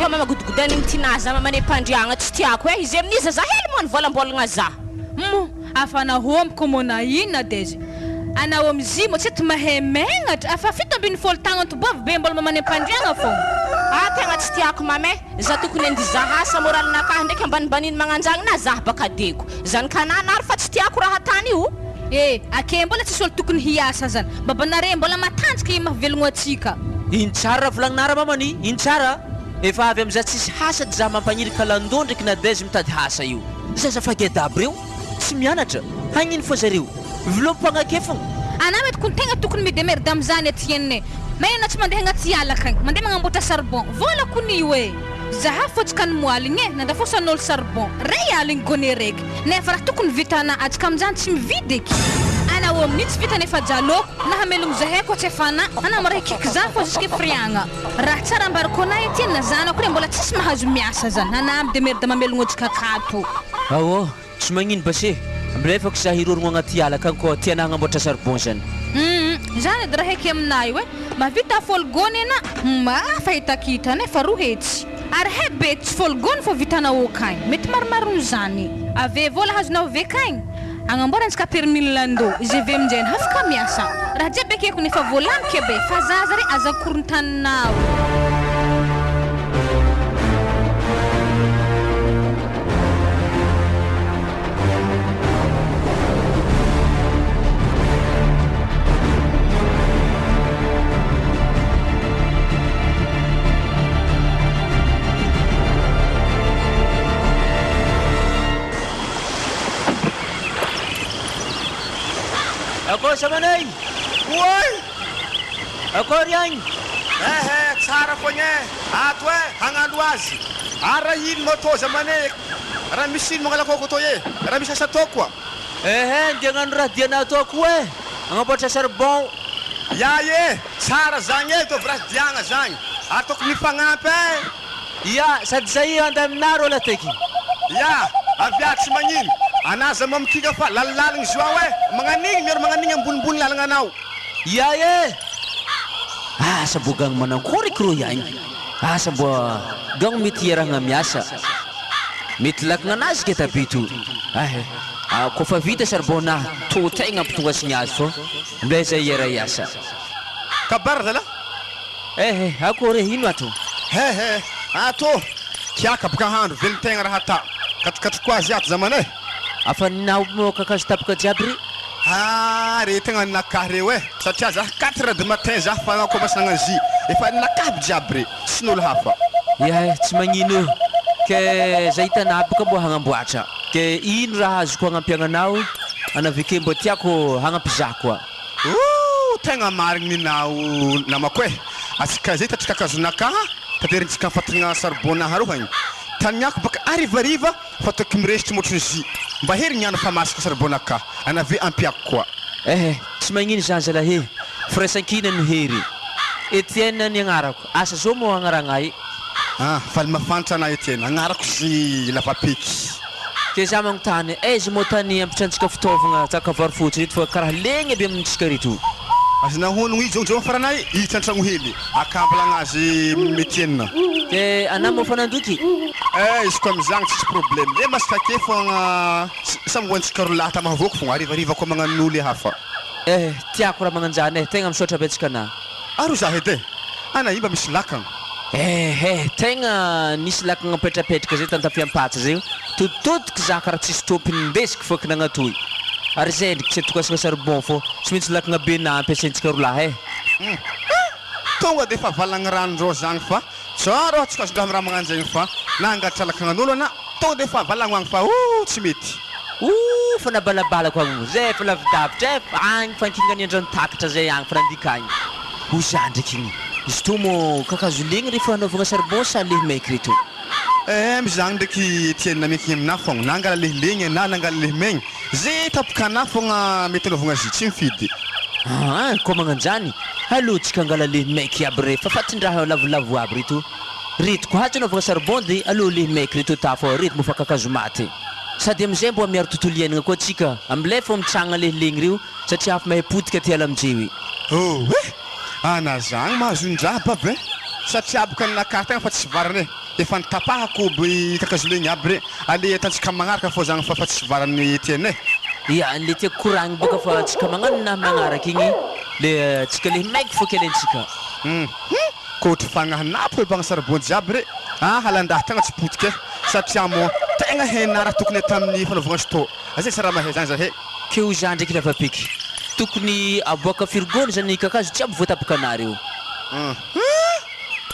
Bakeo mama godogodainigny tinah za mama nem-pandriagna tsy tiako eh, izy amin'iza za hely moa nivolambolagna za. Mo afa nahomiko mo na inona dezy anao amzy mo tsy ty mahay megnatra afa 17 tagna tobavy be mbola mama nem-pandriagna fogna. Ah tegna tsy tiako mama eh, za tokony andizaha asa moralinakahy ndraiky ambanimbaniny magnanjagny na zah baka dego. Zanakanah nary fa tsy tiako raha tany io. Eh ake mbola tsisy olo tokony hiasa zany babanare mbola matanjaka i mahavelogno atsika. Ino tsara raha volagninara mamany ino tsara? Efa avy amizah tsisy hasa dy zah mampagniry kalando ndraiky Nadège mitady hasa io. Zaza fageda aby reo tsy mianatra hagnino fô zareo vilom pagnake fogna. Anah mety kony tegna tokony mi-demerde amizany Etienne e! Magnino anah tsy mandeha agnaty ala akagny mandeha magnamboatra charbon vola kony io e! Zaha fotsy ny moaligny e nandafosan'olo charbon ray aligny gone raiky nefa raha tokony vitanah atsika amizany tsy mividy eky anao amin'io tsy vitany efa jaloko na hamelogno zahay koa tsy efa anah anah miraikiky zah fô jusque friagna raha tsara ambarako anah Etienne zanako re mbola tsisy mahazo miasa zany anah mi-demerde mamelogno atsika akato. Aô, tsy magnino base, ambilefako za hirorogno agnaty ala akagny koa tianah hagnamboatra charbon zany. Humm zany edy raha eky aminah io e, mahavita folo gony enah, humm hafa hitakita nefa roa hetsy ary he be tsy folo gony fô vitanao akagny, mety maromarogno zany, ave vola azonao ave kagny agnamboarantsika permis lando, GV aminjay afaka miasa, raha jiaby ekeko nefa voalamiko ebe fa zaza re aza korontaninao. Akôry zamanay! Oay! Akôry agny! Ehe, tsara foagna e! Ato e, hagnano azy. Ary raha ino moto zamanay e? Raha misy ino mangala kôkô tô e? Raha misy asa atao koa. Ehe, ndeha hagnano raha diana atao koa e! Hagnamboatra charbon. Ya e! Tsara zagny e, ataovy raha diagna zagny. Ary tokony mifagnampy e! Ya, sady zay handeha aminà rô lateky. Ya, avia tsy magnino. Anà aza mamikika fa lalilaligny izy io ao e! Magnanigny miaro magnanigny ambonimbony lalagnanao. Ya e! Asa mbô gagny manankory eky rô iagny. Asa mbô gagny mety hiarahagna miasa. Mety lakignanazy ke tabito. Ahe, kôfa vita charbon-na, tô tegna ampitongasigny azy fô mblay zay hiara hiasa. Kabary zalahy. Ehe, akôry e, ino ato? Hehe, ato, kiaka boka handro, velon-tegna raha ata. Katrokatroko azy ato zamana e. Afa ninao moa kakazo tapaka jiaby re? Haa re tegna ninakahy reo e, satria zah quatre heures du matin zah fa nankômasy nagnano jus, efa ninakahy aby jiaby re, tsy n'olo hafa. Ia e, tsy magnino io, ke zah hitanah boka mbô hagnamboatra, ke ino raha azoko hagnampiagna anao, anaveke mbô tiako hagnampy zah koa. Ooh tegna marigny ninao namako e! Atsika zay tatry kakazonakaha taterintsika fatigna charbon naharohagny taniako baka arivariva fa toky miresitry motro zy mba herigny fa masaka charbon naka anave ampiako koa. Eh tsy magnino zany zalahy e! Firaisankina no hery. Etienne ny agnarako, asa zao moa agnaragna e? Ah faly mafantra ana Etienne, agnarako zy lavapeky. Ke za magnontany, aiza moa tany ampitrantsika fitaovagna tahaka vary fotsy reto fa karaha legna aby amintsika reto. Aza nahono i jonjo faranay hiditra antragno hely akambala gnazy Etienne. Ke anah moa fa nandoky? Eh izy ko amizagny tsisy problème le masaka ake fogna samy hoantsika rolahy tamahavoky fogna arivariva koa magnano le hafa. Eh tiako raha magnanjany eh tegna misaotra betsaka anah. Aro za edy eh! Ana io mba misy lakagna. Eh eh tegna nisy lakagna mipetrapetraka zay tantafiampatsa zay totototiko za karaha tsisy tompony ndesiko fôky nagnatoy ary zay ndriky tsy atokasagna charbon fô tsy maintsy lakagna be na ampiasaintsika rolahy eh. Hum tonga de efa valagny rano rô zagny fa tsara oa tsy azon-draha raha magnano zegny fa na hangalatra lakagnan'olo ana tonga de efa valagno agny fa ooh tsy mety. Ooh fa nabalabalako agny moa zay efa lavidavitra eh agny fankingany andrano takatra zay agny fa nandika agny. Ho za ndraiky igny. Izy toa moa kakazo legny refa hanaovagna charbon sa lehy maiky reto? Eh mizagny ndraiky Etienne miankigny aminah fogna na angala lehy legny na nangala lehy maigny ze tapokanah fogna mety anaovagna azy tsy mifidy. Aa koa magnanjany aleo tsika angala lehy maiky aby re fa fatindraha lavolavo aby reto reto koa atsy anaovagna charbon de aleo lehy maiky reto atao fa reto moa fa kakazo maty sady amizay mboa miaro tontolo iainagna koa tsika amilay fô mitsagna lehy legny reo satria afo mahay potika ty ala amijeo e. Oh eh! Ana zagny mahazon-draha babe satria aboka ny nakahy tegna fa tsy varany e! Efa nitapahako by kakazo legny aby re, ale atantsika magnaraka fô zagny fa fa tsy varan'ny Etienne e. Ya, le tiako koragny boka fa tsika magnano na magnaraka igny le tsika le maiky fô kely antsika. Hum kôtry fagnahy napy hoe mpagna saribon jiaby re ah halandahy tegna tsy potika e satria moa tegna hainà raha tokony atao amin'ny fanaovagna sto zay tsy raha mahay zany zahay. Keo za ndraiky lavapiky. Tokony aboaka firgony zany kakazo jiaby voatapaka anareo. Hum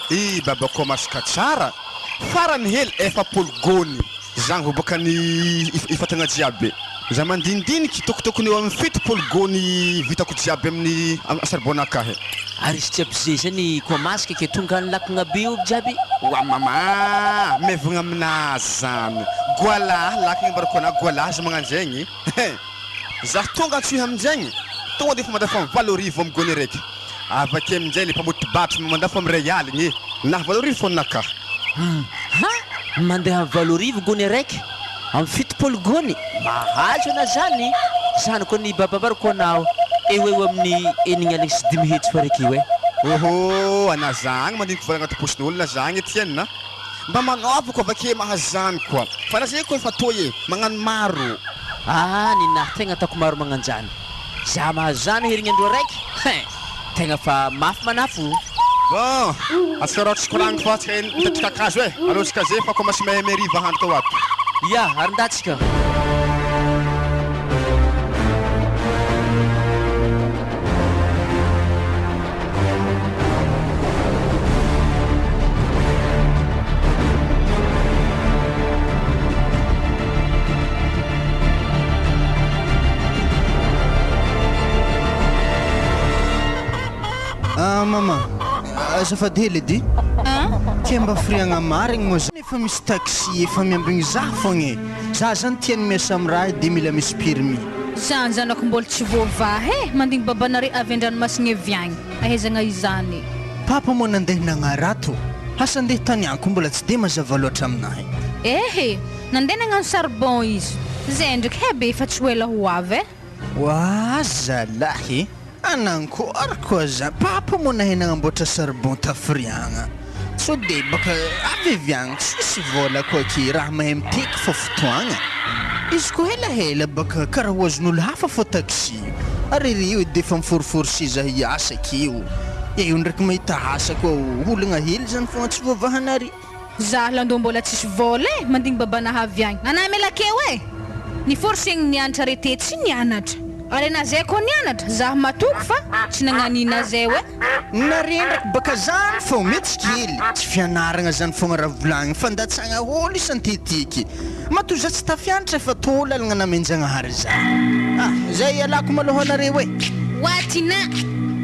i babako masaka tsara farany hely 40 gony zagny vao boaka ny ifatagna jiaby za mandinidiniky tokotokony eo amin'ny 70 gony vitako jiaby amin'ny saribonakahy. Ary izy jiaby zay zany koa masaka ke tonga any lakagna be io jiaby. Wa mama maivagna aminazy zany goala lakagna ambarako anah goala za magnano zegny za tonga antsoy aminjegny tonga de efa mandefa amy 8000 amy gony araiky avake aminjay le mpamotibatry mandefa amy ray aligny na 8000 fô ninakahy. Ha mandeha amy 8000 gony araiky amy 70 gony mahazo ana zany zany koa ny babambarako anao eo eo amin'ny 560 fa raiky io e. Oho ana zagny mandiniky vola agnaty paosin'olona zagny Etienne mba manaovako avake mahazo zany koa fa na zay koa efa toy e magnano maro. Ah ninahy tegna ataoko maro magnanjany za mahazo zany herignandro araiky hein tegna fa mafy manafo. Bon atsika raha tsy koragny fa atsika mitatry kakazo e alohantsika zay fa commence mahay meriva ahandro tao ato. Ya ary ndatsika. Ah mama, azafady hely edy. Ke mba firiagna marigny moa zany efa misy taxi efa miambigny za fogna e. Za zany tiany miasa amy raha de mila misy permis. Zany zanako mbola tsy voavaha e, mandigny babanare avy an-dranomasigny avy agny, ahaizagna izany. Papa moa nandeha nagnarato, asa andeha tany anko mbola tsy de mazava loatra aminahy. Ehe, nandeha nagnano charbon izy. Zay ndraiky hebe efa tsy ho ela ho avy e. Oa zalahy, anankory koa za, papa moa nahay nagnamboatra charbon tafiriagna. Sao de baka avy avy agny tsisy vola koa ke raha mahay miteky fô fotoagna. Izy koa helahela baka karaha ho azon'olo hafa fô taxi. Ary ry io edy efa miforifory seza hiasa akeo. Eo ndraiky mahita asa koa olagna hely zany fogna tsy voavahanary. Za lando mbola tsisy vola e, mandigny babanahy avy agny. Anah melakeo e. Niforcegny nianatra re te tsy nianatra. Ary anah zay koa nianatra, zah matoky fa tsy nagnanina zay oe. Nare ndraiky baka zany fô mety kely, tsy fianaragna zany fogna raha volagniny fa ndatsagna ôlo isan-tetiky. Matoa za tsy tafianatra efa tô lalagna namen-jagnahary za. Ah, zay ialako malôha anareo e. Watina!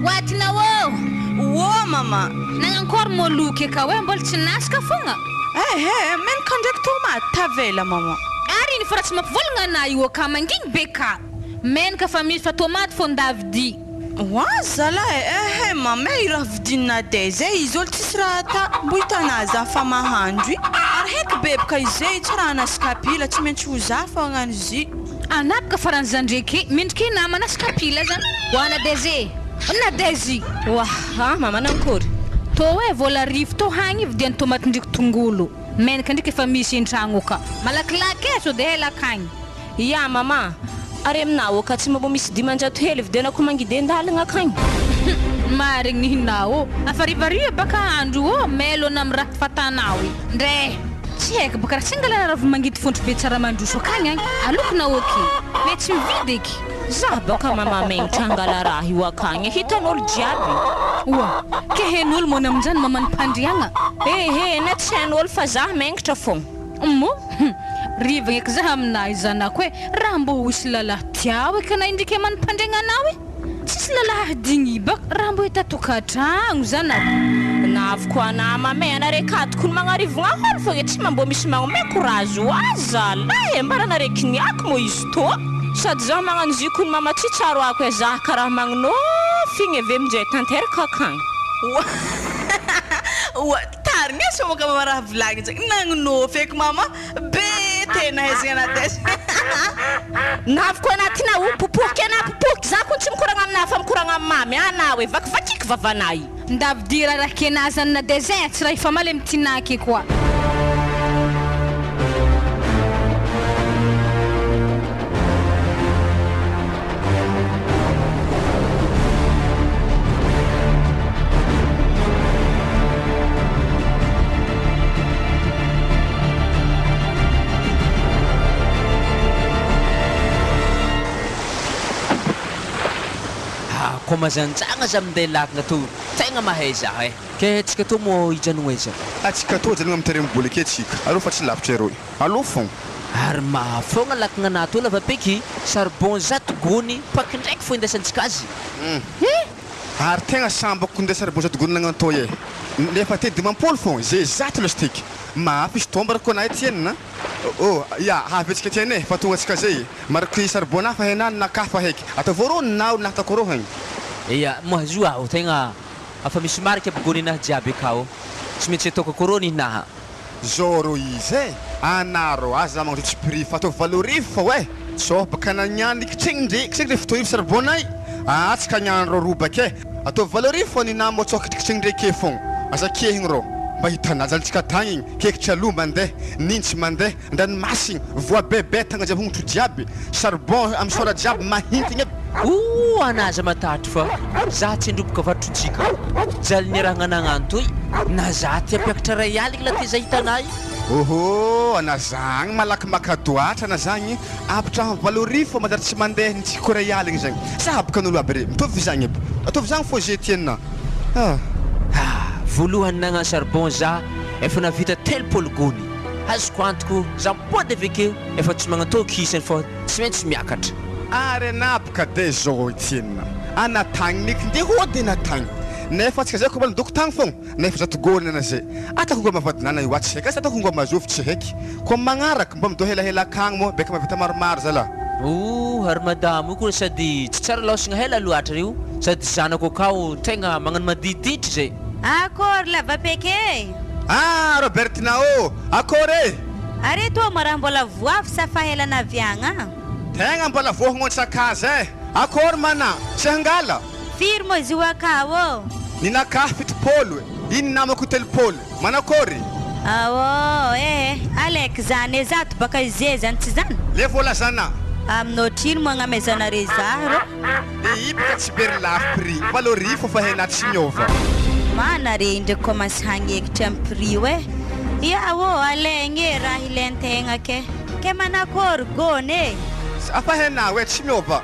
Watina ô! Ô mama! Nagnankory moa loky eka oe mbola tsy nasaka fogna? Ehe, menaka ndraiky tomaty tavela mama. Ary iny fa raha tsy mampivolagna anah io aka mangigny be ka. Menaka fa misy fa tomaty fô ndavidy. Oa zalahy e, ehe mama e, i raha vidinina de zay izy olo tsisy raha ata, mbo hitanà za fa mahandro i, ary heky beboka izay tsy raha anasy kapila, tsy maintsy ho za fô hagnano izy i. Anapaka farany za ndreky mendriky namana sy kapila zany. Oa Nadège e! Nadège! Oa ah mama nankory? Tô hoe vola arivo tô hagny vidiany tomaty ndriky tongolo, menaka ndriky efa misy intragno ka. Malakilaky e sao de ela akagny. Ya mama, ary aminao ka tsy mba misy 500 hely vidianako mangidy an-dalagna akagny. Marigny ninao, afa harivariva baka andro ô, melona amy raha fatanao i. Ndre, tsy haiko baka raha tsy angalana ravi-mangidy fontry be tsara mandroso akagny agny, alokona ok, me tsy mividy eky. Za baka mama megnatra angala raha io akagny, hitan'olo jiaby. Oa, ke hen'olo moa namonjany mamany mpandriagna? Ehe, na tsy hain'olo fa za megnatra fogna. Mo, rivagna eky za aminahy zanako e, raha mbô ho hisy lalahy tiao eky anah indriky amany mpandriagna anao e. Tsisy lalahy adigny baka raha mbô hita tokantragno zanako. Naviko anah mame anare katoko ny magnarivogna holo fô tsy mba mbô misy magnome courage ho azy zalahy e, mbara anare kiniako moa izy tô. Sady za magnano ziko ny mama tsy tsaroako e, za karaha magnonofy igny ave aminjay tanteraka akagny. Oa, tarigny e somaka mama raha volagny zay. Nagnonofy eky mama, be tena ahaizagna Nadège. Naviko anatina o popoky ana popoky, za koa tsy mikoragna aminahy fa mikoragna amy mamy anao e, vakivakiky vavanay. Ndavidy raha kena zany Nadège e, tsy raha ifamaly amy tinaky koa. Ah, koa mazanjagna za minday lakagna tô, tegna mahay za eh. Ke tsika tô mô hijanogno aiza? Atsika tô hijanogno am terrain boly ake tsika, aleo fa tsy lavitra eroy, aleo fogna. Ary mahafôgna lakagna anah tô lavapeky, charbon zato gony paky ndraiky fô indesantsika azy. Eh! Ary tegna sambako ninday charbon zato gony nagnantô eh. Nefa te 50 fogna, ze zato lasiteky. Mafy izy tô mba rako anah Etienne a. Oh, ya, hahavetsika Etienne eh, fa tonga antsika zay. Mariky charbon nah fa henah naka fa heky. Ataovy rô nao nahatako rô hagny. Eya, mahazoa aho tegna afa misy marika aby gony nah jiaby akao. Tsy maintsy ataoko akôrô ny naha. Zao rô izy eh, anah rô aza magnatsotsy prix fa ataovy 8000 fô eh. Tsô baka nagnano kitrigny ndre kitrigny ndre 7000 charbon nay. Ah, tsy ka niano rô robaka eh. Ataovy 8000 fô ninah mbô tsô kitrigny ndre ke fogna. Aza kehigny rô. Mba hitanà jalintsika tagny igny, kekitry aloha mandeha, nintsy mandeha, andranomasigny, voa bebe tagna jiaby hongotro jiaby, charbon amy sôla jiaby mahintigny aby. Ooh ana aza matahatry fa za tsy handroboka varotrojika jaly niarahagna nagnano toy na za ty hampiakatra ray aligny la ty za hitanay. Ohoo ana zagny malaky maka doatra ana zagny apitraho 8000 fô manjary tsy mandeha ny tsiko ray aligny zagny sa abokan'olo aby re mitovy zagny aby ataovy zagny fô ze tianà ah. Ah voalohany nagnano charbon za efa nahavita 30 gony azoko antoko za mipody avekeo efa tsy magnatôky isany fô tsy maintsy miakatra. Ary anaboka de zao Etienne ana tagny neky nde hody ana tagny nefa atsika zay ko mbola midoko tagny fogna nefa zato gony ana zay atako ngo mavadinana io atsy heky asa atako ngo mazovy tsy heky ko magnaraky mba mido helahela akagny moa beka mavita maromaro zalah. Ooh ary madamo io koa sady tsy tsara laosagna hela loatra io sady zanako akao tegna magnano madiditry zay. Akory lavapeky e! Ah Robertina ô! Akory e! Are toa ma raha mbola voavy sa fahelana avy agny a? Tegna mbola voahognon-tsakaza e! Akory mana! Tsy hangala? Firy moa izy io akao ô? Ninakahy 70 e! Iny namako 30. Manakory? Aô eh! Aleky zany e! Zato baka ize zany tsy zany? Le voalazana. Amin'ny ohatrino moa agnamezanare zah rô? E io baka tsy very lafo prix 8000 fa hena tsy miova. Mana re indreo commence hagnekitry am prix io eh! Ia ô alaigny e raha ilain-tegna ke! Ke manakory gony e! Fa hena hoe tsy miova.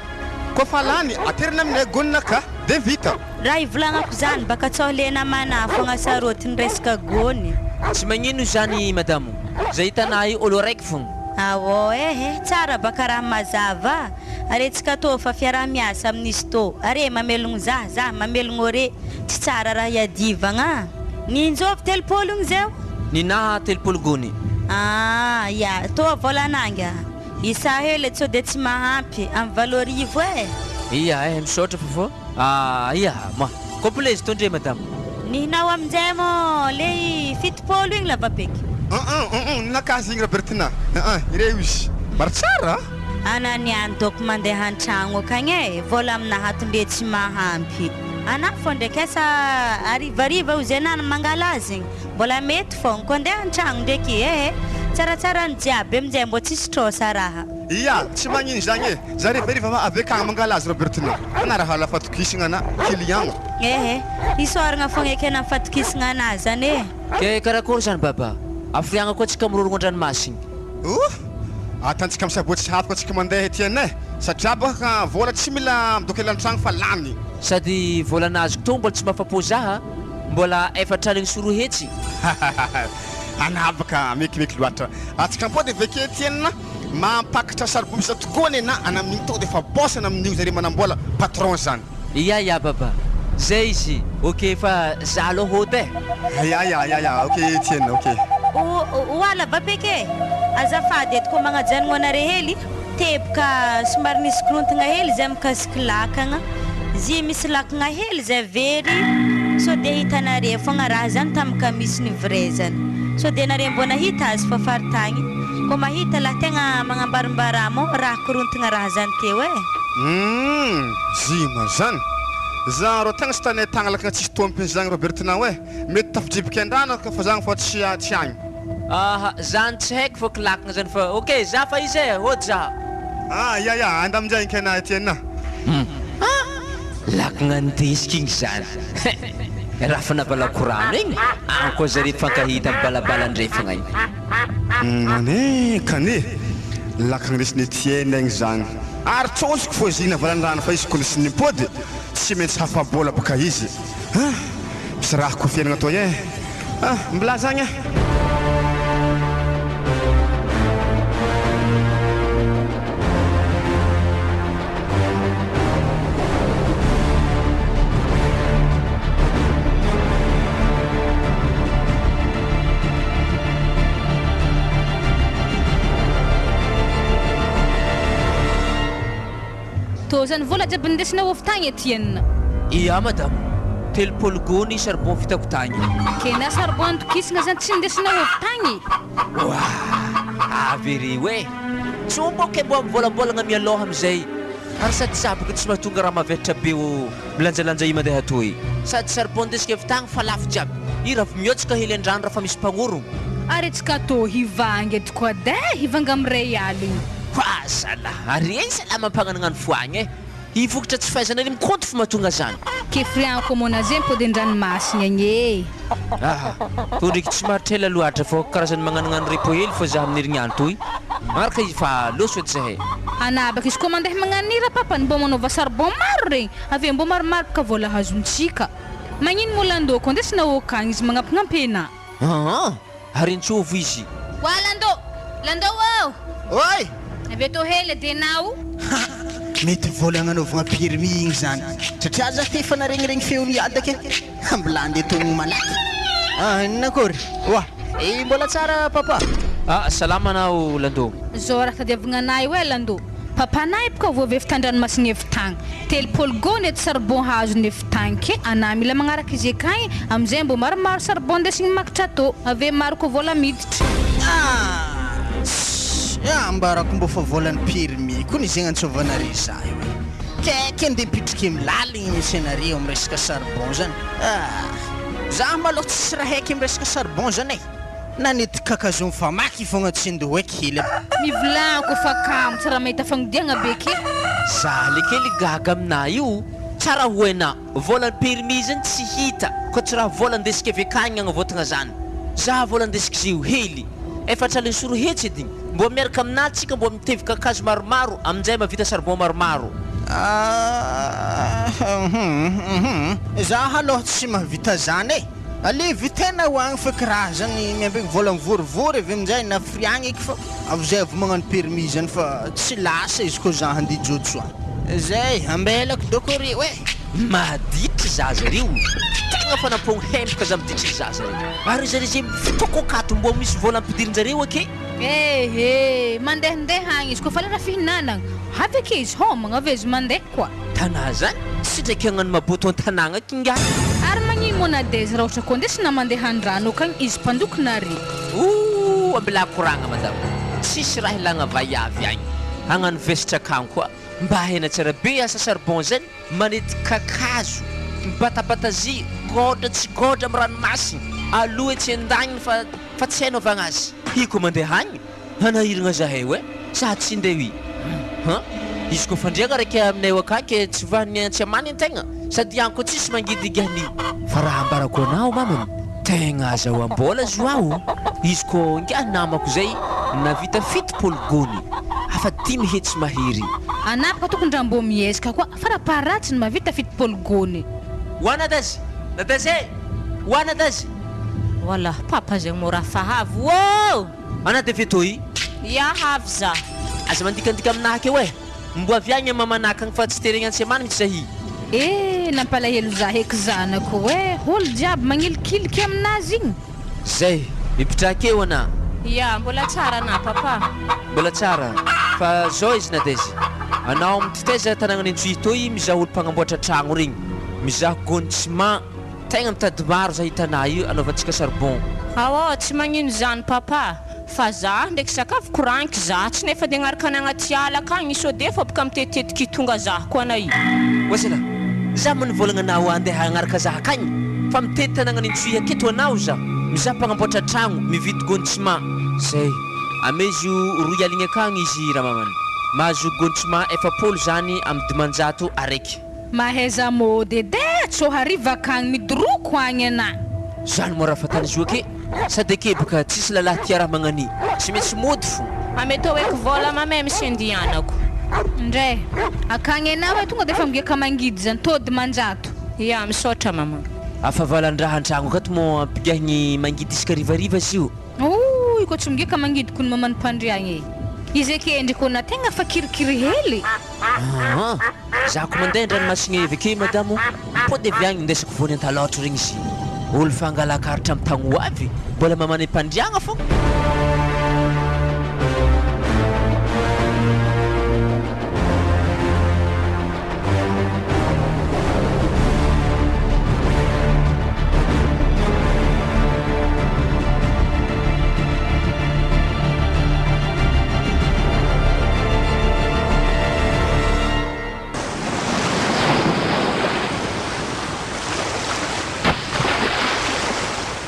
Koa fa lany aterina aminay gonina ka de vita. Raha ivolagnako zany baka tsao lena mana fogna sarotiny resaka gony. Tsy magnino zany madamo, zay hitanay olo araiky fogna. Aô eh tsara baka raha mazava are tsika tô fa fiaraha-miasa amin'izy tô are mamelogno zah zah mamelogno are tsy tsara raha iadivagna. Ninjovy 30 igny zeo? Ninaha 30 gony. Ah ya, tô volananga. Isa hely tsao de tsy mahampy amy 8000 e. Ia eh misaotra fôfô. Ah ia ma complet izy tondre madame. Nihinao aminjay mo le 70 igny lavapeky. Ninakazy igny Robertina. Ireo izy. Maro tsara. Ana niany doko mandeha an-tragno akagny e, vola aminahy ato ndre tsy mahampy. Ana fô ndraiky asa arivariva ozy ana mangala azy igny. Mbola mety fogna ko andeha an-tragno ndraiky eh. Tsaratsara ny jiaby aminjay mbô tsisy trosa raha. Ia, tsy magnino zagny e. Za arivariva ma avy akagny mangala azy Robertina. Ana raha la fatokisagna ana client. Eh, isoragna fogna eky ana fatokisagna ana zany e. Ke karakory zany baba? Afriagna koa tsika mirorogno an-dranomasigny. Oh! Atantsika misabotsy hafaka tsika mandeha Etienne e. Satria baka vola tsy mila midoko ela an-tragno fa lany. Sady vola nazoko tô mbola tsy mahafapo zaha, mbola 240. Ana baka mekimeky loatra. Atsika ampody avy ake Etienne mampakatra charbon misy zato gony ana ana amin'igny tô de fa boss ana amin'igny zare manambola patron zany. Ia ia baba. Zay izy. Ok fa za aloha hody e. Ya ya ya ya ok Etienne ok. O ala bapeke e. Azafady eto koa magnajanogno anare hely. Teboka somary nisy korontagna hely zay mikasiky lakagna. Zy misy lakagna hely zay very. So de hitanare fogna raha zany tamika misy ny vrai zany. So de nare mbô nahita azy fa faritagny. Koa mahita lahy tegna magnambarimbara mo raha korontagna raha zany teo e. Zima zany. Za rô tegna sy tanay tagna lakagna tsisy tompony zany Robertina hoe. Mety tafijibiky an-drano ka fa zany fa tsy tsy agny. Aha, zany tsy haiko fa kilakagna zany fa ok za fa izy e, hody za. Ah ya ya, anda aminjay inkena Etienne. Lakagna ndesiky igny zany. Raha fa nabalako rano igny, agny koa zare mifankahita amy balabala andrefagna igny. Ane kane, lakagna ndesin'i Etienne igny zany. Ary tsôsiko fô izy igny navalan-drano fa izy koa nisy nimpody. Tsy maintsy hafa-bola baka izy. Ah! Misy raha koa fiainagna toy eh. Ah! Milaza agny eh. Tô zany vola jiaby nindesinao avy tagny Etienne? Ia madama, 30 gony charbon vitako tagny. Ke na charbon andokisagna zany tsy nindesinao avy tagny? Oah! Avy ery oe! Tsy omby ok mbo mivolambolagna mialoha amizay ary sady saboka tsy mahatonga raha mavesatra be o milanjalanja i mandeha atoy. Sady charbon ndesiko avy tagny fa lafo jiaby. I raha mihotsaka hely andrano raha fa misy mpagnorogno. Ary tsika tô hivanga eto koa deh, hivanga am ray aligny. Fa zalah, ary eny zalah mampagnanognano foagna eh. I vokatra tsy fahaizana ry mikonty fo mahatonga zany. Ke frianko mona ze mipody andranomasina agny e. Aha, tô ndreky tsy maharitra ela loatra fô karazany magnanognano repo hely fô zah amin'ny herignandro toy. Magnaraka izy fa loso edy zahay. Anabaka izy koa mandeha magnanira papany mbô manaova charbon maro regny avy eo mbô maromaro bka vola azontsika. Magnino moa Lando ko andesina okagny izy magnampignampy ena. Aa! Ary antsovo izy. Oa Lando! Lando ô! Oay! Avy eto hely edy enao. Ha! Mety vola agnanaovagna permis igny zany satria za efa naregniregny feon'i Iadaka e! Mbola andeha togno malaky. Ah, nakory? Oa! Eh, mbola tsara papa. Ah, salama anao Lando. Zao raha tadiavigna anah io e Lando. Papanay boka voavy avy tandranomasigny avy tagny. 30 gony edy charbon hazony avy tagny ke anah mila magnaraka izy akagny amizay mbô maromaro charbon ndesigny makitra atô ave maro koa vola miditra. Ah! Tss! Ambarako mbô fa volan'ny permis kony zegny antsovanareo za io e! Kaiky andeha mipitrike amy laligny misy anareo amy resaka charbon zany ah! Za malôha tsisy raha haiky amy resaka charbon zany e! Nanety kakazo mifamaky fogna tsy ndoeky hely aby. Mivolagna fa kamo tsy raha mahita fagnodiagna be ke. Za le kely gaga aminà io, tsara ho hainà, vola permis zany tsy hita, koa tsy raha vola andesika avy akagny agnavotagna zany, za vola andesiko zio hely, efatra alina sy roa hetsy edy, mbô miaraka aminà tsika mbô mitevy kakazo maromaro aminjay mahavita charbon maromaro. Ahh hum hum za aloha tsy mahavita zany e! Aleo vitaina ho agny fa kiraha zany miambegny vola mivorivory avy aminjay na friagna eky fa avy zay avy magnano permis zany fa tsy lasa izy ko za handeha hijotso agny zay ambelako doko reo e. Maditry zaza reo, tegna fanampogno hemboka za miditry zaza reo, ary zare ze fitoko akato mbô misy vola ampidirinjareo ake. Ehe, mandehandeha agny izy koa fa lera fihinanagna, avy ake izy homagna avy eo izy mandeha koa. Tanà zany tsy ndraiky hagnano maboto an-tanàgna aky ingahy. Ary magnino moa Nadège raha ohatra koa ndesina mandeha andrano akagny izy mpandoky nare. Ooh ambilà koragna madama, tsisy raha ilagna vaiavy agny hagnano vesatra akagny koa, mba hena tsara be asa charbon zany, manety kakazo, mibatabata zy, gôdra tsy gôdra amy ranomasigny, aloha etsy andagniny fa fa tsy hay anaovagna azy. Hi ko mandeha agny hanahiragna zahay oe sa tsy ndeha ui han izy ko fandriagna raiky aminay eo akagny ke tsy vanigny tsy amany antegna sady agny ko tsisy mangidy gany fa raha ambarako anao mamany tegna azahoam-bola zo aho izy ko ingahy namako zay navita 70 gony afa dimy hetsy mahery. Anapaka tokony raha mbô miezaka koa fa raha paratsy ny mahavita 70 gony. Ho anadazy! Nadazy e! Ho anadazy! Wallah papa zegny mora fahavy ô! Ana de fetoy. Ya avy za. Aza mandikandika aminahy akeo eh! Mbo avy agny mamanaka agny fa tsy teregny antsemany mitsy zahy. Eh nampalahelo za heky zanako eh! Olo jiaby magnilikiliky aminazy igny. Zay! Mipitraha akeo ana. Ya mbola tsara ana papa. Mbola tsara fa zao izy Nadège, anao mititaiza tanagnan'Antsohihy toy mizaha olo mpagnamboatra tragno regny, mizaha gony ciment, Tegna mitady maro za hitanà io anaovantsika charbon. Aoa tsy magnino zany papa fa za ndraiky sakafo koraniko za tsy nefa de agnaraka anagnaty ala akagny sode fô boka mitetitetiky tonga za ko anay. Oa zala, za moa nivolagna anao andeha agnaraka za akagny fa mitety tanagnan'i Antsohihy aketo anao za, mizaha mpagnamboatra tragno, mividy gony ciment. Zay, amezo roy aligny akagny izy ramamany, mahazo gony ciment 40 zany amy 500 araiky. Mahaiza mody edy e, tsô hariva akagny midoroko agny ana. Zany moa raha fatany zo ake, sady ake boka tsisy lalahy tia raha magnani, tsy maintsy mody fo. Ametao eky vola mamay misy andianako. Ndray, akagny anao e tonga de efa migiaka mangidy zany, tô 500. Ya, misaotra mama. Afa valan-draha an-tragno akato moa ampigahigny mangidy isaka harivariva izy io. Ooh, koa tsy migiaka mangidy kony maman'i Mpandriagna e. Izy ake endriky ona tegna fa kirikiri hely. Aa, za ko mandeha an-dranomasigny avy ake madamo, mipody avy agny indesiko voany antalôtro regny izy. Olo fa angala-karatra amy tagno ho avy, mbola maman'i Mpandriagna fogna.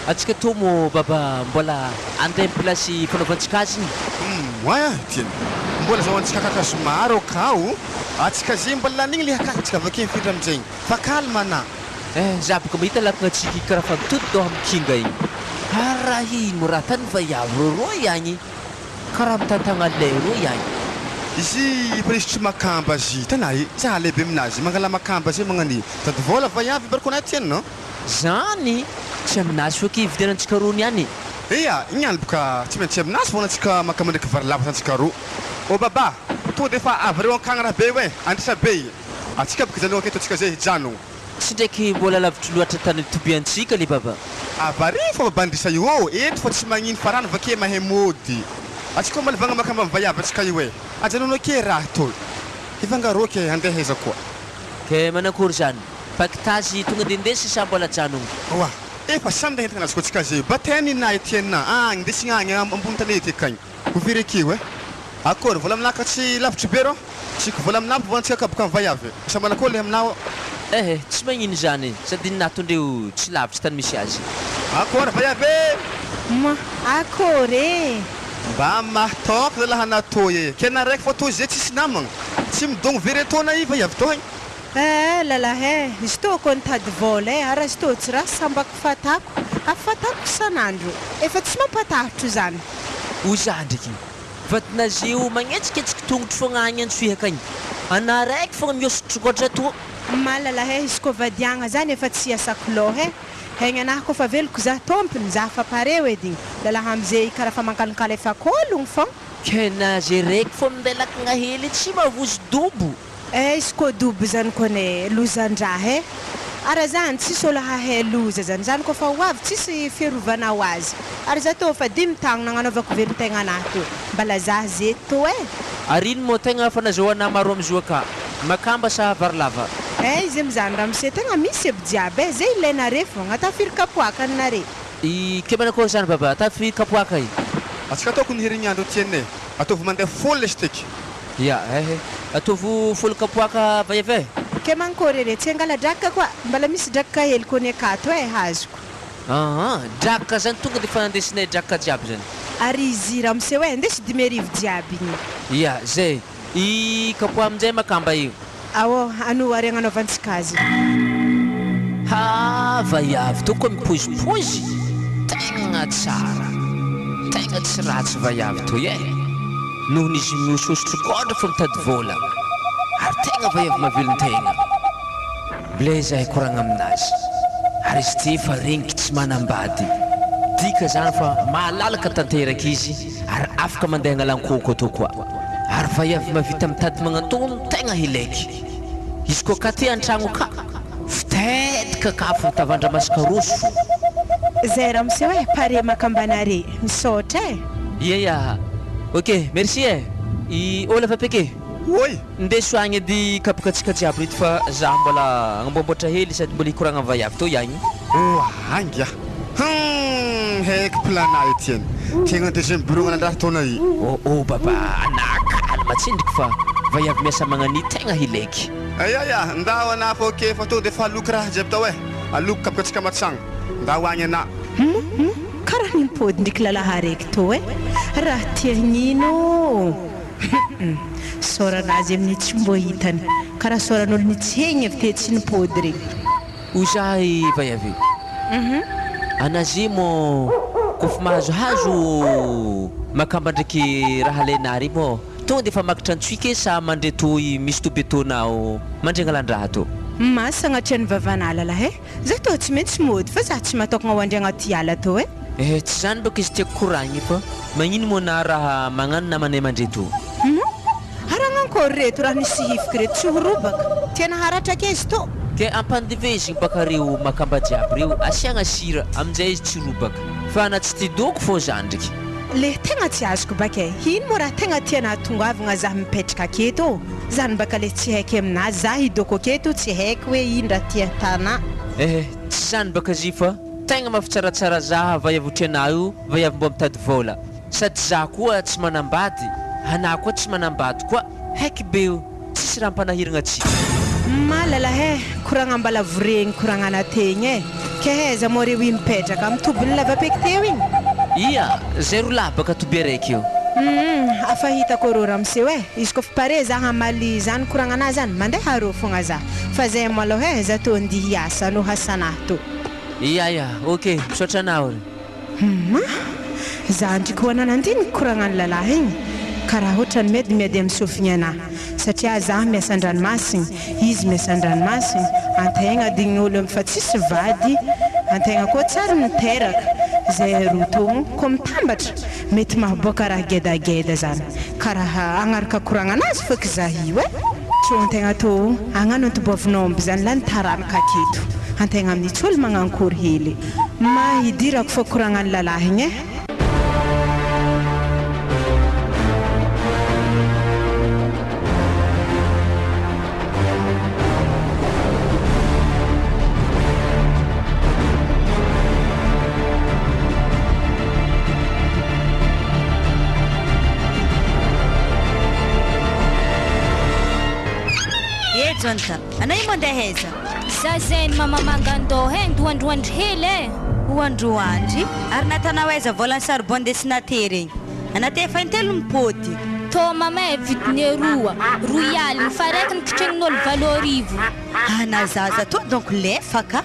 Antsika tô mô baba mbola andeha am place fanaovantsika azy igny. Humm oay ah tiany mbola azahoantsika kakazo maro akao atsika ze mbola lanigny le hakatsika avake mifindra amizegny fa calme ana. Eh za boka mahita lakagna tsiky karaha fa mitody doha mikinga igny. Ary raha ino raha tany vaiavy reo roa agny karaha mitantagna lay roa agny. Izy efa nisy tsy makamba azy tena e za lehibe aminazy mangala makamba zay magnani tady vola vaiavy barko anay tiany no. Zany tsy aminazy fô ke ividianantsika rony ihany. Eya igny any boka tsy maintsy aminazy fôgna antsika makamba ndraiky vary lava antsika roa. Ô baba tonga de efa avy reo ankagny raha be io e andrisa be atsika boka hijanogna aketo atsika zay hijanogno. Tsy ndraiky mbola lavitry loatra tany tobiantsika le baba. Avario fa baba andrisa io ô eto fa tsy magnino fa rano vake mahay mody. Atsika omaly vagna makamba am vaiavy atsika io e ajanogno ake raha toy. Hivangaro ake handeha aiza koa. Ke manakory zany? Pakitazy tonga de ndesy sa mbola ajanogno? Oa! Efa samy nde entagna azy koa tsika zay batemy na Etienne agny ndesigna agny ambony tanety akagny ho very akeo eh! Akory vola aminah ka tsy lavitry be rô! Tsiko vola aminah mpo antsika kaboka am vaiavy sa manakory le aminah ô! Eh! Tsy magnino zany sady ny natondreo tsy lavitry tany misy azy. Akory vaiavy eh! Ma, akory eh! Mba mahataoko zalahy anah tô e! Ke na raiky fô tô zay tsisy namagna! Tsy midogno very etoana i vaiavy tô hein! Eh lalahy eh, izy tô koa nitady vôla eh, ary izy tô tsy raha sambako fatako, afa fatako isan'andro, efa tsy mampatahotro zany. Hoy za ndreky, vadin'azy io magnetsiketsiky tongotro fogna agny antsohiaka agny, anah raiky fogna mihosotrokotra tô. Ma lalahy eh, izy koa vadiagna zany efa tsy iasako lôha eh, haignanahy koa fa veloko za tômpony, za fa pare edy igny, lalahy amizay karaha fa mankalinkalefako ôlogno fogna. Ke nazy raiky fô minday lakagna hely tsy mavozo dobo. Eh izy koa dobo zany kone lozan-draha eh! Ara zany tsisy olo hahay loza zany, zany koa fa ho avy tsisy fiarovana ho azy, ary za tô fa dimy taogno nagnanaovako velon-tegna anahy tô, mbala za zety tô eh! Ary ino mô tegna fa nazahoana maro amizao ka? Makamba sa vary lava? Eh izy amizany ramose tegna misy aby jiaby eh, zay ilainare fogna, ata firy kapoakany nare? I ke manakory zany baba, ata firy kapoaka i? Atsika ataoko ny herignandro tianay, ataovy mandeha fôle izy tiky. Ya eh, ataovo folo kapoaka vaiavy eh. Ke mankory re, tsy angala drakaka koa, mbala misy drakaka hely kony akato eh, hazoko. Aa, drakaka zany tonga de efa andesinay drakaka jiaby zany. Ary izy ramose hoe andeso 5000 jiaby igny. Ya, zay. I kapoa aminjay makamba io. Ao, ano ary agnanaovantsika azy. Ha vaiavy to koa mipozipozy, tegna tsara, tegna tsy ratsy vaiavy toy eh, nohon'izy mihosohosotro kôndra fô mitady vôla, ary tegna vaiavy mahavelon-tegna. Blé zahay koragna aminazy, ary izy ty efa regniky tsy manambady, dika zany fa mahalalaka tanteraka izy ary afaka mandeha agnalan-kôko atao koa, ary vaiavy mahavita mitady magnantono tegna hileky. Izy koa ka ty an-tragno ka, fitetika ka fo mitavandra masikaroso fo. Zay ramose hoe pare makambanare, misaotra eh. Ia ia, ok merci eh, i Ola fa peke. Oi! Ndeso agny edy kapokatsika jiaby reto fa za mbola agnamboamboatra hely sady mbola hikoragna amy vaiavy tô iagny. Oa ainga! Hum! Heky plan-na Etienne. Tegna deuxième bureau nandraha taona i. Oh oh baba, anah calme tsendriky fa vaiavy miasa magnani tegna hileky. Aia ia, ndao anah fa ok fa tonga de fa aloky raha jiaby tao eh. Aloky kapokatsika matsagno. Ndao agny anah. Hum hum, karaha nimpody ndriky lalahy araiky tô eh. Raha tiagnino ô. Hum, sôranazy amin'ny tsy mbô hitany, karaha sôran'olo nitsegny avy tetsy nimpody regny. Hoy zahay vaiavy. Anazy mô kôfa mahazohazo makamba ndraiky raha alainà ry mô. Tonga dia efa makitra antsika e sa mandre toy misy toby etoana mandre angalan-draha to. Ma sagnatria ny vavanala lahy e! Za tô tsy maintsy mody fa za tsy matokagna ho andriagna ty ala tô e! Eh tsy zany baka izy tiako koragny fa magnino moa na raha magnano namanay mandre to. Humm ary agnankory reto raha nisy hifiky reto tsy ho robaka, tena haratra ke izy tô. Ke ampandevezigny baka reo makamba jiaby reo asiagna sira aminjay izy tsy robaka fa na tsy ty doko fô zandriky. Le tegna tsy azoko baka e, ino moa raha tegna tiana hahatongavagna za mipetraka aketo ô? Zany baka le tsy haiko aminazy, za hidoko aketo tsy haiko hoe ino raha tia tanà. Eh tsy zany baka zy fa tegna mafitsaratsara za vaiavy ohatry anah io vaiavy mbô mitady vôla sady za koa tsy manambady anah koa tsy manambady koa haiky be io tsisy raha ampanahiragna atsika. Malala he, koragna ambalavoregny koragnana tegna e, ke haiza moa reo i mipetraka am tobiny lavapeky teo igny? Ia, zay ro lahy baka toby araiky io. Humm, afa hitako rô ramose e, izy koa fa pare za hamaly zany koragnanah zany, mandeha rô fogna za, fa zay malôha e, za tô ndia hiasa no hasanah tô. Ia ia, ok, misaotra anao re. Humm, za ndry koa nanandiniky koragnan'ny lalahy igny, karaha otrany medy miady am sofigny anah, satria za miasa andranomasigny, izy miasa andranomasigny, antegna adign'olo fa tsisy vady, antegna koa tsary niteraka, zay roa togno ko mitambatra mety mahaboaka raha gedageda zany, karaha agnaraka koragnanazy feky za io e! Tsô antegna tô agnano antoboavin'omby zany lany taranaka aketo, antegna amin'io tsy olo magnankory hely, ma hidirako fô koragnan'ny lalahy igny e! Eh Jonathan, anao io mandeha aiza? Za zegny mama mangandoha e, ndoandroandry hely e. Hoandroandry? Ary natanao aiza volan'ny charbon ndesinà tery igny? Anà te efa intelo mipody. Tô mama e, vidiny roa, roy aligny, fa raiky nikitrignin'olo 8000. Ana zaza tô donc lefaka.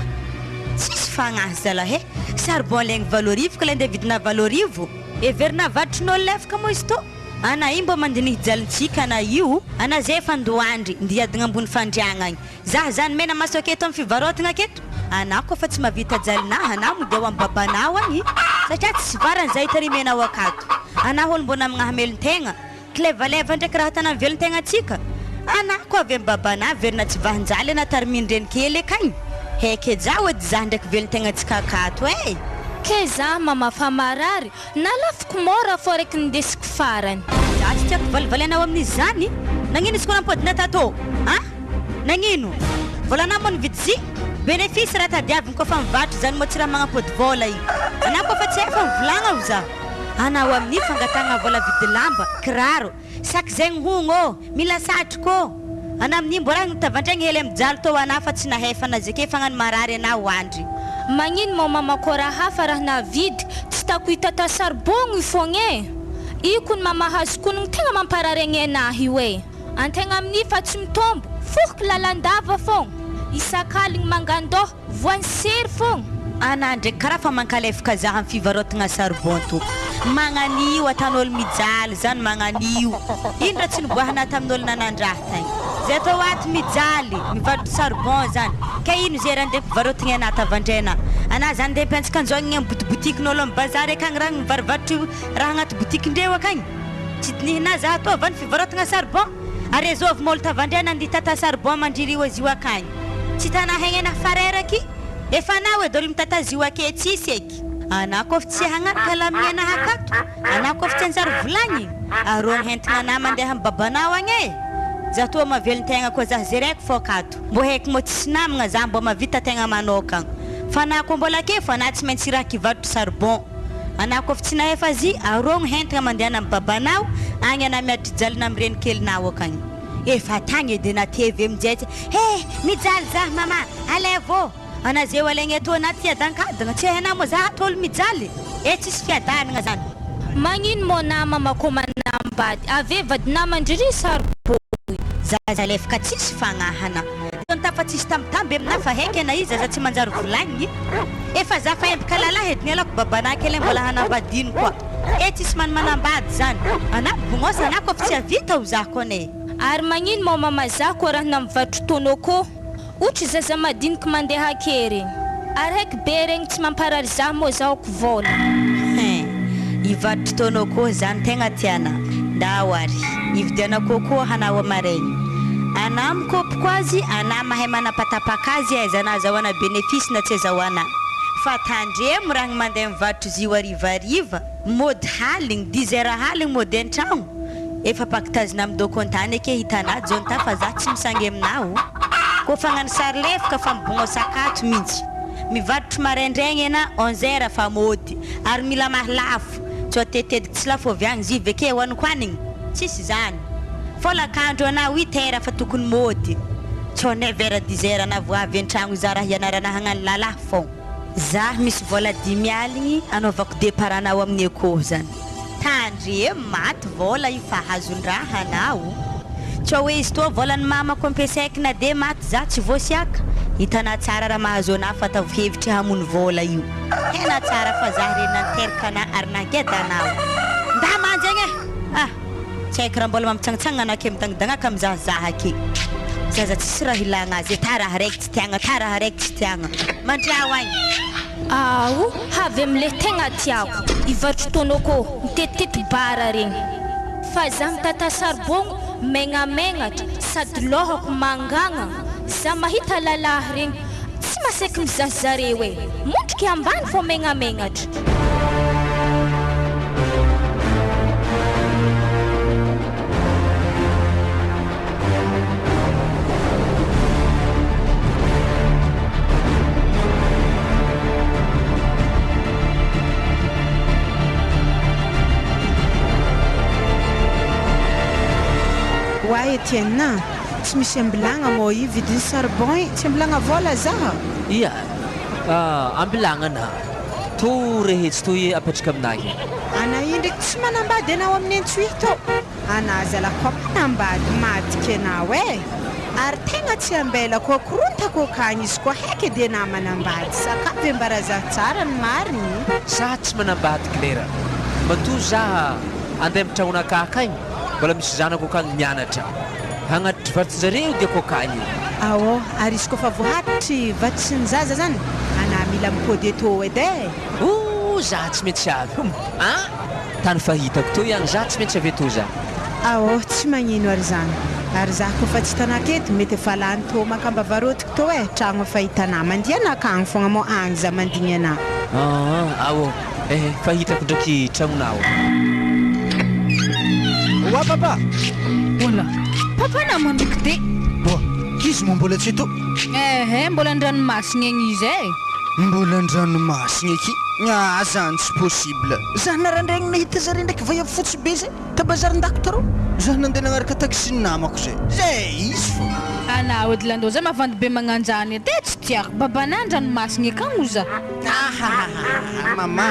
Tsisy fagnahy zalahy e. Charbon alaigny 8000 ka le andeha vidina 8000. Heverina avarotrin'olo lefaka moa izy tô. Ana io mbô mandinihy jalintsika ana io. Ana zay efa ndoandry, ndia hiadagna ambony fandriagna agny. Zah zany mena maso aketo am fivarotagna aketo. Anah koa fa tsy mahavita jalinah anah mody ao am babanao agny satria tsisy varany zah itarimenao akato. Anah olo mbô namagna hamelon-tegna. Kilevaleva ndraiky raha tana velon-tegna-tsika. Anah koa avy am babanah verina tsy vahinjaly anah tarimin-dreny kely akagny. Heky ejaho edy zah ndraiky velon-tegna-tsika akato eh. Ke zah mama fa marary na lafiko mora fô raiky nindesiko farany. Za tsy tiako valivalianao amin'izy zany. Nagnino izy koa nampodina tato? An? Nagnino? Volanao moa nividy zy? Bénéfice raha tadiaviny koa fa mivarotra zany moa tsy raha magnampody vola io. Anao koa fa tsy hay fa mivolagna ho za. Anao amin'io fangatahagna vola vidy lamba, kiraro, sac zegny hogno ô, mila satroko ô. Anao amin'io mbô raha nitavandraigny hely mijaly tô anao fa tsy nahefa na zeke fagnano marary anao andry. Magnino moa mama kô raha hafa raha navidy tsy tako hitata charbon io fogna e! Io kony mama hazo konogno tegna mamparary agny anahy io e! Antegna amin'io fa tsy mitombo, fohiky lalandava fogna, isak'aligny mangandoha, voan'ny sery fogna. Ana ndraiky karaha fa mankalefaka za am fivarotagna charbon to. Magnanio atan'olo mijaly zany magnanio. Ino raha tsy niboahana tamin'olo nanandraha tagny. Zay atao ato mijaly mivarotry charbon zany. Ke ino ze raha ndeha ampivarotagna ana tavandrena. Ana zany ndeha ampiantsokanjoagna am botibotikin'olo am bazary akagny raha mivarivarotry raha agnaty botikindreo akagny. Tsy dinihina za atao va ny fivarotagna charbon? Ary azovy ma olo tavandrena andeha hitata charbon mandriry io azy io akagny. Tsy tana hegnena fareraky. Efa anao edy olo mitata azy io ake tsisy eky. Anah kôf tsy hagnano kalamigny anah akato, anah kôf tsy hanjary volagniny, arô ny hentigna anah mandeha am babanao agny e! Zah toa mavelon-tegna koa zah zereko fô akato, mbô heky mô tsisy namagna zah mbô mavita tegna manôkagna, fa anah kô mbola ake fô anah tsy maintsy iraky hivarotry charbon, anah kôf tsy nahefa azy, arô ny hentigna mandehana am babanao agny anah miadry jalina am renikelinao akagny. Efa tagny edy na TV mijetse he mijaly zah mama alaivo ana zeo alaigny eto anaty fiadankadagna tsy hainao moa zah ato olo mijaly eh tsisy fiadanagna zany. Magnino mô nama kô manambady ave vadinà mandriry saribô. Zaza lefaka tsisy fagnahana. Jonta fa tsisy tambitamby aminah fa heky ana izy aza tsy manjary volagniny efa za fa empaka lalahy edy nialako babanah kely mbola hanambadino koa e tsisy man manambady zany anah mibognosa anah koa fa tsy havita ho za kone e. Ary magnino mao mama za koa raha namivatro tonô ko otry zaza madiniky mandeha ake regny ary heky be regny tsy mamparary za mô zaoko vôla. Hein! Hivarotra tonneau koa zany tegna tiana. Ndao ary. Hividiana coco hanao amaraigny. Anà mikôpiko azy, anà mahay manapatapaka azy ahaizana azahoana bénéfice na tsy azahoana. Fa tandremo raha gny mandeha mivarotro izy io harivariva, mody haligny, dix heures haligny mody an-tragno, efa pakitazina amin'ny dôkon-tany ake hitanà Jonta fa za tsy misangy aminà o. Kôfa hagnano sary lefaka fa mibogno sakato mintsy. Mivarotro maraindraigny ena 11 heures fa mody ary mila mahy lafo tsy atetetiky tsy lafo avy agny zivy eke hoanikoanigny tsisy zany fô lakandro ana huit heures fa tokony mody tsô neuf heures dix heures ana vô avy antragno za raha hianarana hagnano lalahy fô za misy vôla dimy aligny anaovako départ anao amin'ny eco zany tandremo maty vôla io fa azon-draha anao tsô hoe izy toa vôlan'ny mamako ampiasaiko na de maty za tsy voasiaka hitanà tsara raha mahazo anà fa ataovy hevitry hamono vôla io hena tsara fa za reny nanteraka anà ary nangeda anao nda manjegny e ah tsy haiko raha mbola mampitsangatsangana anà ke midangidagnaka amy zahazaha ake zaza tsisy raha ilagna azy e ta raha raiky tsy tiagna ta raha raiky tsy tiagna mandriao agny. Ao, avy amle tegna tiako, hivarotro tonoko mitetitety bar regny. Fa za mitata saribogno megnamegnatra sady lohako mangagna, za mahita lalahy regny tsy maseky mizaha zareo e, mondriky ambany fô megnamegnatra. Oa Etienne a! Tsy misy ambilagna moa io vidin'ny charbon i, tsy ambilagna vola zaha? Ia, ambilagna na. To rehetsy toy apetraka aminahy. Ana io ndraiky tsy manambady anao amin'ny antsohihy tô. Ana zalahy koa manambady madika anao e! Ary tegna tsy ambelako akorontako akagny izy koa heky edy anah manambady sakafo ve mba raha tsara ny marigny. Za tsy manambady Claire. Matoa za andeha amin'ny tragnonakahy akagny mbola misy zanako akagny mianatra. Hagnatitry vatsin-jareo diako akagny. Aô, ary izy koa fa voahatitry vatsin'ny zaza zany, anah mila mipody eto edy e! Ooh za tsy maintsy avy hum ah! Tany fahitako teo ihany za tsy maintsy avy eto za. Aô, tsy magnino ary zany. Ary za koa fa tsy hitanako eto, mety efa lany tô makamba varotiko tô e, tragno efa hitanà, mandia anah akagny fogna mô agny za mandigny anah. Aa aô, ehe fa hitako ndraiky tragnonao. Oa papa! Ola! Papa na mandriky de. Boa, izy moa mbola tsy eto? Ehe, mbola an-dranomasigny egny izy e. Mbola an-dranomasigny aky? Ah zany tsy possible. Za narandraigny nahita zare ndraiky vaiavy fotsy be zay ta bazarin-dako tarô. Za nandeha nagnaraka taxi ny namako zay. Zay izy fô. Anao edy landô zay mavandy be magnanjany e, de tsy tiako. Babanà an-dranomasigny akagny oza. Ahahahaha mama,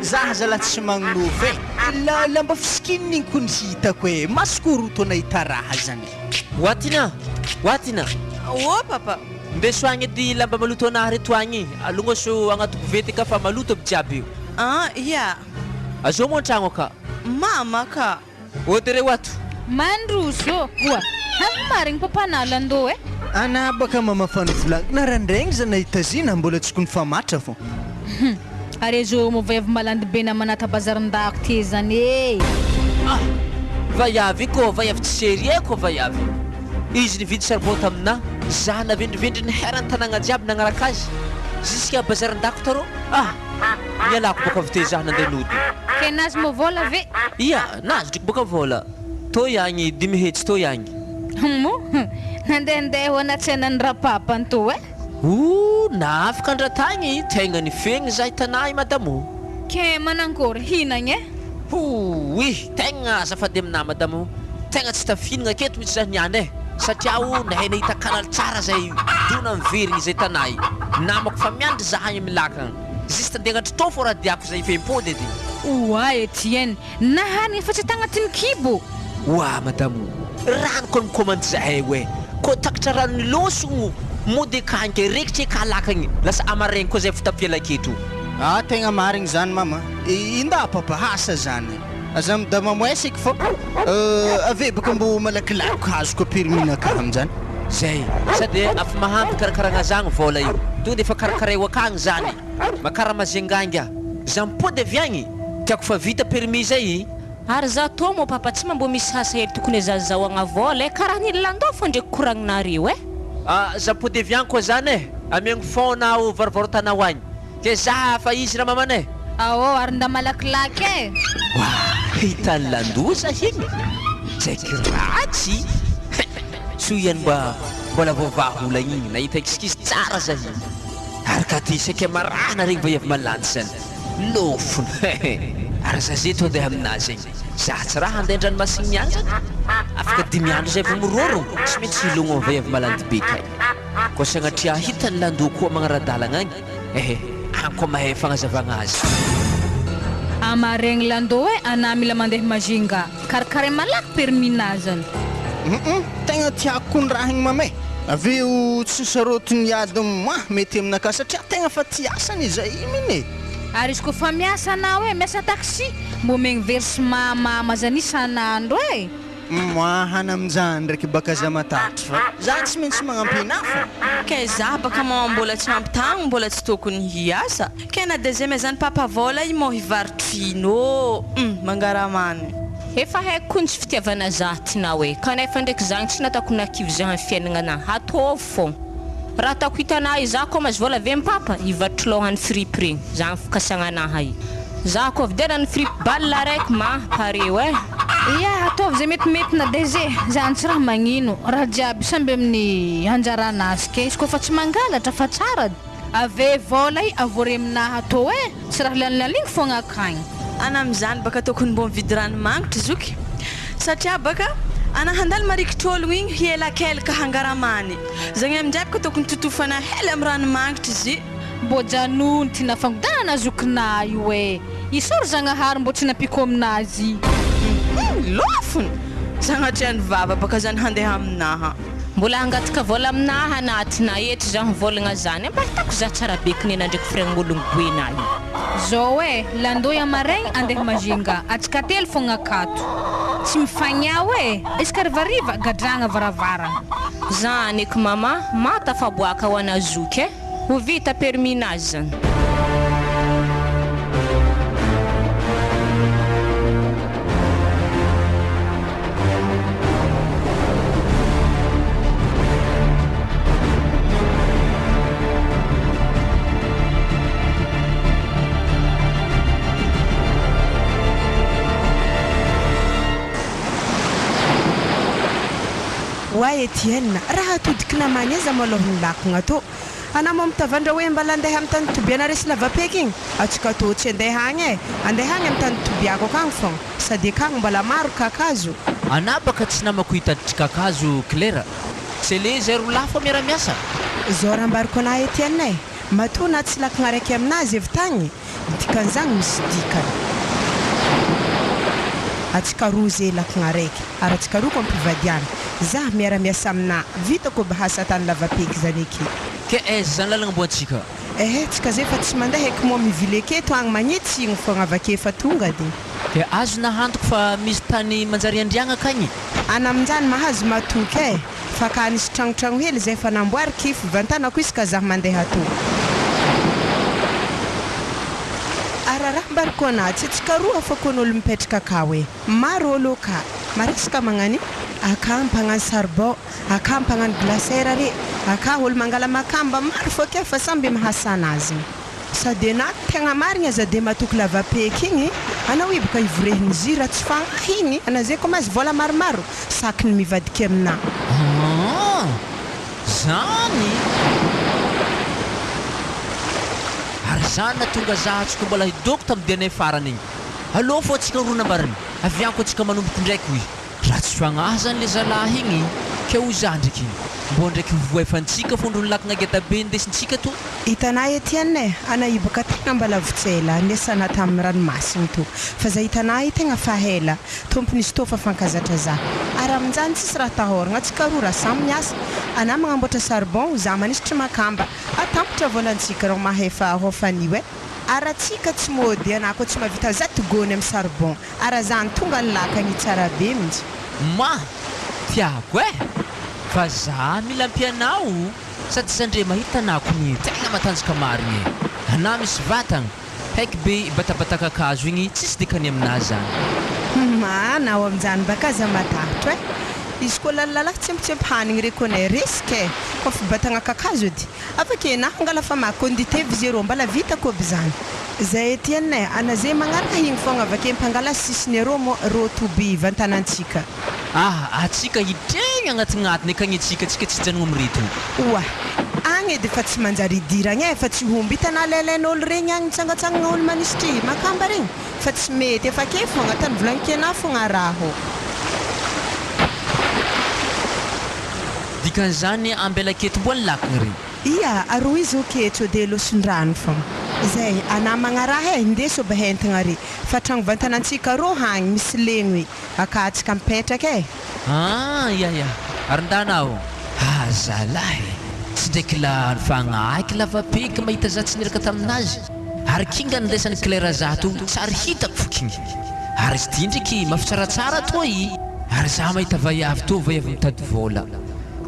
za zala tsy magnonofy e. La lamba fisikininy igny kony hitako e, masoko roa tô nahita raha zany. Oatina! Oatina! Ô papa! Ndeso agny edy lamba maloto anah reto agny, alognoso agnaty kovety ka fa maloto aby jiaby io. An, ia. Azao moa antragno ka. Mama ka. Ody reo ato. Mandroso oa. Avy marigny papa Nalando e. Ana baka mama fa nivolagna narandraigny za nahita zina mbola tsy ko nifamatra fô. Hum. Are zo mo vaiavy malandy be namana ta bazarindako ty zany e. Ah! Vaiavy ko vaiavy tsy serie ko vaiavy. Izy nividy charbon taminah, za navendrivendry ny heran'ny tanagna jiaby nagnaraka azy jusqu'à bazarindako tarô. Ah! Nialako boka avy teo za nandeha nody. Ke nazy mo vola ve? Ia, nazy driky boka vola. Toy agny dimy hetsy toy agny. Mo, nandehandeha ho anatsenan'ny rapapa to e. Ooh, nahafaka andratagny, tegna nifegny zahay tanà i madamo. Ke manankory hinagna e? Hooih, tegna azafady aminà madamo, tegna tsy tafihinagna aketo mihitsy zah niany e, satria o nahay nahita canal tsara zay dona miverigny zay tanà i, namako fa miandry zah agny amy lakagna, juste andeha agnatry tô fô raha diako zay efa impody edy. Oa Etienne, nahanigny fa tsy tagnatin'ny kibo. Oa madamo, rano kony mikomandy zahay oe. Koa takatra rano nilosogno mody akagny rekitry kalakagny lasa amaregny koa zay fitapialaka eto. Ah tegna marigny zany mama. Inda papa asa zany. Aza midamamoeseky fô ave baka mbô malakilaky azoko permis-nakahy aminjany. Zay, sady afa mahampy karakaragna zagny vôla io. Tonga de efa karakaraio akagny zany. Makara Majunga. Za mipody avy agny, tiako fa vita permis zay. Ary za tô moa papa tsy mba mbô misy asa hely tokony azazahoagna vôla e, karaha ny landao fô ndraiky koragninareo e. Ah, za mipody avy agny koa zany e, amiagno fôna aho varovarotanao agny. Ke za fa izy raha mamana e. Ao ary nda malakilaky e. Wa, hitan'ny landoza igny, tsaiky ratsy. Soa ihany mba mbola voavaha olagna igny, nahita excuse tsara za igny. Ary ka ty saika marahana regny vaiavy malandy zany. Lofony Ary za ze to andeha aminazy agny. Za tsy raha handeha an-dranomasigny agny zany. Afaka dimy andro zay vao mirorogno, tsy maintsy hilogno amy vaiavy malandy be kay. Koa sagnatria hitany lando koa magnara-dalagna agny, ehe, agny koa mahay fagnazavagna azy. Amaregny lando e, anah mila mandeha Majunga. Karakaray malaky permis-na zany. Hum tegna tiako koa ny raha igny mama e! Avy eo tsy sarotiny hiady moi mety aminakahy satria tegna fa tia asany zay mine e! Ary izy koa fa miasa anao e, miasa taxi, mbô omegny versement mama zany isan'andro e! Moi hana aminjany ndraiky baka za matatry fa za tsy maintsy magnampy anah fô. Ke za baka mama mbola tsy ampy tagno mbola tsy tokony hiasa ke na de zay mezany papa vola i mô hivarotro ino hum mangaramany. Efa haiko koa ny tsy fitiavana zah tinao e, kanefa ndraiky zagny tsy nataoko nakivy zah am fiainagna anah, ataovy fô raha ataoko hitanah i zah koa mahazo vola avy am papa, hivarotro lôhany fripy regny, zagny fikasagna anah i. Zah koa vidianany fripy balle araiky ma pareo eh. Ia, ataovy zay metimety na de ze, zany tsy raha magnino, raha jiaby samby amin'ny anjaranazy ke, izy koa fa tsy mangalatra fa tsara, ave vola i avory aminaha tô eh, tsy raha lanilanigny fogna akagny. Ana amizany baka tokony mbô mividy rano mangitry zoky satria baka ana handalo marikitr'ologno igny hielakelaka hangaramany zagny aminjay baka tokony totofana hely amy rano mangitry zy. Mbô janony ty nafangodanana zokinah io e! Isaory Zagnahary mbô tsy nampiako aminazy. Humm lôfony! Sagnatria ny vava baka zany handeha aminaha. Mbola hangataka vola aminaha anaty na eto zaho mivolagna zany mba hitako za tsara be kinena ndraiky fregn'ologno boena io. Zao e, landoy amaregny andeha Majunga, atsika telo fogna akato. Tsy mifagnao e, isaka harivariva gadragna varavaragna. Zany eky mama, mahatafaboaka ho ana zoky e. Ho vita permis nazy zany. Oa Etienne, raha atodiky namany aiza malôha ny lakogna tô? Anà moa mitavandra hoe mbala andeha amy tany tobiana resy lavapeky igny? Atsika tô tsy andeha agny e! Andeha agny amy tany tobiako akagny fogna, sady akagny mbala maro kakazo. Anà baka tsy namako hitatitry kakazo Claire. Tsy le zay ro lahy fa miara-miasa. Zao raha ambariko anà Etienne e! Matoa na tsy lakagna araiky aminazy avy tagny, dikan'izagny misy dikany. Atsika roa ze lakagna araiky, ary atsika roa koa ampivadiana. Zah miara-miasa aminà, vitako aby hasa tany lavapeky zany eky. Ke aiza zany lalagna mbo antsika? Ehe, tsika zay fa tsy mandeha eky moa mivily aketo agny magnitsy igny fogna avake fa tonga de. Ke azo nahantoko fa misy tany manjary andriagna akagny? Ana aminjany mahazo matoky e! Fa ka nisy tragnotragno hely zay fa namboary kif vantanako izy ka zah mandeha ato. Araraha mbariko anah tsy tsikaroha fa kony olo mipetraka akao e! Maro olo ka maresaka magnani aka mpagnano charbon aka mpagnano glacière re aka olo mangala makamba maro fô ke fa samby mahasana azy. Sady enah tegna marigny aza de matoky lavapeky igny anao iboka ivorehiny zy raha tsy fagnahy igny ana zay koa mahazo vola maromaro saky ny mivadiky aminah. Aa! Zany! Ary zany nahatonga za tsy ko mbola hidoko tam dianay farany igny. Aleo fô tsika roa nambarany, avy any koa tsika manomboko ndraiky hoy. Ratsy fagnahy zany le zalahy igny, ke hoy za ndreky igny. Mbô ndraiky voefantsika fondron'ny lakagna geda be ndesintsika to. Hitanà Etienne e, ana io baka tegna mbala votsela niasana tamin'ny ranomasina to, fa za hitanà io tegna fa hela, tompony izy tô fa fankazatra za, ary aminjany tsisy raha atahoragna tsika roa raha samy miasa, anà magnamboatra charbon, za manisitry makamba, atampitra volantsika rô mahefa hôfan'io e, ary atsika tsy môdy anà koa tsy mahavita zato gony amy charbon, ary zany tonga ny lakagny tsara be mintsy. Ma! Tiako eh! Fa za mila ampianao sady sandre mahita anah kony tegna matanjaka marigny e! Anah misy vatagna, haiky be hibatabata kakazo igny tsisy dikany aminah zany. Ma! Anao aminjany baka aza matahotro eh! Izy koa lalilalahy tsempotsempo hanigny re kone risque eh! Koa fibatagna kakazo edy avake nah angala famaky kondite vizero mbala vitako aby zany. Zay Etienne eh, ana ze magnaraka igny fogna avake mpangala sisiny arô moa rô toby vantanantsika. Ah atsika hidregny agnatinatiny akagny atsika tsika tsy hijanogno amreto. Oa! Agny edy fa tsy manjary idiragna eh fa tsy homby hitanà lailain'olo regny agny mitsangatsangagna olo manisitry makamba regny fa tsy mety efa ake fogna tany volagniko anà fogna raho. Dikan'izany ambela aketo mboa ny lakagna re. Ia, aroa izy ok co de loson-drano fogna. Zay, anà magnaraha eh, ndeso aby entagna re, fa tragno vantanantsika arô hagny misy legno e, akatsika mipetraka eh. Ah, ia ia, ary ndana aho. Ah zalahy e, tsy ndraiky la fagnahy lavabe ka mahita za tsy niraka taminazy, ary kinga nindraisan'i Claire za to tsary hitako fo kinga, ary izy ty ndreky mafy tsaratsara toa i, ary za mahita vaiavy toa vaiavy mitady vôla.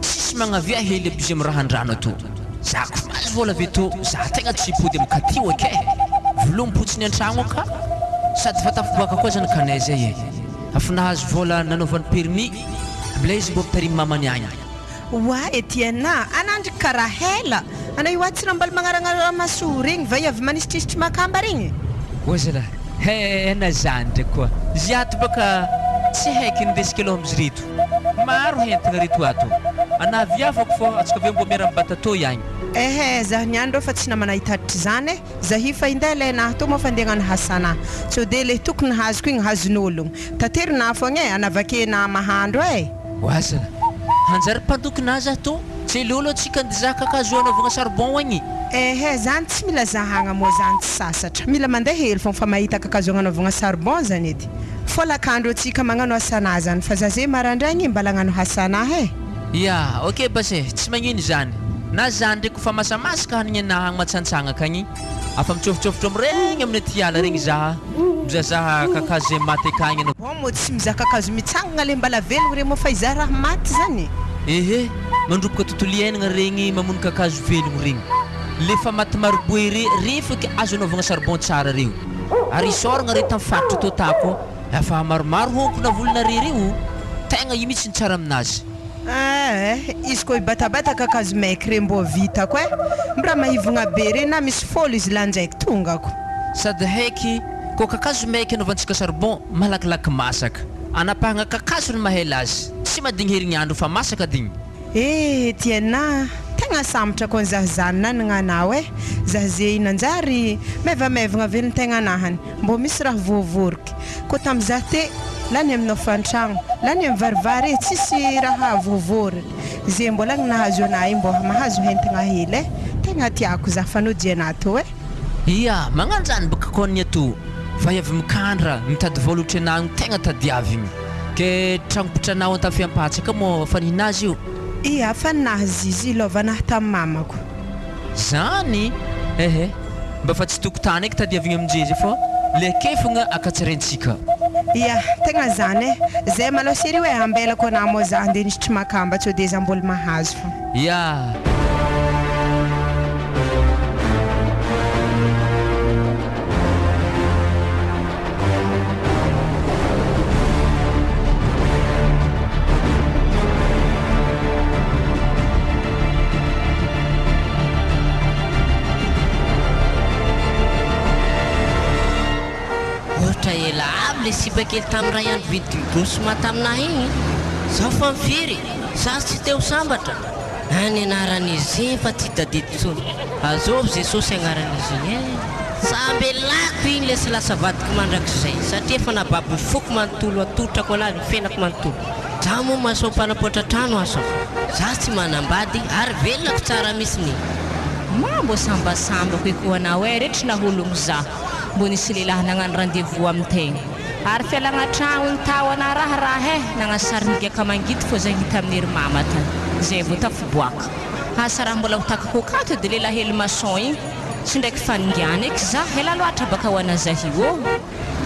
Tsisy magnavia hely abuse am raha andrano ato. Za ko mahazo vola avy eto za tegna tsy hipody am katio ake. Vilompotsiny antragno aka. Sady fa tafiboaka koa zany kanay zay e. Afa nahazo vola nanaovany permis mbola izy mbo mitarimy mamany agny. Oa Etienne a! Anandry karaha hela! Ana io atsy raha mbala magnaragnaramaso regny va avy manisitrisitry makamba regny? Oa zalahy, he na zany ndraiky koa, zy ato baka tsy haiky ny resaka aloha amzy reto. Maro hentagna reto ato. Ana viavako fô atsika aveo mbô miara mibata tô iagny. Ehe, zaho niany rô fa tsy namana hitatitra izany e, zaho fa hinday lay naha tô moa fa ndeha hagnano hasana, sao de le tokony hazoko igny hazon'ologno, tatero naha fogna e, anavake naha mahandro e. Oazana, hanjary mpandoky naha zaho tô, tsy lolo atsika ndizaha kakazo anaovagna charbon agny. Ehe, zany tsy mila zahagna moa zany tsy sasatra, mila mandeha hely fogna fa mahita kakazo agnanaovagna charbon zany edy. Folakandro atsika magnano hasana zany fa za ze marandraigny mbala agnano hasana he. Ya, ok base, tsy magnino zany. Na za ndreky kofa masamasaka hanigny anaha agny matsantsagna akagny, afa mitsôfotsôfotro amregny amin'ny aty ala regny za, mizahazaha kakazo zay maty akagny anao. Bon mô tsy mizaha kakazo mitsangagna le mbala velogno re mô fa izaha raha maty zany. Ehe, mandroboka tontolo iainagna regny mamono kakazo velogno regny. Le fa maty maroboe re, refaky azo anaovagna charbon tsara reo. Ary isaoragna re tam faritra tô tako afa maromaro honko navolona re reo tegna io mitsy ny tsara aminazy. Eh izy koa hibatabata kakazo maiky re mbô vitako eh mra mahivogna be re na misy fôlo izy lanjaiko tongako. Sady haiky koa kakazo maiky anaovantsika charbon malakilaky masaka. Anapahagna kakazo ny mahela azy tsy madigny herignandro fa masaka digny. Eh Etienne a! Tegna sambatra kony zah zany nanagna anao eh! Zah ze nanjary maivamaivagna velon-tegnanahany, mbô misy raha voavoriky koa tam zah te, lany amin'ny hofan-tragno, lany amin'ny varivary eh, tsisy raha voavory, ze mbola agny nahazo anah io mbô mahazo hentagna hely eh! Tegna tiako zah fanodiana tô eh! Ia, magnanjany baka kony ato. Vaiavy mikandra, mitady vôla otrenagno tegna tadiavigny. Ke tragno pitranao antafiampatsaka moa fa ninazy io? Ia, fa ninazy izy lôvanahy tam mamako. Zany? Ehe, mba fa tsy tokotany eky tadiavigny aminje zay fô le ake fogna akatsarentsika. Ia, tegna zany e! Zay malô serio e, ambelako anah mô zah nde nisotro makamba tsô de zah mbôla mahazo fô. Ia. Ohatra ela aby le sipa kely tam ray andro vidy doucement taminah igny, zaho fa mifiry, za tsy te ho sambatra. Any anaran'izy igny fa tsy tadidiko tsony. Azovy Jesosy agnaran'izy igny eh. Samby elako igny lesy lasa vadiko mandrakizay satria efa nababo ny foko manontolo atolotrako anazy ny fiainako manontolo. Za moa maçon mpanampoatra trano asa. Za tsy manambady ary velonako tsara mitsiny. Ma mbô sambasambako eko anao e retry nahologno za mbô nisy lehilahy nagnano rendez-vous amin-tegna ary fialagna tragno igny tao ana raha raha e nagnano sary nigiaka mangidy fô zay hita amin'ny ery mama tany zay vô tafiboaka asa raha mbola ho takako akato edy lehilahy hely maçon igny tsy ndraiky faningiana eky za ela loatra baka ho ana zahio ô.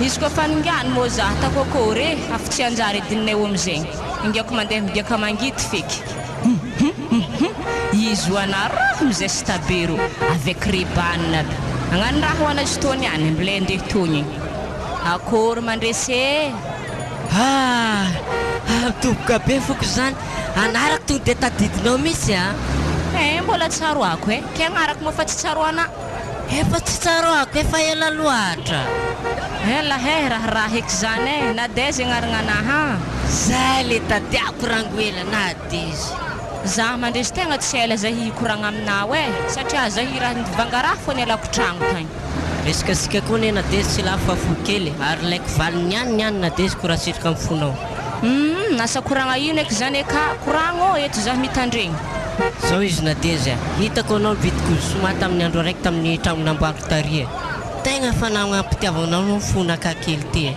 Izy koa faningany moa za atako akôry e, afa tsy hanjary edininay eo amizegny, ingiako mandeha migiaka mangidy feky. Hum hum hum hum izy ho ana raha mizesta be rô, avec reban aby. Agnano raha ho ana izy tô niany, mblay ndeha togny igny. Akôry mandresy e! Ah! Ah! Midoboka be foko zany, anarako tonga de tadidinao mitsy a! Eh mbola tsaroako e, ke agnarako moa fa tsy tsaroana. Efa tsy tsaroako, efa ela loatra. Ela he, raharaha eky zany e, Nadège agnaragnanaha. Zay le tadiako rangoela Nadège. Za mandresy tegna tsy ela zay hikoragna aminao e, satria zay raha nivanga raha fô nialako tragno tagny. Resaka sika koa anie Nadège tsy lafo fa fo kely e, ary laiko valiny ihany ny any Nadège ko raha sitraka amin'ny fonao. Humm, asa koragna ino eky zany e ka, koragno ô, eto zah mitandregny. Zao izy Nadège a, hitako anao nividy gozoma tamin'ny andro araiky tamin'ny tragno namboariko tary e. Tegna fa nagnam-pitiavanao anao fonakà kely ty e.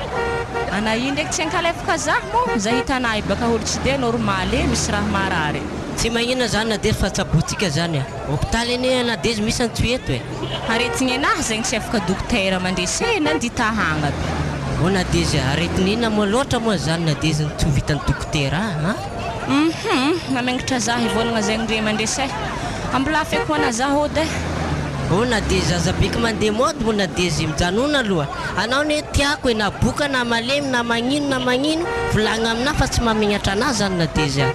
Ana io ndraiky tsy ankalefaka zah moa, zah hitanah io baka olo tsy de normal e, misy raha marary. Tsy magnina zany Nadège fa tsabointsika zany a. Hopitaly anie Nadège misy antsoy eto e. Aretigny anah zegny tsy afaka dokotera mandresy e, nandita hagna aby. Oh Nadège a, aretigny inona moa loatra moa zany Nadège no tsy ho vitan'ny dokotera a? Hum, mamengatra zah hivolagna zegny ndre mandresy e. Ambilafy ako ana zah ody e. Oh Nadège aza beky mandeha mode moa Nadège, mijanona aloha. Anao anie tiako e, na boka na malemy na magnino na magnino, volagno aminah fa tsy mamegnatra anah zany Nadège a.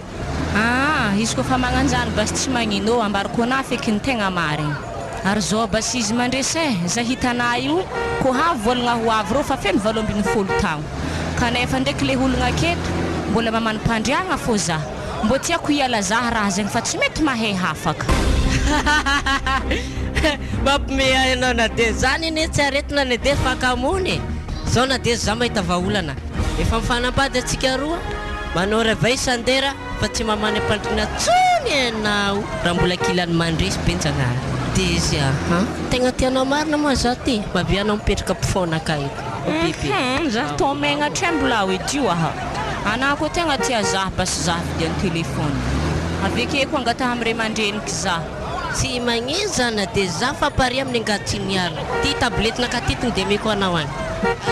Aa izy koa fa magnanjany basy tsy magnino ambarako anah feky ny tegna marigny. Ary zao basy izy mandresy eh, za hitanah io ko ha volagna ho avy reo fa feno 18 taogno. Kanefa ndraiky le ologna aketo mbola mamani-pandriagna fô za. Mbô tiako hiala zah raha zegny fa tsy mety mahay hafaka. Mampime ahy anao Nadège, zany anie tsy aretina Nadège fa hakamoana e! Zao Nadège za mahita vahaolana, efa mifanambady antsika roa, Manao réveil Sandera fa tsy mamany am-pandriana tsony ianao raha mbola kilan'ny mandresy be Njanahary. Dezy a han! Tegna tianao marina moa za ty? Mavia anao mipetraka ampofoana ka eto. Oh bebe. Hum zah tô megnatra e mbola ho ety io aha. Anah koa tegna tia zah basy zah vidiany téléphone. Aveke ko angataha am ray aman-dreniky zah. Tsy magnino zany de za fa pare amin'ny angatsiniala. Ty tablette naka ty tonga de ameko anao agny.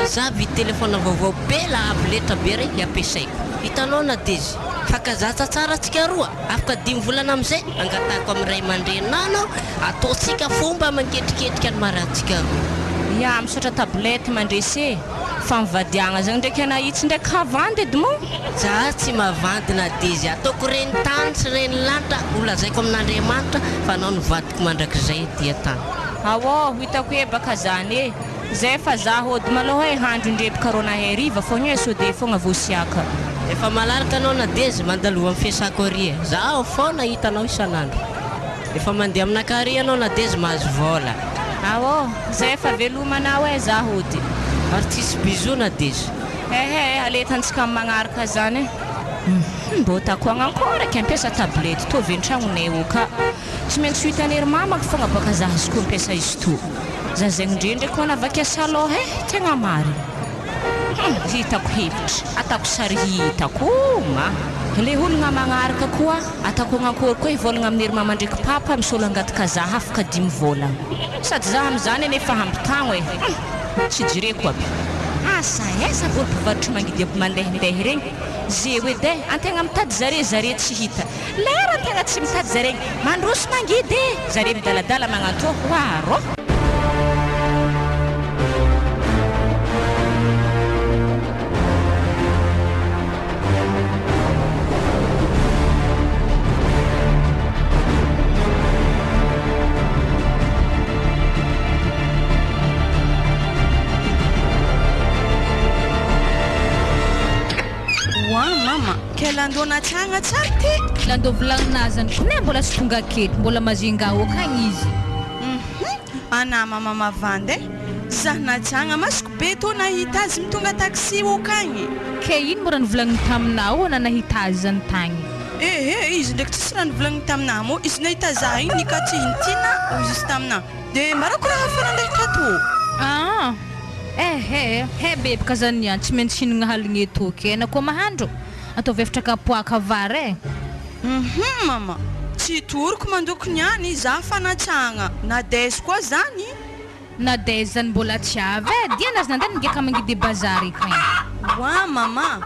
Za vidy téléphone vaovao be la avo lenta be regny ampiasaiko. Hitanao Nadezy, fankazatsa tsara antsika roa, afaka dimy volana amizay angatahako amin'ny ray aman-dreninao anao, ataontsika fomba mangetriketrika ny marantsika roa. Ya misaotra tablette mandresy e! Fa mivadiagna zegny ndraiky anah itsy ndraiky havandy edy moa. Za tsy mavandy Nadezy, ataoko reny tany sy reny lanitra ho lazaiko amin'Andriamanitra fa anao no vadiko mandrakizay ety an-tany. Aô, ho hitako e baka zany e! Zay fa za hody malôha e handro indreboka rô nahay hariva fogna e sode fogna vosiaka. Efa malalaka anao Nadezy, mandalova amin'ny fiasako ary e! Za ao foana hitanao isan'andro. Efa mandeha aminakahy ary ianao Nadezy mahazo vôla. Aô, zay fa veloma anao e, za hody. Ary tsisy bisous Nadezy. Ehe, aletantsika amin'ny magnaraka zany e. Hum, mbô takoagna ankôry aky ampiasa tablette tô ve an-tragnonay ô ka. Tsy maintsy ho hitan'i ery mamako fogna baka za azoko ampiasa izy tô. Za zegny ndre ndraiky manavaky asa alôha e, tegna marigny. Hum, hitako hevitra, atako sary hitako ma. Le ologna magnaraka koa, atako agnankory koa hivôlagna amin'i ery mama ndraiky papa misy olo hangataka za afaka dimy vôlagna. Sady za amizany anie efa hampitagno e, hum, tsy jireko aby. Asa aiza aby olo mpivarotro mangidy aby mandehandeha regny, zeo edy e, antegna mitady zare, zare tsy hita. Lera antegna tsy mitady zare mandroso mangidy e! Zare midaladala magnantô hoaro. Oa mama, ke landona tsagna tsara ty. Landô volagnina zany ko ne mbola tsy tonga aketo, mbola mazenga ao akagny izy. Ana mama mavandy e. Za najagna masoko be tô nahita azy mitonga taxi okagny. Ke ino moa raha nivolagniny taminao na nahita azy zany tagny? Ehe izy ndraiky tsisy raha nivolagniny taminah mô izy nahita za igny nikatihiny Tina hozy izy taminah de marako raha hafa nandeha tato. Ah! Ehe he bebaka zany niany tsy maintsy hinagna haligny eto ke na koa mahandro ataovy efatra kapoaka vary e. Hum mama tsy toriko mandoko niany za fa natsagna Nadège koa zany. Nadège zany mbola tsy avy e, diana aza nandeha nigaka mangidy bazary kay. Oa mama,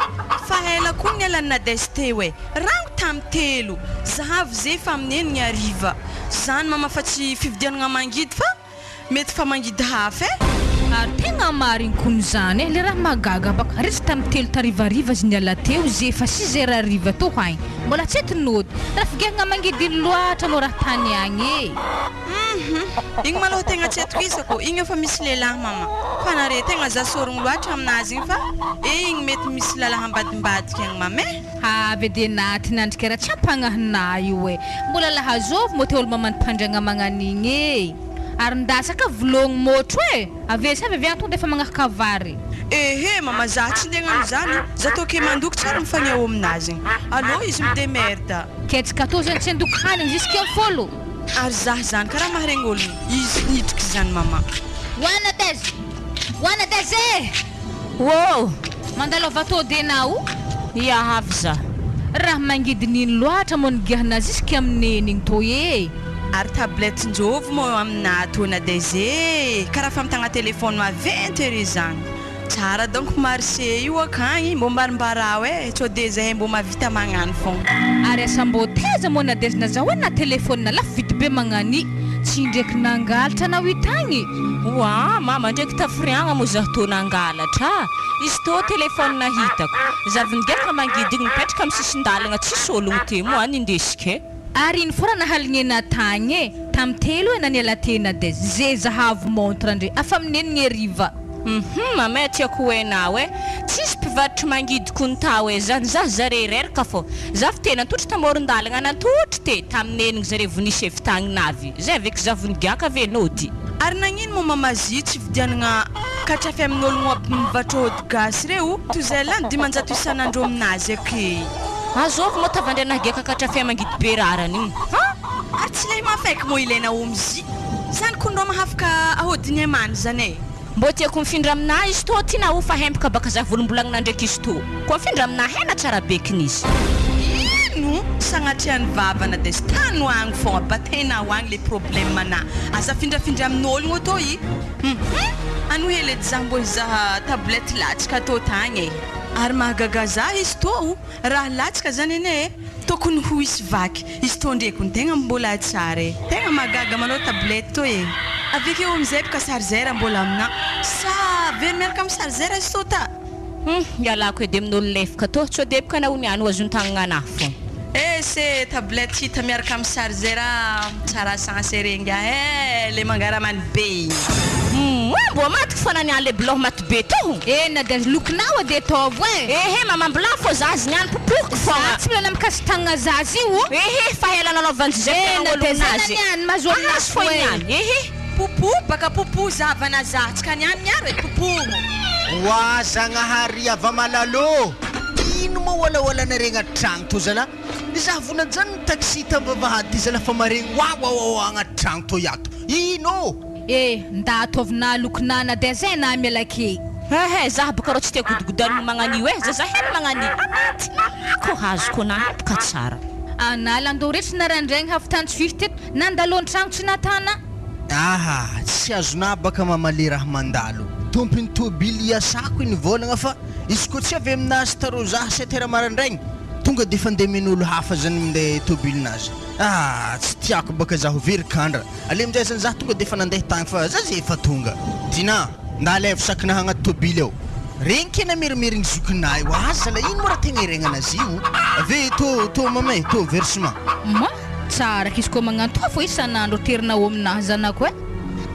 fa ela koa nialan'i Nadège teo e, rango tam telo, zahavo ze fa amin'ny enigny hariva, zany mama fa tsy fividianagna mangidy fa mety fa mangidy hafa e. Ary tegna marigny kony zany e, le raha mahagaga baka retsy tam telo tarivariva izy niala teo ze efa six heures hariva tô haigny mbola tsy ety nody, raha figiahagna mangidy loatra moa raha tany agny e. Hum igny malôha tegna tsy atokisako, igny efa misy lehilahy mama, fa nare tegna za sôrogno loatra aminazy igny fa eh igny mety misy lalahy ambadimbadika agny mama eh. Avy edy anaty nandrika raha tsy ampagnahinà io e! Mbola lahazôvy mô te olo mamani-pandriagna magnan'igny e! Ary ndasaka vilogno môtro e! Avy etsy avy avy agny tonga de efa magnahaka vary. Ehe mama za tsy nde hagnano zany, za tô ke mandoky tsara mifagneo aminazy igny, alô izy midemerde. Ketsika tô zany tsy handoky hanigny jusqu'à fôlo. Ary zah zany karaha maharegny ologno izy nidriky zany mama. Hoana Deze! Hoana Deze! Woo! Mandalo avy ato Odena o! Ia avy zah. Raha mangidy nino loatra moa nigahana jusque amin'ny neny igny tô ee. Ary tablette njovy moa aminah tô na Deze ee! Karaha fa mitagna téléphone maventy ery zany. Tsara donc marché io akagny, mbô mbarimbarao eh, sao de zahay mbô mahavita magnano fogna. Ary asa mbô taiza moa nadezina zaho na telephone lafo vidy be magnani tsy indreky nangalatra anao itagny. Oa mama ndreky tafiriagna moa zaho tô nangalatra a! Izy tô telephone hitako, za avy nigiaka mangidy igny mipetraka amy sisin-dalagna tsisy ologno teo moa nindesiko e. Ary iny fona nahalignena tagny e, tam telo e naniala tena de ze zahavo montre ndre afa amin'enigny hariva. Hum mamay tiako ho hainao e, tsisy mpivarotry mangidy kontao e zany za zare reraka fô za avy te nantotry tamoron-dalagna nantotry te tamin'ny enigny zare vo nisy avy tagny navy zay avy eky za vo nigiaka ave nody. Ary nagnino moa mamazi tsy vidianagna katrafy amin'ologno aby mivatro ody gasy reo toy zay lany 500 isan'andro aminazy aky. Azovy moa tavandry anah giaka katrafy mangidy be rarany igny ha! Ary tsy lay mafaiky moa ilaina omzy zany kony rô mahafaka ahodiny amany zany e. Mbô tiako mifindra aminah izy tô ty na ofa hempaka baka za volombolagnina ndraiky izy tô koa mifindra aminah hena tsara bekiny izy. Ino? Sagnatrian'ny vava na des tany ho agny fogna batenao agny le problème ana aza afindrafindra amin'ologno tô i hum ano hely edy za mbô hizaha tablette latsaka tô tagny e. Ary mahagaga za izy tô raha latsaka zany anie e tokony ho hisy vaky izy tô ndreky ny tegna mbola tsara e tegna mahagaga manao tablette tô e avekeo amizay boka chargeur mbola amina sa very miaraka amy chargeur izy tô ta. Hum ialako edy amin'olo lefaka tô sao de boka anao niany ho azon-tagnana anah fô. Ese tablette hita miaraka amin'ny chargeur tsara sens ery ingahy eh, le mangaramany be igny. Hum mbô matiko fona niany le bilao maty be tô. Eh na dia lokinao edy ataovo eh. Ehe mamambilà fô zaza niany popohiko fogna. Za tsy mila namikasi-tagnana zaza io o. Ehe fa ela nanaovan'i Joseph Eh na dia zana olonazy. niany mahazo Mahazo aminazy fô fo eh. niany ehe. Popo baka popo zahavana za tsy ka niany miaro e popohogno. Oa Zagnahary hava-malala ô! Ino moa walawalanareo agnaty tragno tô zalahy? Izaho vao najanona ny taxi tam-bavahady ty zalahy fa maregny wawawawa agnaty tragno tô iato. Ino ô? Eh nda ataovy na lokinà na dia zay na miala key. Ehe zah boka rô tsy tia godogodaniny magnanio eh zaza hely magnani anaty ko hazoko anah boka tsara. Anala andao retsy narandraigny havitan tsy firy teto nandalo antragno tsy natana. Aha, tsy azonà baka mamaly raha mandalo. Tompony tôbily iasako iny vôlagna fa izy koa tsy avy aminazy tarô zah sept heures marandraigny tonga defa ndeha amen'olo hafa zany minday tôbilinazy. Ah, tsy tiako baka zaho very kandra. Ale aminjay zany zah tonga defa nandeha tagny fa za ze efa tonga. Dina, nda alevo sakinah agnaty tôbily ao. Regny ke namerimerigny zokinah io aza la ino moa raha tegna iregnana azy io? Ave tô tô mama e, tô versement. Ma, tsara k'izy koa magnanto fô isan'andro aterina ao aminahy zanako e.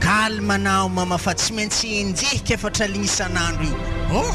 Calme anao mama fa tsy maintsy enjehika efatra aligny isan'andro io. Oh!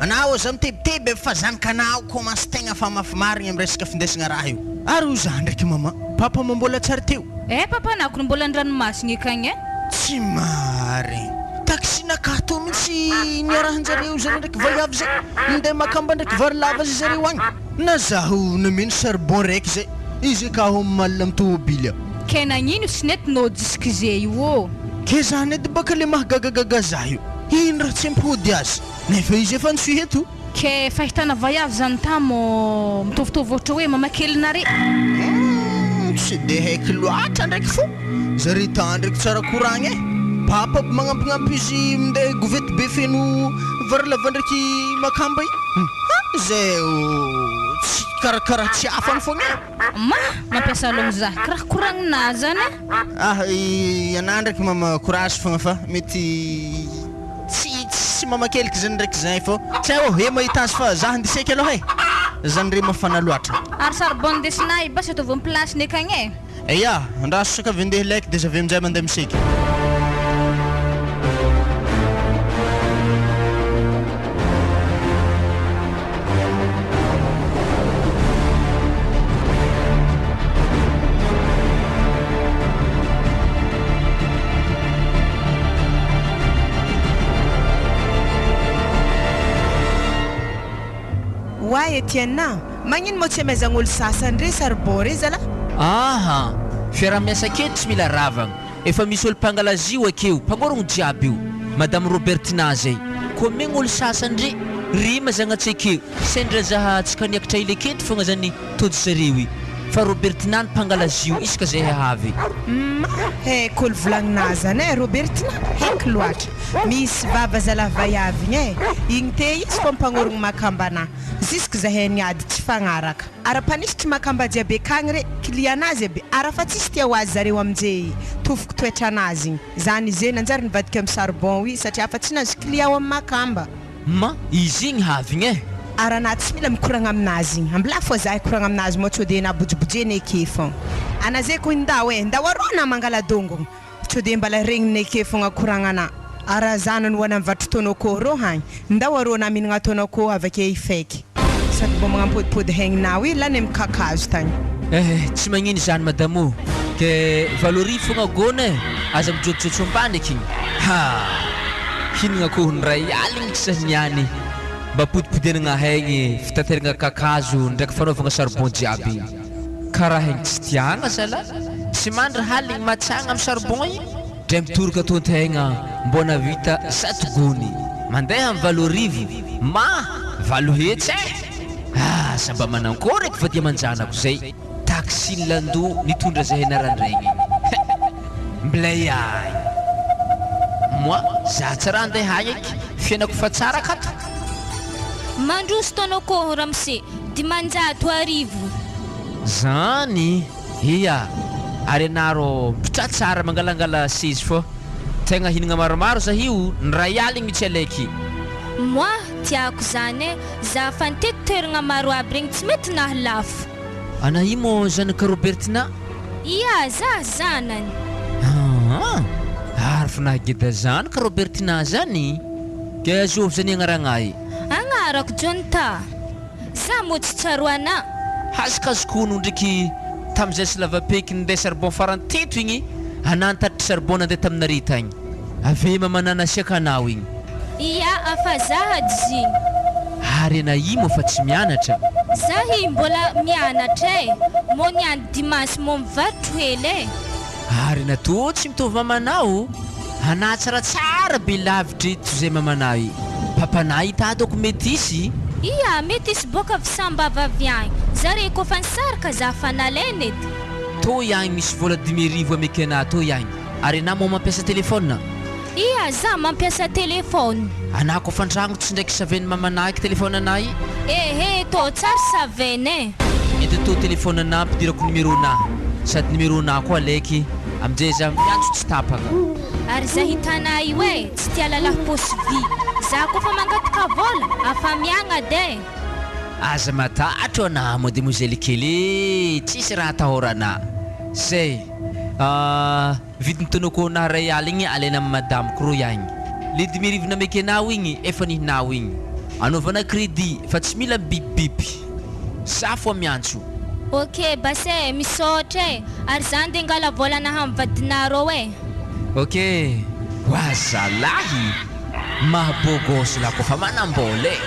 Anao aza mitebiteby aby fa zanakanao commence tegna fa mafy marigny am resaka findesagna raha io. Ary ho za ndraiky mama, papa moa mbola tsary teo. Eh papa nako no mbola an-dranomasigny akagny eh. Tsy marigny. Taxi-nakahy teo mihitsy niarahan-jareo zare ndraiky vaiavy zay, ninday makamba ndraiky vary lava zay zareo agny. Na zaho nomeny charbon raiky zay, izy eka omaly amy tômôbily ao. Ke nagnino tsy nety nô diskze io ô? Ke zany edy baka le mahagagagaga zah io, ino raha tsy ampody azy, nefa izy efa nitsohy eto. Ke fahitana vaiavy zany tamo mitovitovy ohatra hoe mamakelinare. Humm tsy de haiko loatra ndraiky fô zare tandreko tsara koragna e! Papa aby magnampignampy izy minday govety be feno vary lava ndraiky makamba igny ha zay ô tsy karakaraha tsy afany fogna e! Ma! Mampiasa lôgno za kiraha koragninà zany e! Ah anah ndraiky mama courage fogna fa mety Tsy tsy mamakeliky zany ndraiky zay fô tsy hay ô he mahita azy fa za handeha seky aloha e! Zany re mafana loatra. Ary charbon ndesinay basy ataovy am place ny akagny e! Eya, andraso saka avy andeha laiky de za avy aminjay mandeha miseky. Oay Etienne a! Magnino moa tsy amaizagna olo sasany re saribon re zalah? Aha! Fiaraha-miasa aketo tsy mila ravagna. Efa misy olo mpangala zio akeo, mpangorogno jiaby io. Madame Robertina zay. Koa megna olo sasany re, ry mazagna tsy akeo. Sendra zaha tsy ka niakatra hely aketo fogna zany tojo zareo i. Fa Robertina ny mpangala zio isaka zay hahavy. Humm haiko olo volagninà zany e Robertina haiko loatra misy vava zalah vaiavy igny e igny te izy fô mpagnorogno makamba anà jusque zahay niady tsy fagnaraka ara mpanisitry makamba jiaby akagny re client nazy aby ara fa tsisy tia ho azy zareo amnjey tofoko toetranazy igny zany ize nanjary nivadika am charbon oi satria afa tsy nahazo client ao am makamba. Ma, izy igny havigna eh! Ary anah tsy mila mikoragna aminazy igny, ambilà fô zah hikoragna aminazy moa tsô de na bojibojeny eke fôgna. Ana zay ko ndao eh, ndao arô anah mangala dongogno, tsô de mbala regniny eke fôgna koragna anah. Ara zah nanohana mivarotro tôno akôho rô hagny, ndao arô anah mihinagna tôno akôho avake hifaiky. Sady mbô magnampôdipôdy hegninaho i lany amy kakazo tagny. Eh, tsy magnino izany madame o! Ke valoris fogna gôna eh! Aza mijôtsôtsô ambany aky igny! Ha! Hihinagna akoho ndray aligny tsy sahy niany! Mba podipodenagna haigny fitateragna kakazo ndraiky fanaovagna charbon jiaby! Karaha igny tsy tiagna zalah! Tsy mandry haligny matsagna amy charbon igny! Ndray mitoroka ataon-tegna mbô nahavita zato gony! Mandeha amy 8000 ma 800 eh! Asa mba manankôry eky vady aman-janako zay taxi nlandoha nitondra zahay narandraigny he! Mblay agny moi za tsy raha andeha agny eky fiainako fa tsara akato. Mandroso tonoko ramose, 1500. Zany Ia, ary anaro mpitraha tsara mangalangala sezy fô tegna hinagna maromaro za io ndray aligny mitsy alaiky. Moi, tiako zany e, za fa nitety toeragna maro aby regny tsy mety naha lafo. Ana io mô zanaka Robertina? Ia, za zanany. Aa, ary fa nahageda zanaka Robertina zany? Ke azovy zany agnaragna e? Agnarako Jonta. Za moa tsy tsaroana. Hazokazoko hono ndriky tamizay sy lavapeky ninday charbon farany teto igny anah nitatitra charbon nandeha taminare tagny ave mamanah nasiaka anao igny. Ia afa za hadizigny. Ary anah i moa fa tsy mianatra. Za i mbola mianatra e, mô niany dimanche mô mivarotro hely e. Ary anah tô tsy mitovy mamanah o, anah tsaratsara be lavitry toy zay mamanah i. Papanah i dadako metisy. Ia, metisy boka avy sambava avy agny. Zare kofa nisaraka za fa nalaina edy. Tô agny misy vola 5000 ameko anah tô agny. Ary anah moa mampiasa telephone? Ia, za mampiasa telephone. Anah kofa antragno tsy ndraiky saven'ny mamanah eky telephone anah i. Ehe, tô tsary savena e. Eto tô telephone anah ampidirako numero nah sady numero nah koa alaiky amizay za miantso tsy tapaka. Ary za hitanah io e, tsy tia lalahy paosy vy. Za kofa mangataka vola, afa miagna de. Aza matahatro anah mademoiselle kely e, tsisy raha atahorana. Zay ah. Vidiny tonoko naha ray aligny alaina am madamiko roy agny. Le 5000 nameko anao igny efa nihinao igny. Anaovana crédit fa tsy mila mibipibipy. Za fô miantso. Ok bas e, misaotra e! Ary za nde ngala vola anaha am vadinareo e! Ok. Wa zalahy! Maha beau gosse la kofa manambola e!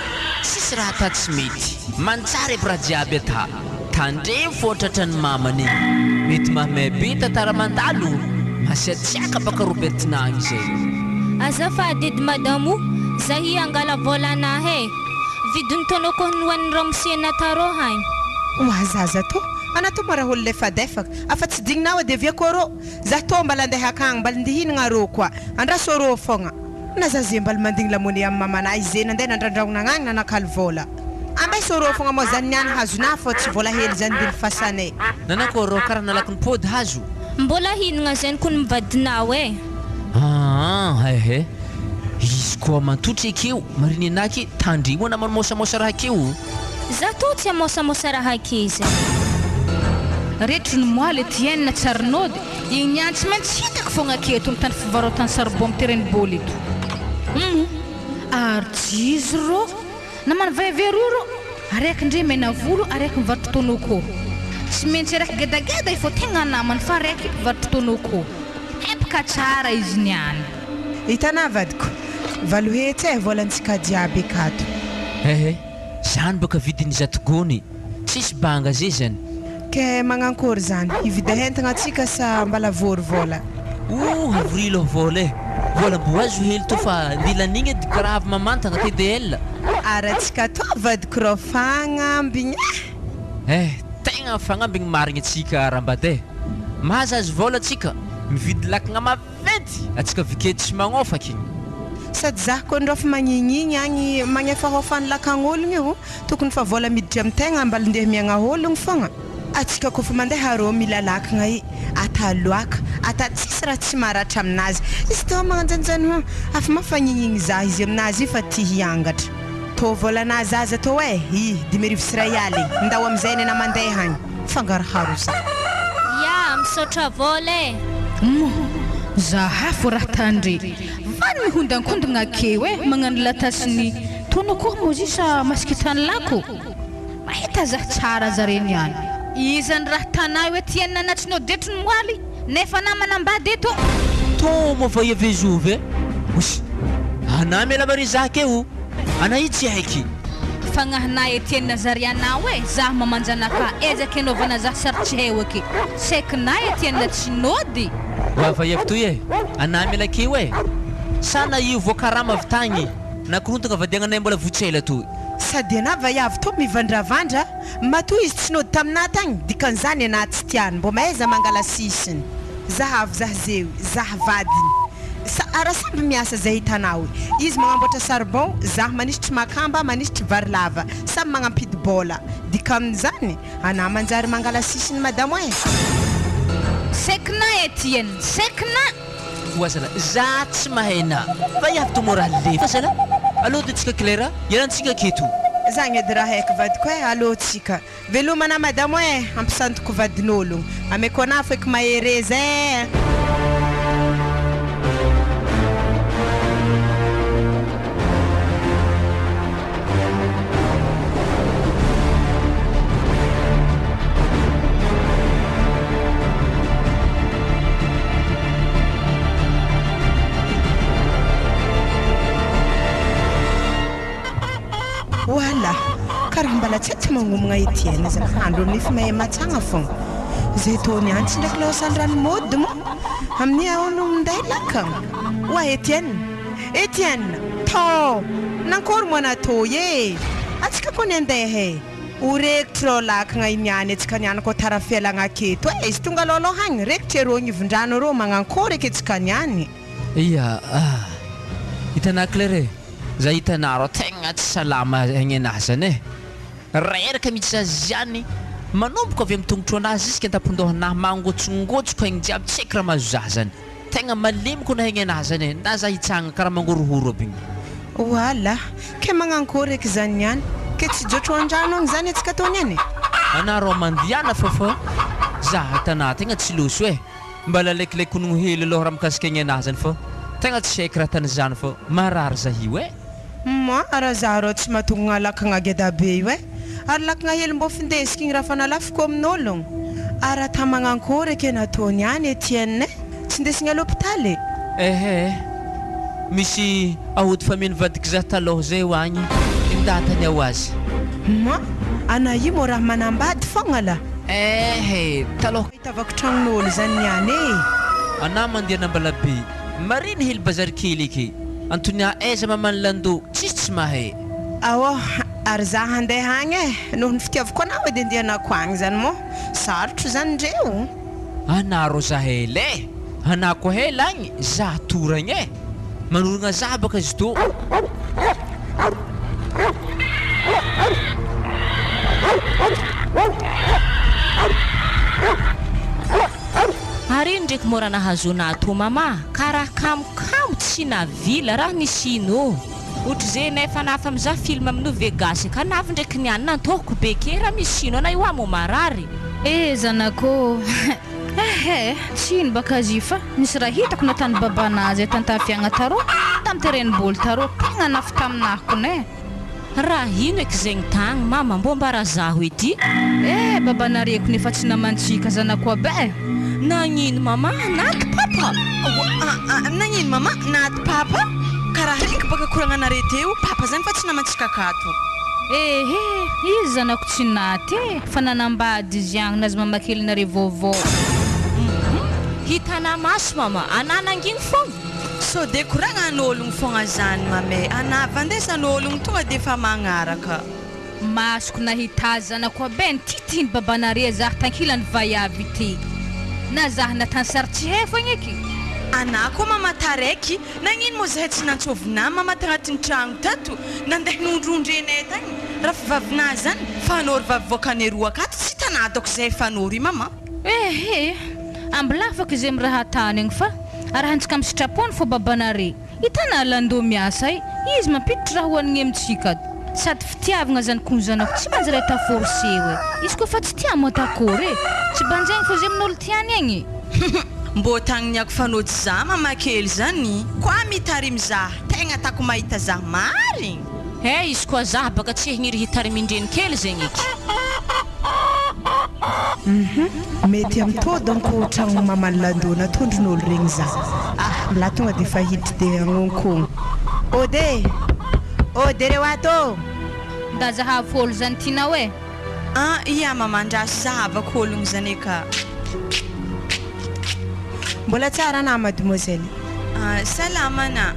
Tsisy raha ata tsy mety. Manjary aby raha jiaby ata. Tandremo fô tratran'ny mamany igny. Mety mahamay be tantara mandalo. Masiatsiaka baka Robertina agny zay. Azafady edy madame o, za hi angala vola anah e! Vidiny tonoko nohanin'i ramose Nataro hagny. Oa zaza tô, anah tô mara olo lefadefaka, afa tsy digninao edy avia kô rô, Zah tô mbala andeha akagny mbal ndihinagna rô koa, andraso rô fogna. Na zah ze mbal mandigny lamone amy mamanah izy ze nandeha nandrandraogna agnagny nanakalo vola. Ambaiso rô fogna mô zany niany hazonah fô tsy vola hely zany ndilifasanay. Nanako rô kara nalaky nipody hazo. Mbola hinagna zany kony mivadinao e. Aa ehe izy koa mantotry ekeo mariny enaky tandremo ana mamosamosa raha keo. Za tô tsy hamosamosa raha ake zay. Retro ny moa le Tienne Tsarnaud igny niany tsy maintsy hitako fogna aketo am tany fivarotany saribon am terrain bôly eto. Humm ary tsy izy rô namany vehivevy roa rô araiky ndre mena volo araiky mivarotro tonoko tsy maintsy araiky gedageda io fô tegna namany fa araiky mpivarotro tonoko hempaka tsara izy niany. Hitanà vadiko, 800 e volantsika jiaby akato. Ehe, zany baka vidiny zato gony, tsisy banga ze zany. Ke magnankory zany, hividy entagna atsika sa mbala vory vola? Ooh avril oh vola eh! Vola mbo azo hely to fa mila an'igny edy grave mamantagna TDL. Ary atsika to vadiko rô fagnambigna eh! Eh! Tegna fagnambigny marigny atsika Rambady eh! Mahazo azo vola atsika, mividy lakagna maventy atsika vikety tsy magnôfaky igny. Sady zah koa ndrôf magnignigny agny magnefahofa ny lakagn'ologno io, tokony fa vola miditry am tegna mbal ndeha miagna ologno fogna. Atsika kofa mandeha rô mila lakagna i, ata loaka, ata tsisy raha tsy maratra aminazy, izy tô magnanjanjany hum, afa mafagnigny zah izy aminazy io fa ty hiangatra. Tô volanà zaza tô eh, i 1025 aligny, ndao amizay nena mandeha agny. Fangaraharo za. Ya, misaotra vola eh. Humm za fo raha tandre vany mihondankondagna akeo eh magnano latasy ny tono koa mozy sa masikitany lako mahita zah tsara zare niany. Iza ny raha tanà io Etienne anatrinao detro ny moaly nefa anà manambady eto. Tô moa fa iavy zovy eh? Osy! Anà miala mare zah keo! Anà io tsy haiky! Fagnahinà Etienne Azarianao e, zah mamanjanaka ezaky anaovana zah sarotry heoky, saikinà Etienne tsy nody. Ho avy avy toy e! Anà miala keo e! Sa na io voakarama avy tagny, nakorontagna vadiagnanay mbola votsela toy. Sady anà vaiavy tô mivandravandra, matoa izy tsy nody taminà tagny, dikan'izany anà tsy tiany, mbô mahaiza mangala sisiny. Zah avy zah zeo, zah vadiny. Sa raha samby miasa zay hitanao. Izy magnamboatra charbon, zah manisitry makamba, manisitry vary lava. Samy magnampidi-bola. Dikan'izany, anah manjary mangala sisiny madamo eh. Sekina Etienne, sekina! Oa zala, za tsy mahay na fa i avy to mora alefa zala, aleo de tsika Claire iarahantsika aketo. Zagny edy raha haiko vadiko eh, aleo tsika. Veloma ana madamo eh! Ampisantoko vadin'ologno. Ameko anah feky mahereza eh! Wala! Karaha mbala tsy aty magnomagna Etienne zany andro nify mahay matsagna fogna. Zay tô niantsy ndraiky laosan-drano mody moa amin'ny aona minday lakagna. Oa Etienne! Etienne! Tô! Nankôry moa anà tô e! Atsika koa ny andeha e! Ho rekitry rô lakagna i niany atsika niany kô tara fialagna aketo e! Izy tonga alôhalôha agny, rekitry arô agnivon-drano arô magnankôry eky atsika niany. Ia ah! Hitanà Claire e! Za hitanareo tegna tsy salama aignanahy zany e! Reraka mihitsy za ziany, manomboka avy amin'ny tongotro anahy jusque an-tampon-dohanahy mangotsongotsoko aigny jiaby tsy haiko raha mahazo za zany! Tegna malemy kony aignanahy zany e! Na za hitsangana karaha mangorohoro aby igny. Oala! Ke magnankôry eky zany niany? Ke tsy jotro an-drano agny zany antsika tô niany e? Anareo mandiana fa fa za hitanà tegna tsy loso e! Mba lalekileky onogno hely aloha raha mikasika igny anahy zany fa tegna tsy haiko raha tany zany fa marary zah io eh. Moi raha zah rô tsy matogna lakagna geda be io eh! Ary lakagna hely mbô findesiko igny raha fa nalafiko amin'ologno! Ary raha ta magnankôry eke nataony any Etienne eh! Tsy ndesigny à l'hôpital eh! Ehe! Misy aody fameno vadiky zah talôha zay ho agny ndatany ao azy. Ma, ana io mô raha manambady fogna la. Ehe, talôha. Hitavako tragnon'olo zany niany e. Ana mandeha an'Ambalabe, mariny hely bazary kely eky. Antonia aiza maman'i Lando, tsisy tsy mahay. Aoh, ary za handeha agny e, noho ny fitiavako anao edy andehanako agny zany mô, sarotro zany ndreo. Ana rô za hela e! Ana koa hela agny za toragna e! Manorogna za baka izy tô. Ary ino ndreky mora nahazoana ato mama ka raha kamokamo tsy navila raha nisy ino otrizay nefa nafa mizaha film amin'io ve gasy ka navy ndreky niany nantôhoko be ke raha misy ino anay hoa mo marary. Eh zanako ô! Eh eh! Tsy ino baka azy io fa nisy raha hitako natany babanah zay tantafiagna tarô tam terrain bôly tarô tegna nafy taminah kony eh! Raha ino eky zegny tagny mama mbô mbara zaho edy. Eh babanareko nefa tsy namantsika zanako aby eh! Nagnino mama naty papa? Nagnino mama naty papa? Karaha regniky baka koragnanare teo papa zany fa tsy namantsika akato. Ehe izy zanako tsy naty eh fa nanambady izy agny nazy mamakelinare vaovao. Hum hitanà maso mama anà nangigny fogna. Sao de koragnan'ologno fogna zany mame anà vandesan'ologno tonga de efa magnaraka. Masoko nahita azy zanako abe nititihiny babanare zah tankilany vaiavy ity na zah natany sary tsy hay fogna eky. Anà koa mama taraiky Nagnino moa zahay tsy nantsôvinà mama tagnatin'ny tragno tato, nandeha nondrondrenay tagny, rafivavinà zany, fa anao ry vavy voakanay roa akato tsy hitanà ataoko zay efa anao ry mama. Ehe, ambilafako izay miraha tany agny fa arahantsika amin'ny sitrapony fô babanare, hitanà Lando miasa e, izy mampiditry raha hoanigny amintsika ato, sady fitiavagna zany kony zanako tsy manjary atao forcé-o e, izy koa fa tsy tia moa atakôry e, tsy banjaigny fô zay amin'olo tiany agny e. Mbô tagniniako fanôjy za mama kely zany koa mitarimy za tegna tako mahita za marigny. He izy koa za baka tsy hagniry hitarimin-dreny kely zegny eky. Hum mety am tô donc tragno maman'i Lando natondron'olo regny za. Ah mla tonga de efa hiditry de agnonkogno. Ode! Ode reo ato ô! Nda zahavo olo zany tianao e! Ah ia mama andraso zahavako ologno zany e ka. Mbola tsara ana mademoiselle. Ah salama ana.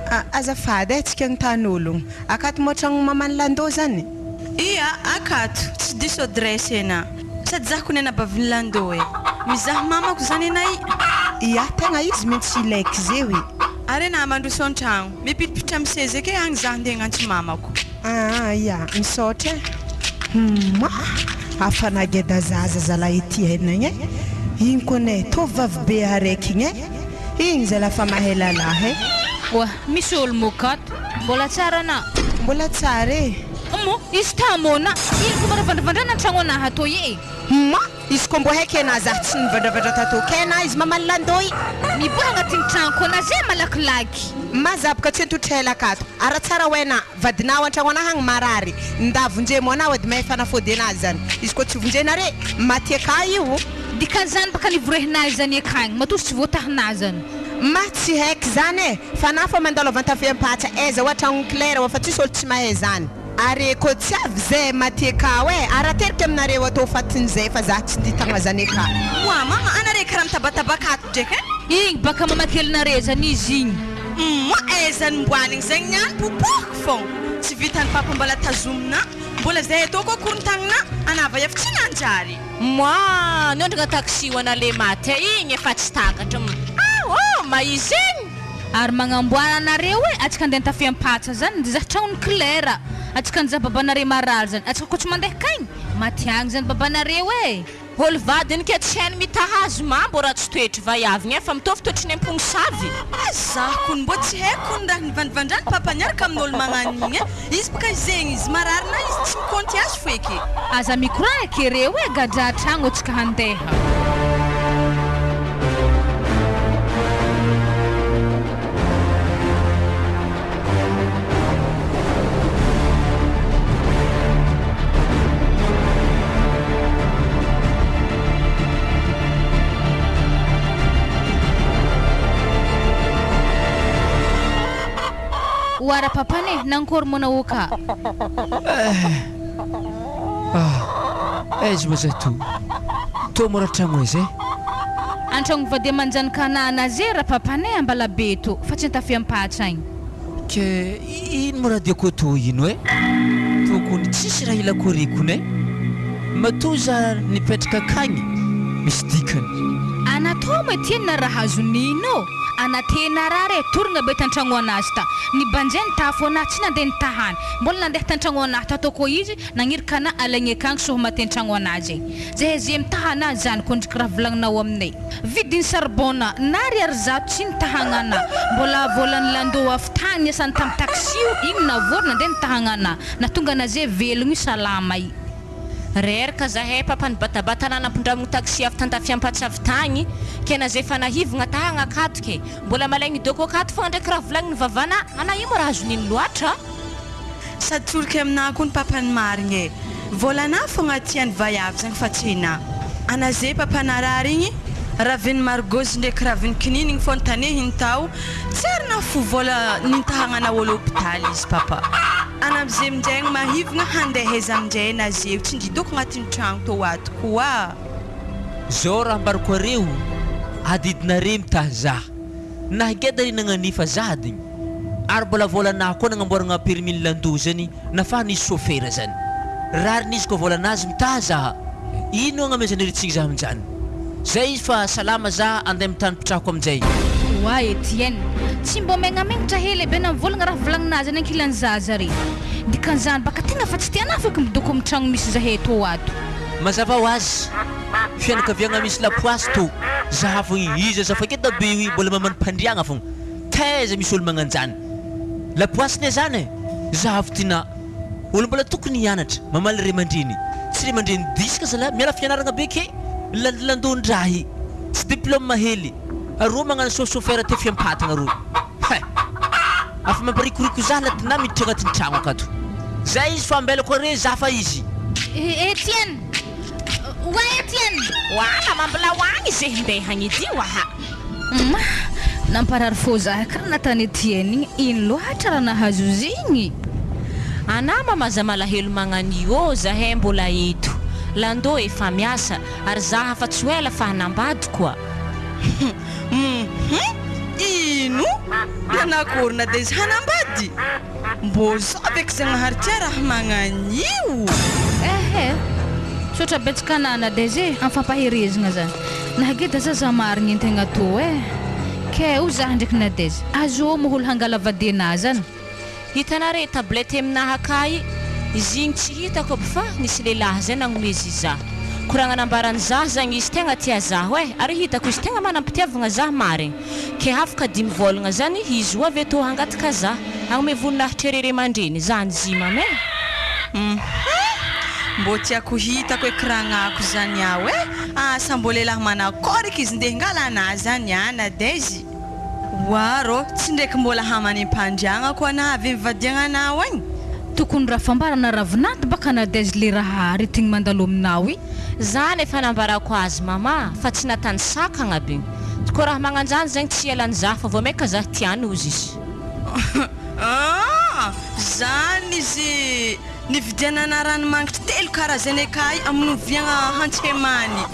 Ah azafady eh tsika agnontany ologno. Akato moa tragno maman'i Lando zany? Ia akato, tsy diso adresse ena. Sady zah kony anabavin'i Lando e. Mizaha mamako zany ena i. Ia tegna izy mintsy ilaiky zeo e. Ary ena mandroso antragno. Mipitipitra amy seza eke agny zah ndeha agnantso mamako. Aa ia, misaotra e. Humm hafa geda zaza zalahy Etienne igny e! Igny kone tovovavy be araiky igny e! Igny zalahy fa mahay lalahy e! Oa, misy olo moka ato. Mbola tsara na? Mbola tsara e! Humm, izy tamona, ino ko maravandravandrana an-tragno anahy atoy e! Humm, Izy koa mbô haiko enà zah tsy nivandravandra tato kay na izy mamaly landô i. Miboha agnatin'ny tragnoko anà zay malakilaky. Mazaboka tsy antotra ela akato. Ara tsara ho enà, vadinao antragno anah agny marary, nda vonjemo anao edy mahay fanafody anazy zany. Izy koa tsy vonjenare, maty aka io. Dikan'izany baka nivorehinà izany akagny, matoa izy tsy voatahinà zany. Ma tsy haiko zany e! Fa na fa mandalo avy Antafiampatsa aiza hoa tragnon'i Claire hoa fa tsisy olo tsy mahay zany. Ary ko tsy avy zay maty akao eh! Ary ateriko aminareo ato fatin'izay fa za tsy tia tagna zany aka. Oa mama anare karaha mitabatabaka ato dreka eh! Igny baka mamakelinare zany izy igny. Moa aiza ny mboanigny zegny niany popohiko fogna tsy vitan'ny papa mbola tazomina mbola zay atao koa korontagnina anava efa tsy nanjary. Moa niondragna taxi ho anale maty igny efa tsy takatra ah oh maizy igny. Ary magnamboara anareo e, atsika andeha antafiampatsa zany, ndeha tragnon'i Claire, atsika nizaha babanare marary zany, atsika koa tsy mandeha kagny, maty agny zany babanareo e. Olo vadiny ke tsy hainy mitahazo mambo raha tsy toetry vaiavy gny fa mitovy toetry ny amponosavy. Zah kony mbô tsy haiko kony raha nivandrivandrany papa niaraka amin'olo magnan'igny e, izy baka zegny izy marary na izy tsy mikonty azy foeky. Aza mikoragna ke reo e, gadra tragno atsika handeha. Oara papany e, nankôry moa nahoa ka? Eh! Ah! Aiza moa za to? Tô mora tragno aiza e? Antragno vady aman-janaka anahana ze rapapany e Ambalabe to fa tsy Antafiampatsa agny. Ke ino moa raha diako tô ino e? Tokony tsisy raha ilako rikony e! Matoa za nipetraka akagny misy dikany. Ana tô moa tiana raha azo nino? Ana tena rare e, torogna be tantragno anazy ta. Nibanjay ny tafo anah tsy nandeha nitahany. Mbola nandeha tantragno anah tato koa izy Nagnirika ana alaigny akagny soa mate an-tragno anazy e. Zay ze mitaha ana zany ko ndriky raha volagninao aminay. Vidiny charbon na na ariary zato tsy nitahagna ana. Mbola volan'i Lando avy tagny niasany tam taxi io igny navory nandeha nitahagna ana. Nahatonga anaze velogno i salama i. Reraka zahay papa nibatabata nanampindramigny taxi avy tandafiampatsa avy tagny ke naze fa nahivagna tahagna akato ke mbola malaigny idoko akato fogna ndraiky raha volagniny vavana ana io moa raha azon'ino loatra. Sady tsoriky aminah koa ny papany marigny e! Vôlanah fogna tiany vaiavy zegny fa tsy enah. Ana ze papa narary igny, raviny margôzy ndreky raviny kininigny fô nitanehiny tao, tsy ary nafo vôla nintahagnana ôlo hôpitaly izy papa. Ana amze mindraigny mahivagna handeha aiza amindray na zeo tsy ndridoko agnatin'ny tragno tô ato koa. Zao raha ambarako areo, adidinare mitaha zah. Nahageda ry nagnanifa zah adigny. Ary mbola vôlanahy koa nagnamboaragna permis ny landou zany nafaha nisy chauffeur zany. Rariny izy koa vôlanazy mitaha zah. Ino agnamezanareo tsigny zah aminjany. Zay izy fa salama zah andeha mitany mpitrahako aminjay. Oa Etienne, tsy mbô megnamengnatra hely be na mivolagna raha volagninazy any ankilany zaza re. Dikan'izany baka tegna fa tsy tianah feky midoko amin'ny tragno misy zahay tô ato. Mazava ho azy, fianakaviagna misy lapoasy tô, zah fogna iza za fa ngeda be io mbola mamany mpandriagna fogna. Taiza misy olo magnanjany lapoasy ne zany e! Zahavo tinà olo mbola tokony hianatra mamaly ray aman-dreny tsy ray aman-dreny diska zalahy miala fianaragna be ke landilandon-drahy tsy diplôme hely aroa magnano chauffeur te fiampatagna aroa he! Afa mamparikoriko zah la tinà miditra agnatin'ny tragno akato zay izy fa ambelako are zah fa izy. Etienne! Oa Etienne! Oa mambla hoagny ze hindeha hagnidy io aha! Humm namparary fô zah kara natany Etienne igny, ino loatra raha nahazo izy igny? Anah mamaza malahelo magnanio ô zahay mbola eto, Lando efa miasa ary zah afa tsy ho ela fa hanambady koa. Humm ino? Nanakory na dia izy hanambady? Mbô zao beky Zagnahary tia raha magnanio. Ehe, misaotra betsaka anah Nadège e, am fampaherezagna zany. Nahageda za za marigny antegna tô eh. Kay o zah ndraiky Nadège, azô moa olo hangala vady anah zany. Hitanare tablette aminaha kay izy igny tsy hitako aby fa nisy lehilahy zay nagnomezy zah. Koragna nambarany zah zagny izy tegna tia zaho eh ary hitako izy tegna manam-pitiavagna zah marigny. Ke afaka dimy vôlagna zany izy ho avy eto hangataka zah hagnome voninahitra ery ray aman-dreny zany zimam eh. Hum mbô tiako hitako ecran-ako zany aho eh! Asa mbô lehilahy manakôry eky izy ndeha hingala anah zany ah Nadège? Oa rô, tsy ndraiky mbola hamanim-pandriagnako anah avy mivadiagna anao agny. Tokony raha fambarana ravinanty baka Nadège le raha aretigny mandalo aminao i. Zany efa nambarako azy mama fa tsy natany sakagna aby ko raha magnanjany zegny tsy ialany zah fa vao maika zah tiany ozy izy. Aah! Zany izy nividianana ranomangitry telo karazany akay amonoviagna hantsemany.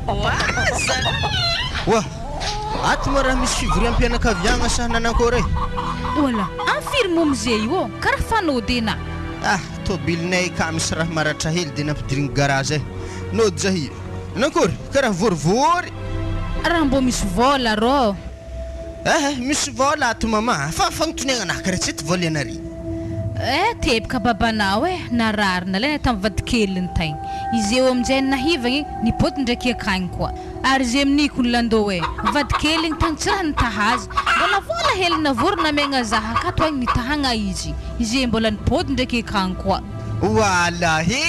Oa zalahy! Oa! Ato moa raha misy fivoriam-pianakaviagna sa nanakôry e? Oala! Am firy moa mize io ô? Karaha fanody ena. Ah! Tobilinay ka misy raha maratra hely dia nampidirigny garage eh. Nody zahy. Nankory? Karaha vorivory. Raha mbô misy vôla rô. Eh eh, misy vôla ato mama a! Fa fagnotoniagna anah karaha tsy eto vôla ianareo. Eh, teboka babanao eh, narary nalaina tam vadikeliny tagny. Izy eo aminjay nahivagny, nipody ndraiky akagny koa. Ary ze aminiko ny landô e! Vadikeligny tagny tsy raha nitahaza. Mbola vola hely navory namegna zah akato agny nitahagna izy. Ize mbola nipody ndraiky akagny koa. Walahi!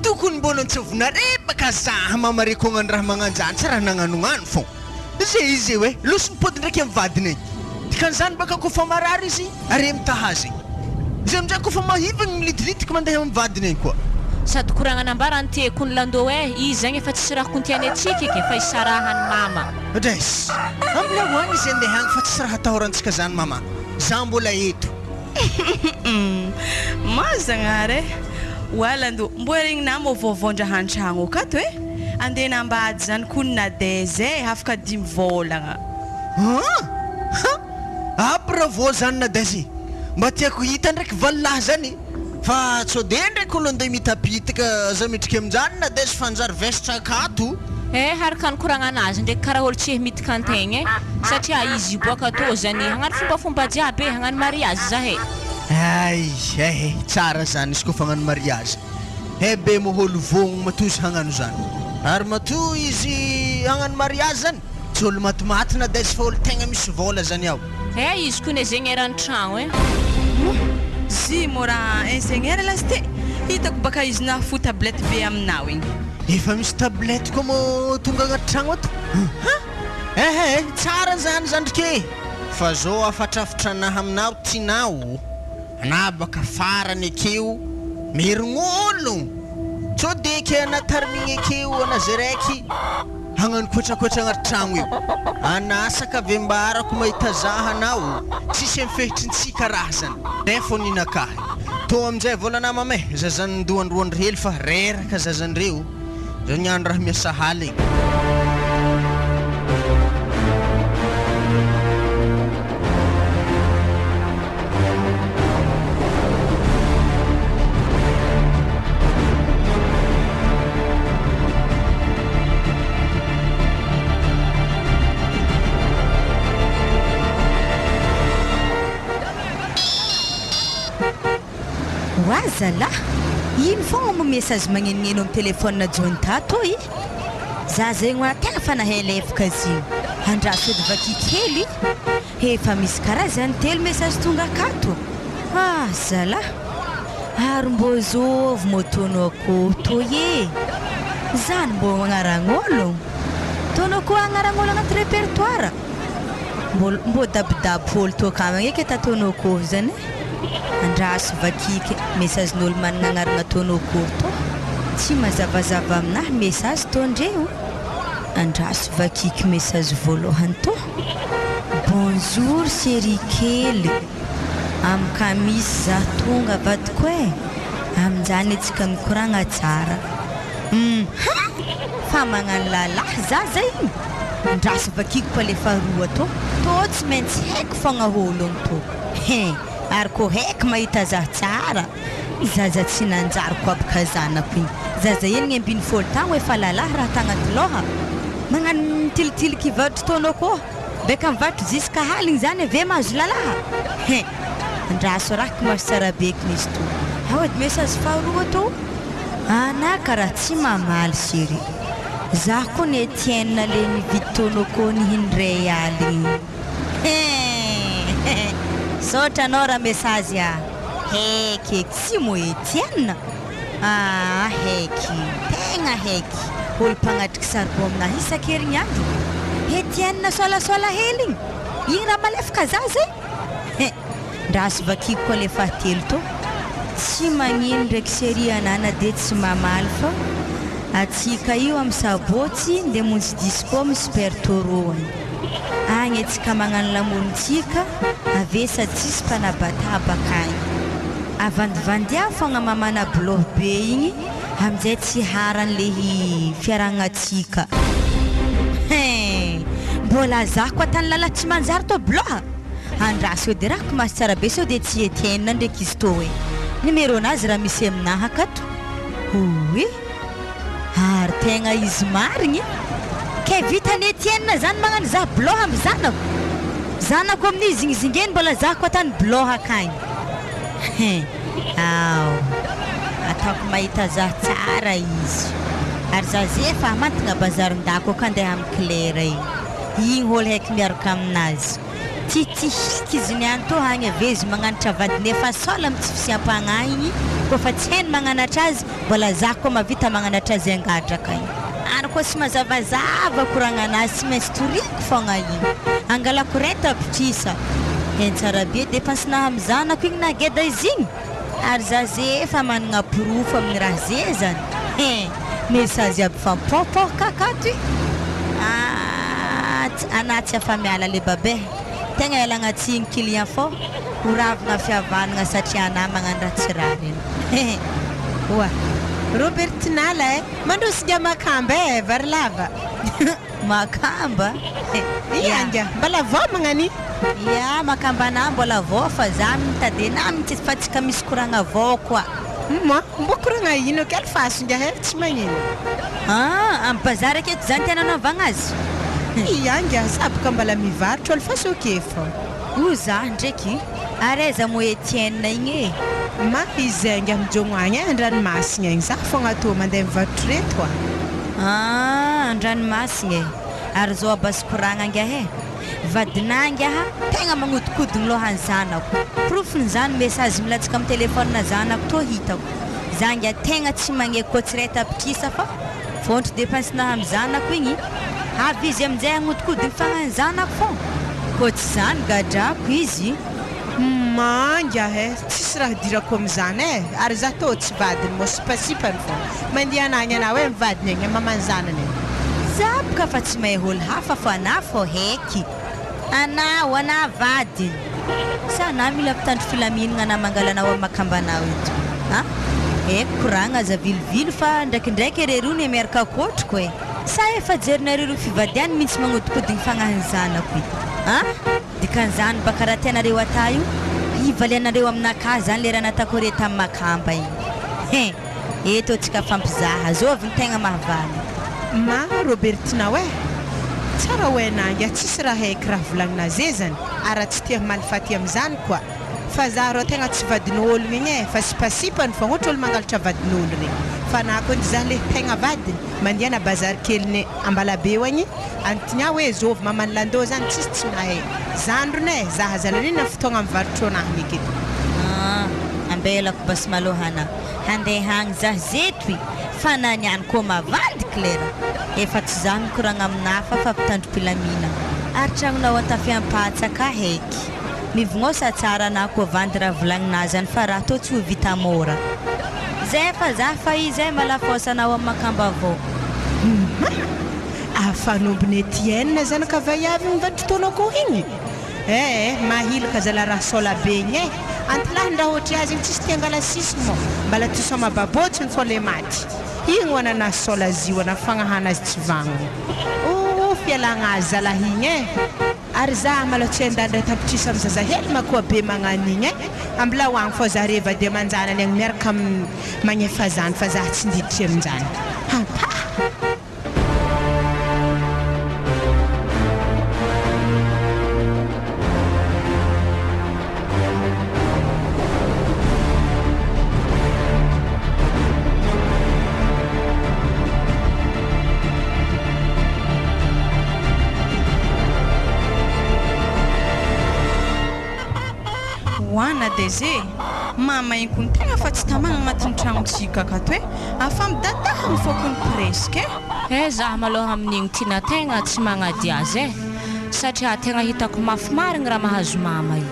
Tokony mbô nantsovina rebaka zah mamareko agnano raha magnanjany tsy raha nagnanognano fô. Ze izy eo e! Loso mipody ndraiky am vadiny egny. Dikan'izany baka kôfa marary izy are mitahaza egny. Izy amizay kôfa mahivagny milidilitiky mandeha am vadiny egny koa. Sady koragna nambarany ty kony lando eh izy zagny efa tsisy raha kontiany atsika eky fa isarahany mama. Dres. Ambilao agny izy andeha agny fa tsisy raha atahorantsika zany mama. Za mbola eto. Mazagnahary e! Oalando, mbô regninà mô vaovaon-draha an-tragno akato e! Andeha nambady zany kony Nadège e, afaka dimy vôlagna. An! Ha! Ah bravo zany Nadège e! Mba tiako hita ndraiky valilahy zany e! Fa tsô de ndraiky olo andeha mitapitika aza mitrika aminjany Nadège fa hanjary vesatra akato. Eh araka ny koragnanazy ndraiky karaha olo tsy mitika antegna eh satria izy hiboaka tô zany hagnano fombafomba jiaby eh hagnano mariage zahay. Hay eh tsara zany izy koa hagnano mariage eh be moa olo vogno matoa izy hagnano zany ary matoa izy hagnano mariage zany tsy olo matimaty na daiza fa olo tegna misy vôla zany ao. Eh izy koa nezegna eran'ny tragno eh. Moa zy mô raha ingénieur lasite hitako baka izy nahafoy tablette be aminao igny. Efa misy tablette koa moa tonga agnaty tragno ato ha! Eh eh tsara zany zandriko e! Fa zao hafatrafatranahy aminao tinao anah baka farany akeo merign'ologno sao de ke anah tarimigny akeo anah zay raiky hagnano koetrakoetra agnaty tragno io anah sakavembarako mahita zaha anao tsisy amfehitrintsika raha zany zay fô ninakahy tô aminjay vôlanah mameh zazandohandroandry hely fa reraka zazandreo zao niany raha miasa haligny. Oa zalah! Ino fogna moa message magnenogneno am téléphone John tato i? Za zegny oa tegna fa nahay lefaka izy io. Andraso edy vaky kely. Efa misy karazany telo message tonga akato. Ah zalah! Ary mbô zôvy mô tonô akôho tô e? Zany mbô agnaragn'ôlogno? Tonô koa agnaragn'ôlo agnaty répertoire? Mbô mbô dabodabo ôlo toakagny eky atatonao akôho zany e! Andraso vakiky message-n'ôlo managna agnarana ataonao akôho tô! Tsy mazavazava aminahy message tô ndreo! Andraso vakiky message voalohany tô! Bonjour chérie kely! Am kamisy zah tonga vadiko e! Aminjany antsika mikoragna tsara! Hum ha! Fa magnano lalahy za zay igny! Ndraso vakiko koa le faharoa tô! Tô tsy maintsy haiko fogna ôlogno tô! Hein! Ary kô haiko mahita zah tsara! Zaza tsy nanjary ko aby ka zanako igny! Zaza 16 taogno efa lalahy raha tagnaty lôha! Magnano mitilitiliky hivarotro tônô kô! Beka mivarotro jusqu'à haligny zany ave mahazo lalaha? Hein! Andraso raky maso tsara be kny izy tô! Ao edy message faharoa tô! Anaka raha tsy mamaly chérie. Zaho koa ny Etienne le nividy tonoko nihindray aligny hein! Saotra anao raha message a! Heky eky tsy moa Etienne? Aa heky tegna heky olo mpagnatriky saribon aminahy isan-kerignandro Etienne soalasoala hely igny! Igny raha malefaka za zay? Hein! Ndraso vakiko koa le fahatelo tô! Tsy magnino ndraiky chérie anah na de tsy mamaly fa atsika io am sabotsy nde monjy disco am super toro agny. Agny atsika magnano lamorontsika ave sady tsisy mpanabataba akagny. Avandivandia fogna mamana bloh be igny amizay tsy harany le fiaragnatsika. Hein! Mbola zah koa tany lala tsy manjary tô bloha! Andraso eo de rako maso tsara be sao de tsy Etienne ndreky izy tô e! Numéro nazy raha misy aminaha akato oui! Ary tegna izy marigny kay vitan'i Etienne zany magnano zah bloha am zanako! Zanako amin'io zingizingeny mbola zah koa tany bloha akagny hein! Ao! Ataoko mahita zah tsara izy ary zah ze efa hamantagna bazarindako aka andeha am Claire igny! Igny olo haiky miaraka aminazy. Ty ty hiky izy niany tô agny ave izy magnanatra vadiny efa sola am tsy fisiampagnahy igny koa fa tsy hainy magnanatra azy mbola za koa mavita magnanatra azy angadraka igny ary koa tsy mazavazava koragnanazy tsy maintsy toriko fogna igny angalako ray tapitrisa hainy tsara be depense-nahy am zanako igny na geda izy igny ary za ze efa managna porofo aminy raha ze zany hein message aby fampôpôka akato i ah tsy anah tsy afa miala le babe. Tegna ialagna tsigny client fô ho ravagna fihavanagna satria anah magnano raha tsy rariny. Hehe. Oa. Robert Tinala eh! Mandroso ngiah makamba eh! Vary lava. Makamba? Ia ngiah, mbala vao magnani. Ia, makamba anah mbola vao fa zah mitady anah mintsy fa tsy ka misy koragna vao koa. Moi, mbô koragna ino akia alifaso ngiah eh! Tsy magnino. Ah, am bazary aketo zany tiana anaovagna azy? Ia ngiah, za boka mbala mivarotro alifaso ok fô. O zah ndreky, ary aiza moa Etienne igny e? Ma, izay ngiah mijogno agny eh, andranomasigny agny, zah fogna tô mandeha mivarotro reto a. Ah, andranomasigny e, ary zao abasy koragna ngiah e, vadinah ngiah tegna magnodikodigny lohan'ny zanako, porofony zany message milatsaka am telephone zanako tô hitako, zah ngiah tegna tsy magneky koa tsy ray tapitrisa fa vôntry depense-nah am zanako igny, avy izy aminjay hagnodikodigny fagnahiny zanako fô, koa tsy zany gadrako izy. Manga eh, tsisy raha idirako amizany eh, ary zah tô tsy vadiny mô sipasipany fô, mandiana agny anao eh mivadiny agny maman'ny zanany eh. Za boka fa tsy mahay olo hafa fô anah fô heky, anao anah vadiny, sa anah mila mpitandro filaminagna anah mangala anao am makambanao eto a! Eko koragna aza avilivily fa ndraikindraiky ererony e miaraka kotroko e! Sa efa jerinareo ireo fivadiany mintsy magnodikodigny fagnahin'ny zanako i a! Dikan'izany baka raha tianareo ata io, hivalianareo aminakahy zany le raha natako re tam makamba igny. He! Eto atsika fampizaha, zovy ny tegna mahavaly. Ma Robertinao eh! Tsara ho hainà ngiah tsisy raha haiky raha volagnina zezany ary raha tsy tia hamaly faty amizany koa fa za rô tegna tsy vadin'ôlogno igny eh fa sipasipany fogna ohatra olo mangalatra vadin'olo regny fa na kônty za le tegna vadiny mandiana bazary keliny Ambalabe eo agny antignà hoe zôvy maman'i Lando zany tsisy tsy mahay zandriny eh za aza laniana fotoagna mivarotro anahy eky eto. Ah, ambelako basy malôha ana handeha agny zah zetoy fa na niany koa mavandy klera efa tsy zah mikoragna aminah fa fa mpitandro pilamina ary tragnonao antafiampatsa ka heky mivognosa tsara anah koa vandy raha volagninah zany fa raha tô tsy ho vita môra zay fa zah fa izay malafosa anao am makamba avao. Humm afanombony Etienne zanaka vaiavy mivadry taonako igny eh mahilaka zala raha sola be igny eh antilahy ndra hotry azy igny tsisy tia angala sisiny mô mbala ty soma babôtsiny fô le maty igny ho ananazy sola zio ana fagnahana azy tsy vagnona ooh fialagna azy zalahy igny eh ary za malô tsy handany ray tapitrisa am zazahely makoa be magnano igny eh ambilao agny fô zare vady amanjanany agny miaraka am magnefa zany fa za tsy ndiditry aminjany hampa. Hoana DG, mama igny kony tegna fa tsy tamagna agnatin'ny tragnontsika akato e, afa midadaha ny fokony presque e. Eh zah malôha amin'igny tiana tegna tsy magnady azy eh, satria tegna hitako mafy marigny raha mahazo mama i,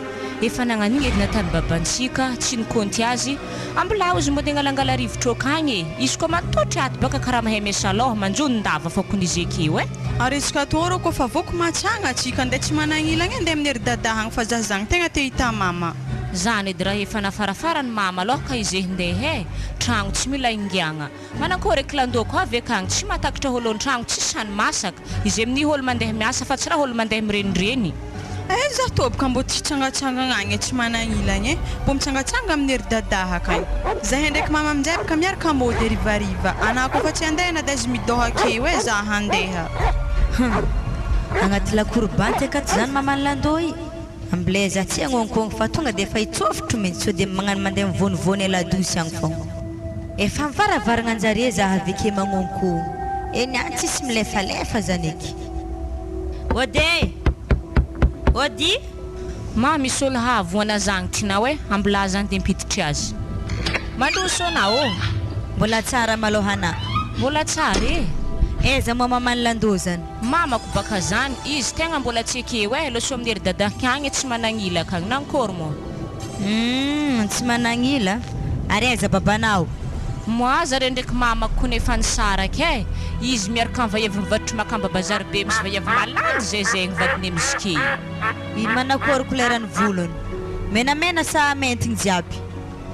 efa nagnan'igny edy natany babantsika tsy nikônty azy, ambilao izy mbô ndeha angalangala rivotro akagny e, izy koa matotry ato baka karaha mahay miasa lôha manjonondava fôkony izy akeo eh. Ary izy ka tô rô kôfa voky matsagna atsika ndeha tsy managnilagna e ndeha amin'ny ery dada agny fa zah zagny tegna te hita mama. Zany edy raha efa nafarafara ny mama aloha ka izy ndeha e, tragno tsy mila ingiagna. Manakôry e clando koa avy akagny tsy mahatakatra ôlo an-tragno tsisy hany masaka, izy amin'ny ôlo mandeha miasa fa tsy raha ôlo mandeha mirenireny. Eh zah tô boka mbô tsy hitsangatsangagna agny e tsy managnilagna e, mbô mitsangatsanga amin'ny ery dada akagny. Zahay ndraiky mama aminjay boka miaraka mody harivariva, anah kôfa tsy handeha na daiza midôha akeo e zah handeha. Hum, agnaty lakoro banky akato zany maman'i Lando i. Ambilay za tsy hagnonkogno fa tonga dia efa hitsofotro mintsy sao dia magnano mandeha mivônivôny ladosy agny fogna. Efa mivaravarangnanjare za aveke magnonkogno. Eny any tsisy milefalefa zany eky. Ody e! Ody! Ma misy olo hahavoana zagny tinao e, ambilà zany de mpiditry azy. Mandroso anao ô! Mbola tsara malôha anà. Mbola tsara e! Aiza moa maman'i Lando zany? Mamako baka zany, izy tegna mbola tsy ekeo e, lôso amin'ny ery dadahiko agny tsy managnila akagny, nankôry moa? Humm, tsy managnila? Ary aiza babanao? Moi zare ndreky mamako kony efa nisaraka e! Izy miaraka am vaiavy mivarotry makamba bazary be misy vaiavy malandy zay zegny vadiny amizike. I manakory couleur ny volony? Menamena sa maintigny jiaby?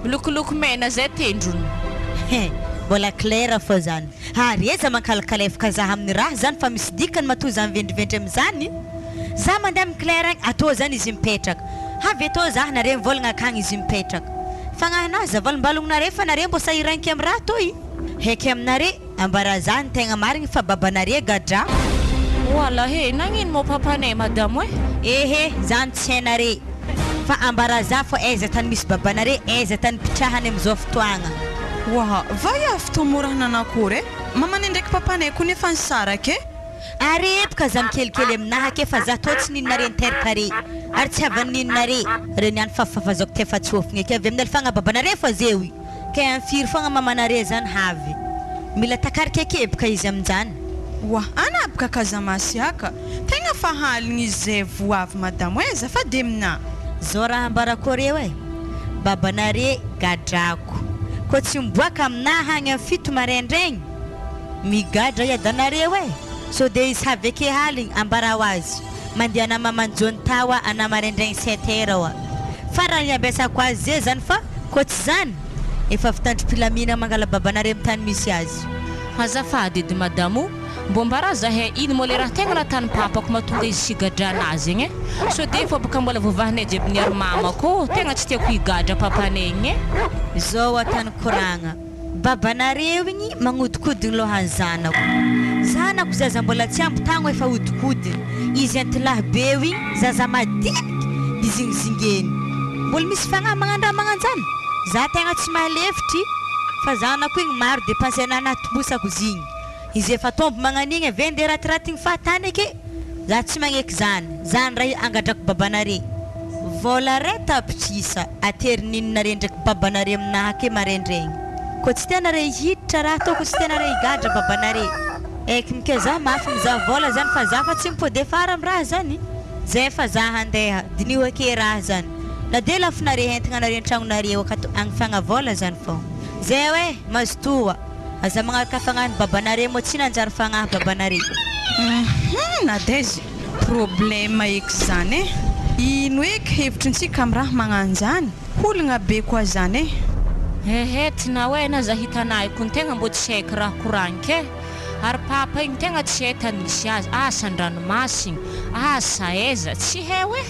Milokoloko mena zay tendrony. He, mbola clair fô zany. Ary aiza mankalkalefaka za amin'ny raha zany fa misy dikany matoa za mivendrivendry amin'izany. Za mandeha amin'ny clair agny, atô zany izy mipetraka. Avy atô za nare mivôlagna akagny izy mipetraka. Fagnahinà za valombalogninare fa nare mbô sahiranky amin'ny raha toy. Heky aminare, ambara za ny tegna marigny fa babanare gadra. Oala he, nagnino mô papanay madamo eh? Ehe, zany tsy hainare. Fa ambara za fô aiza tany misy babanare, aiza tany pitrahany amizao fotoagna. Oa, va avy tô mora nanakory eh? Mamanay ndraiky papanay kony efa nisaraka eh? Ary epoka za mikelikely aminaha ke fa za tô tsy ninonare niteraka re ary tsy havany ninonare re niany fafafafazako te fa tsofigny eke avy amin'ny alifagna babanare fa zeo i ke am firy fogna mamanare zany havy mila takarika eke epoka izy aminjany. Oa ana aby ka kazamasiaka tegna fa haligny izy zay voa avy madamo eh azafady aminà. Zao raha ambarako reo eh babanare gadrako ko tsy miboaka aminaha agny am fito maraindraigny Migadra iadanareo e! Sao dia hisy haveke haligny, ambarao azy. Mandehana maman John tawa ana maraindraigny sept heures oa. Fa raha iambesako azy ze zany fa koa tsy zany, efa fitandrom-pilamina mangala babanareo am tany misy azy. Azafady edy madamo o, mbô mba zahay ino mô le raha tegna natany papako mahatonga izy tsy higadra anazy igny e? Sao de efa boka mbola voavahanay jiaby niaro mamako ô, tegna tsy tiako higadra papanay igny e. Zao atany koragna. Babanareo igny magnodikodigny lohan'ny zanako. Zanako zaza mbola tsy ampy tagno efa ahodikodiny. Izy antilahy beo igny zaza madiniky dizingizingeny. Mbola misy fagnahy magnandraha magnanjany? Za tegna tsy mahalefitry fa zanako igny maro depense anahy natombosako zigny. Izy efa tombo magnanigny ave ndeha ratiratigny fahatany ake. Za tsy magneky zany. Zany ray angadrako babanare. Vôla ray tapitrisa aterininonare ndraiky babanare aminahy ake maraindraigny. Koa tsy tianare hiditra raha atao koa tsy tianare higadra babanare. Eky mikezaha mafy mizaha vôla zany fa za fa tsy mipody afara am raha zany. Zay fa za handeha. Diniho ake raha zany. Na de lafonare entigna anare antragnonareo akato agny fagna vôla zany fô. Zay oe, mazotoa. Aza magnaraka fagnahy ny babanare moa tsy nanjary fagnahy babanare. Hum Nadège, problème eky zany eh! Ino eky hevitrintsika am raha magnanjany? Olagna be koa zany eh! Ehe tinao eh na za hitanay kony tegna mbô tsy haiko raha koragniko eh! Ary papa igny tegna tsy hay tany misy azy asa andranomasigny asa aiza tsy hay eh!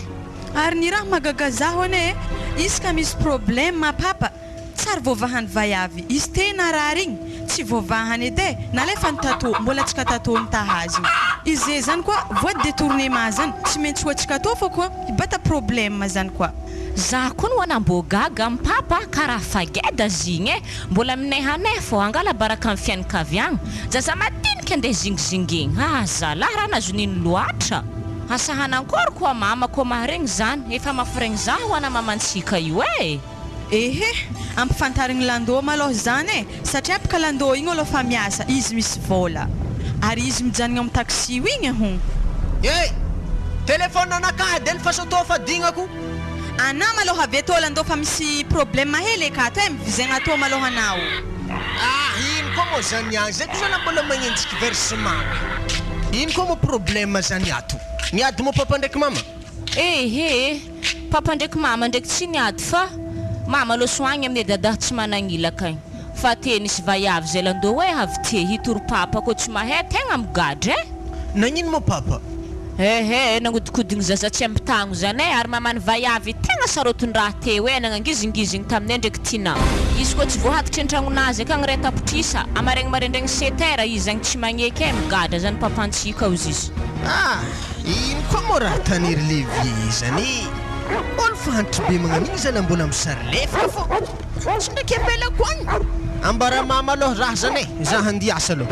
Ary ny raha mahagaga zaho anie eh! Isaka misy problème papa Tsary voavahany vaiavy izy te narary igny tsy voavahany edy e nalefany tato mbola tsy ka tato nitahazy izy zany koa voa detournement zany tsy maintsy hoa tsy ka tô fô koa hibata problème zany koa. Za koa no ana mbô gaga am papa karaha fageda zigny e mbola minehaneha fô angala baraka am fianakaviagna zaza madinika andeha zingizingigny ah zalah raha nazo nino loatra asa hanankory koa mama koa maharegny zany efa mafiregny za ho ana mamantsika io e. Ehe, ampifantarigny Lando malôha zany e, satria bka Lando igny ôlo fa miasa, izy misy vôla. Ary izy mijanogna am taxi io igny hono. Hey! Téléphone anakahy dely fa sao toa fa dignako. Anà malôha avy etô Lando fa misy problème hely akato e, mivizegna atô malôha anao. Ah, ino koa moa zany agny, zay koa zalahy mbola magnenjiky versement e. Ino koa moa problème zany ato? Niady moa papa ndraiky mama? Ehe! Papa ndraiky mama ndraiky tsy niady fa mama lo soagny amine dada tsy managnilaka agny fa te nisy vaiavy zay lando hoe avy te hitory papa ko tsy mahay tegna migadra eh. Nagnino moa papa? Ehe nagnodikodigny zaza tsy ampy tagno zany eh ary mamany vaiavy tegna sarotin-draha teo eh nagnangizingizigny taminay ndraiky Tina izy koa tsy voahaditry an-tragnonazy akagny ray tapitrisa amaregny marendraigny sept heures izy zagny tsy magneky eh migadra zany papantsika ozy izy. Ah! Ino koa moa raha taniry levier zany e! Olo fa antitra be magnan'igny zala mbola misary lefaka fô! Tsy ndraiky ambelako agny! Ambara mama aloha raha zany e! Za handia asa aloha.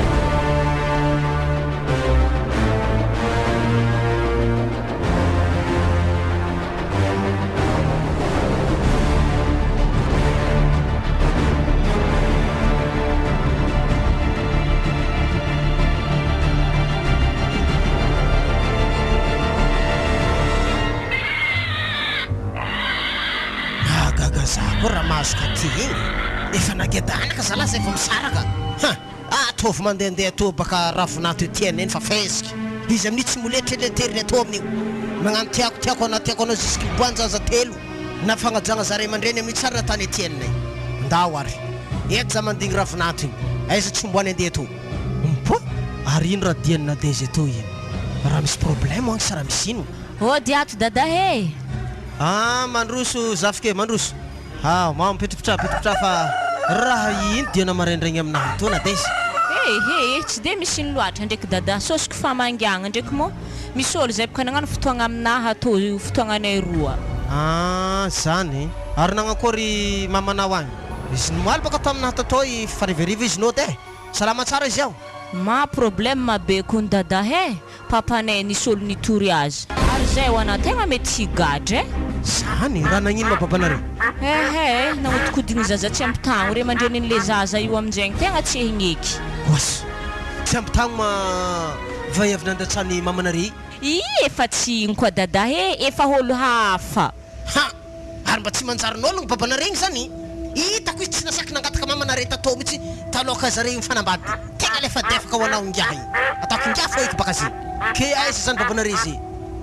Mahagaga za koa raha mahazo ka ty igny. Efa nageda anaka zalah zay vao misaraka ha! Ataovy mandehandeha toa baka ravinato ety aneny fa fezika izy amin'io tsy moletra eletteriny atao amin'io magnano tiako tiako anao tiako anao jusque miboan-jaza telo na fagnajagna za ray aman-dreny amin'io tsara tany Etienne ndao ary eto za mandigny ravinato igny aiza tsy omboany andeha tô Mpo! Ary ino raha dian'i Nadège eto ino? Raha misy problème agny sa raha misy ino? Ody ato dada he! Ah mandroso zafike mandroso. Ah mama mipetrapetraha mipetrapetraha fa raha ino diana maraindraigny aminahy etoa Nadège? He he eh tsy de misy ino loatra ndreky dada sôsiko famangiagna ndreky mô misy ôlo zay boka nagnano fotoagna aminahy atô io fotoagnanay roa. Ah zany ary nagnakôry mamanao agny? Izy nomaly baka taminahy tatô fa harivariva izy nody eh! Salama tsara izy ao. Ma problème be kony dada he, papanay nisy olo nitory azy ary zay ho anah tegna mety higadra eh. Zany? Raha nagnino ma babanareo? Ehe eh, nagnodikodigny zaza tsy ampy tagno ray aman-drenin'le zaza io aminjegny tegna tsy ehigneky. Oas! Tsy ampy tagno ma vay avy nandatsan'i mamanare i? Ii efa tsy igny koa dada he, efa olo hafa. Ha! Ary mba tsy manjary nôlogno babanare igny zany? Hitako izy tsy nasaky nangataka mamanare tatô mitsy taloka zare io mifanambady. Tegna lefadefaka ho anao ingahy io. Ataoko ingahy fô eky baka ze. Ke aiza zany babanare ze?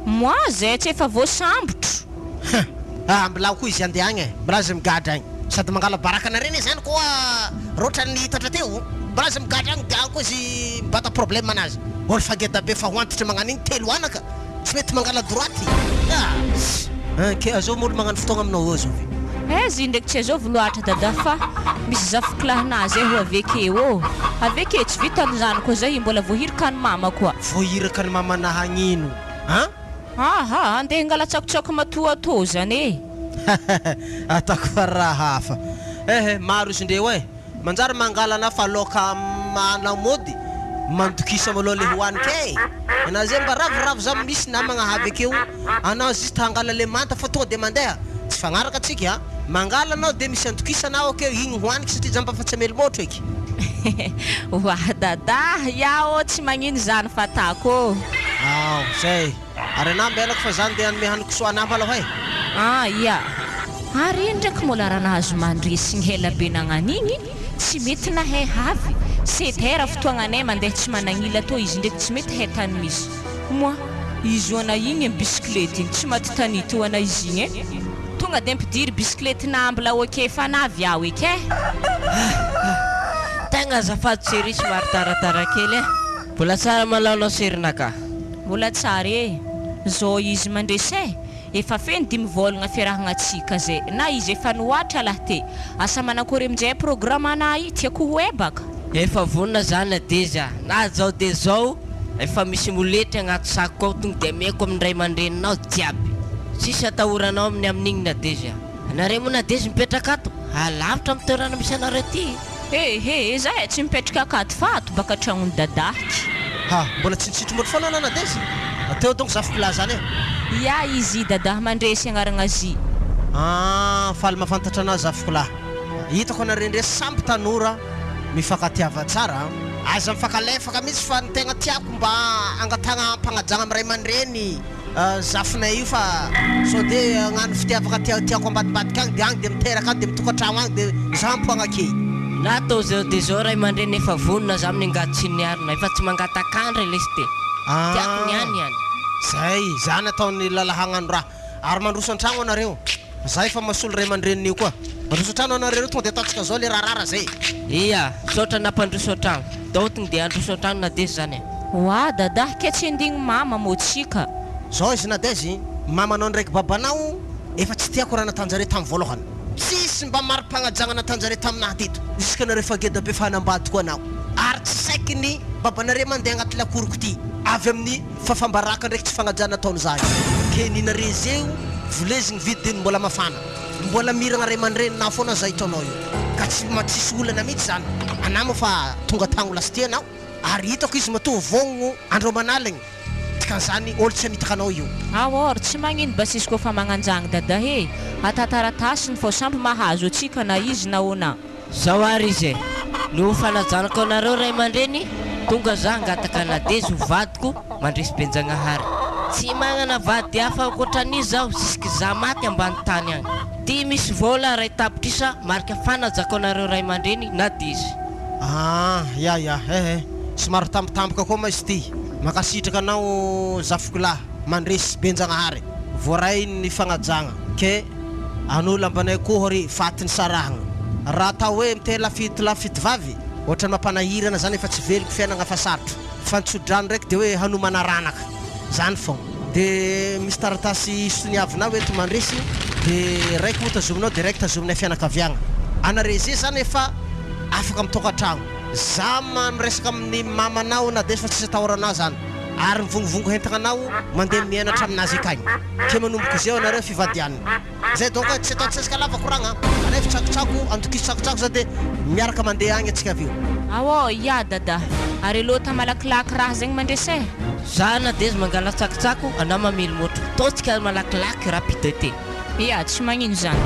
Moi zay tsy efa voasambotro. Ha! Ah mbilao koa izy andeha agny e! Mbilao izy migadra agny. Sady mangala baraka anare anie zany koa rôtra ny tatra teo. Mbilao izy migadra agny de agny koa izy mibata problème anazy. Olo fa geda be fa ho antitra magnano igny telo anaka. Tsy mety mangala droite ah! Hein ke azao olo magnano fotoagna aminao eo azao ve? Aiza io ndraiky tsy azao loatra dada fa misy zafikilahinah zay ho avy akeo ô! Avy ake tsy vitan'izany koa zay mbola voahiraka ny mama koa. Voahiraka ny mamanah hagnino an? Aha, andeha hangala tsakotsako matoatoa zany e! Ataoko fa raha hafa. Ehe, maro izy ndreo e! Manjary mangala ana fa laoka manao mody mandokisa malou le hoaniko e! Enao zay mba ravoravo za misy namagna avy akeo anao juste hangala le manta fa tonga de mandeha tsy fagnaraka tsika a! Mangala anao de misy andokisana aho akeo igny hoaniko satria za mba fa tsy hamely motro eky. Wah Dada, ya ô tsy magnino zany fa tako ô! Ao zay. Ary anah mbelako fa za ndeha hanome hanin-kisoa anah malôha e! Ah ia! Ary iny ndraiky mbola raha nahazo mandresy igny ela be nagnano igny tsy mety nahay havy sept heures fotoagnanay mandeha tsy managnila tô izy ndraiky tsy mety hay tany misy moi izy oana igny am bisikilety igny tsy maty tanity oana izy igny e tonga de ampidiry bisikilety nambla ok fa navy aho eky e. Tegna azafady chérie somary taratara kely eh. Mbola tsara malaonao chérie-naka. Mbola tsara e! Zao izy mandresy e! Efa feno dimy vôlagna fiarahagna tsika zay na izy efa nihoatra lah te! Asa manakory aminjay programme anah i tiako ho ebaka? Efa vonona za Nadezy a! Na zao de zao efa misy moletry agnaty sac-ko ao tonga de ameko amin'ny ray aman-dreninao jiaby! Tsisy atahoranao amin'ny amin'igny Nadezy a! Anareo moa Nadezy mipetraka ato? Alavitra amin'ny toerana misy anareo ty! He he, za e tsy mipetraka akato fa ato baka tragnon'i dadaky. Ha, mbola tsy nitsitry mody foana anao Nadège? Teo donc zafiko lahy zany e. Ya izy dadah mandresy agnaragna zy. Ah, faly mahafantatra anao zafiko lahy. Hitako anareo ndray samby tanora mifankatiava tsara an. Aza mifankalefaka mihitsy fa ny tegna tiako mba angatahagna ampagnajagna am ray aman-dreny. Zafinay io fa sao de agnano fitiavagna tia tiako ambadimbadika agny de agny de miteraka agny de mitokantragno agny de za ampoagna ake. Na atao zao de zao ray aman-dreny efa vonona za amin'ny angady sy ny arina efa tsy mangatak'andry lesy de tiako ny any ihany. Zay, zany ataon'ny lalahy hagnano raha. Ary mandroso an-tragno anareo. Za efa masolo ray aman-drenin'io koa. Mandroso an-trano anareo reo tonga de ataontsika zao le rarara zay. Ia, misaotra nampandroso an-tragno. Dao tonga de handroso an-tragno Nadège zany e. Oa Dadah ke tsy andigny mama mô tsika. Zao izy Nadège, mamanao ndraiky babanao efa tsy tiako raha natanjareo tamin'ny voalohany. Tsisy mba mari-pagnajagna natanjareo taminahy teto. Jusque nareo efa geda be fa hanambady koa anao. Ary tsy saiky ny babanareo mandeha agnaty lakoriko ty. Avy amin'ny fafambaraka ndraiky tsy fagnajana nataony za io. Ke ninare zeo volezigny vidiny mbola mafana. Mbola miragna ray aman-dreninao foana za hitanao io. Ka tsy tsisy olana mihitsy zany. Anah moa fa tonga tagno lasty anao. Ary hitako izy matoa vogno andro aman'aligny, dikan'izany olo tsy hamitaka anao io. Aor, tsy magnino basisy koa fa magnanjagny dada he, ata taratasiny fô samby mahazo atsika na izy na ona. Zao ary izy e, noho fanajanako anareo ray aman-dreny, tonga za hangataka Nadezy ho vadiko, mandresy Benjagnahary. Tsy magnana vady hafa ankoatran'izy zaho jusque za maty ambany tany agny. Ty misy vôla 1 tapitrisa marika fanajako anareo ray aman-dreny na dizy. Ah, ya ya, eh eh, somary tampotampoka koa ma izy ty. Mankasitraka anao zafiko lahy, mandresy Benjagnahary. Voaray ny fagnajagna ke anao lambanay koa ry faty nisarahagna. Raha atao hoe miteny lafito lafito vavy, ohatran'ny mampanahirana zany efa tsy veloko fiainagna fa sarotro. Fa ny tsodrano ndraiky de hoe hanomana ranaka. Zany fogna. De misy taratasy soniavinao eto mandresy de raiky moa tazominao de raiky tazominay fianakaviagna. Anare ze zany efa afaka mitokatragno. Za ma miresaka amin'ny mamanao na des fa tsisy atahoranao zany. Ary mivongovongo hentagna anao mandeha mianatra aminazy akagny. Ke manomboka izay anareo fivadianina. Zay donc tsy atao tsesika lava koragna a! Alaivo tsakotsako, andokiso tsakotsako za de miaraka mandeha agny atsika avy eo. Aô ia dada, ary alôta malakilaky raha zegny mandresy e! Za na dezy mangala tsakotsako anao mamily motro, taontsika malakilaky rapidité. Ia, tsy magnino zany.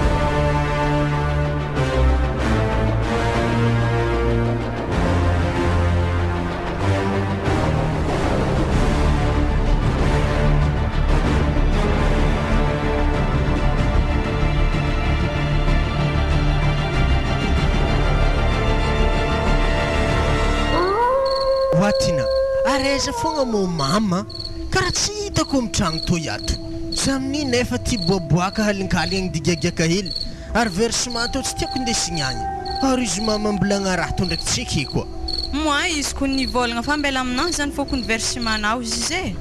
Oatina, ary aiza foagna moa mama? Karaha tsy hitako amy tragno toy ato. Za amin'iny nefa tia boaboaka halinkaligny digiagiaka hely ary versement tô tsy tiako indesigny agny. Ary izy mama mbolagna raha tô ndraiky tsy ekeko a. Moi izy kony nivôlagna fa mbela aminahy zany fô kony versement-nao izy e.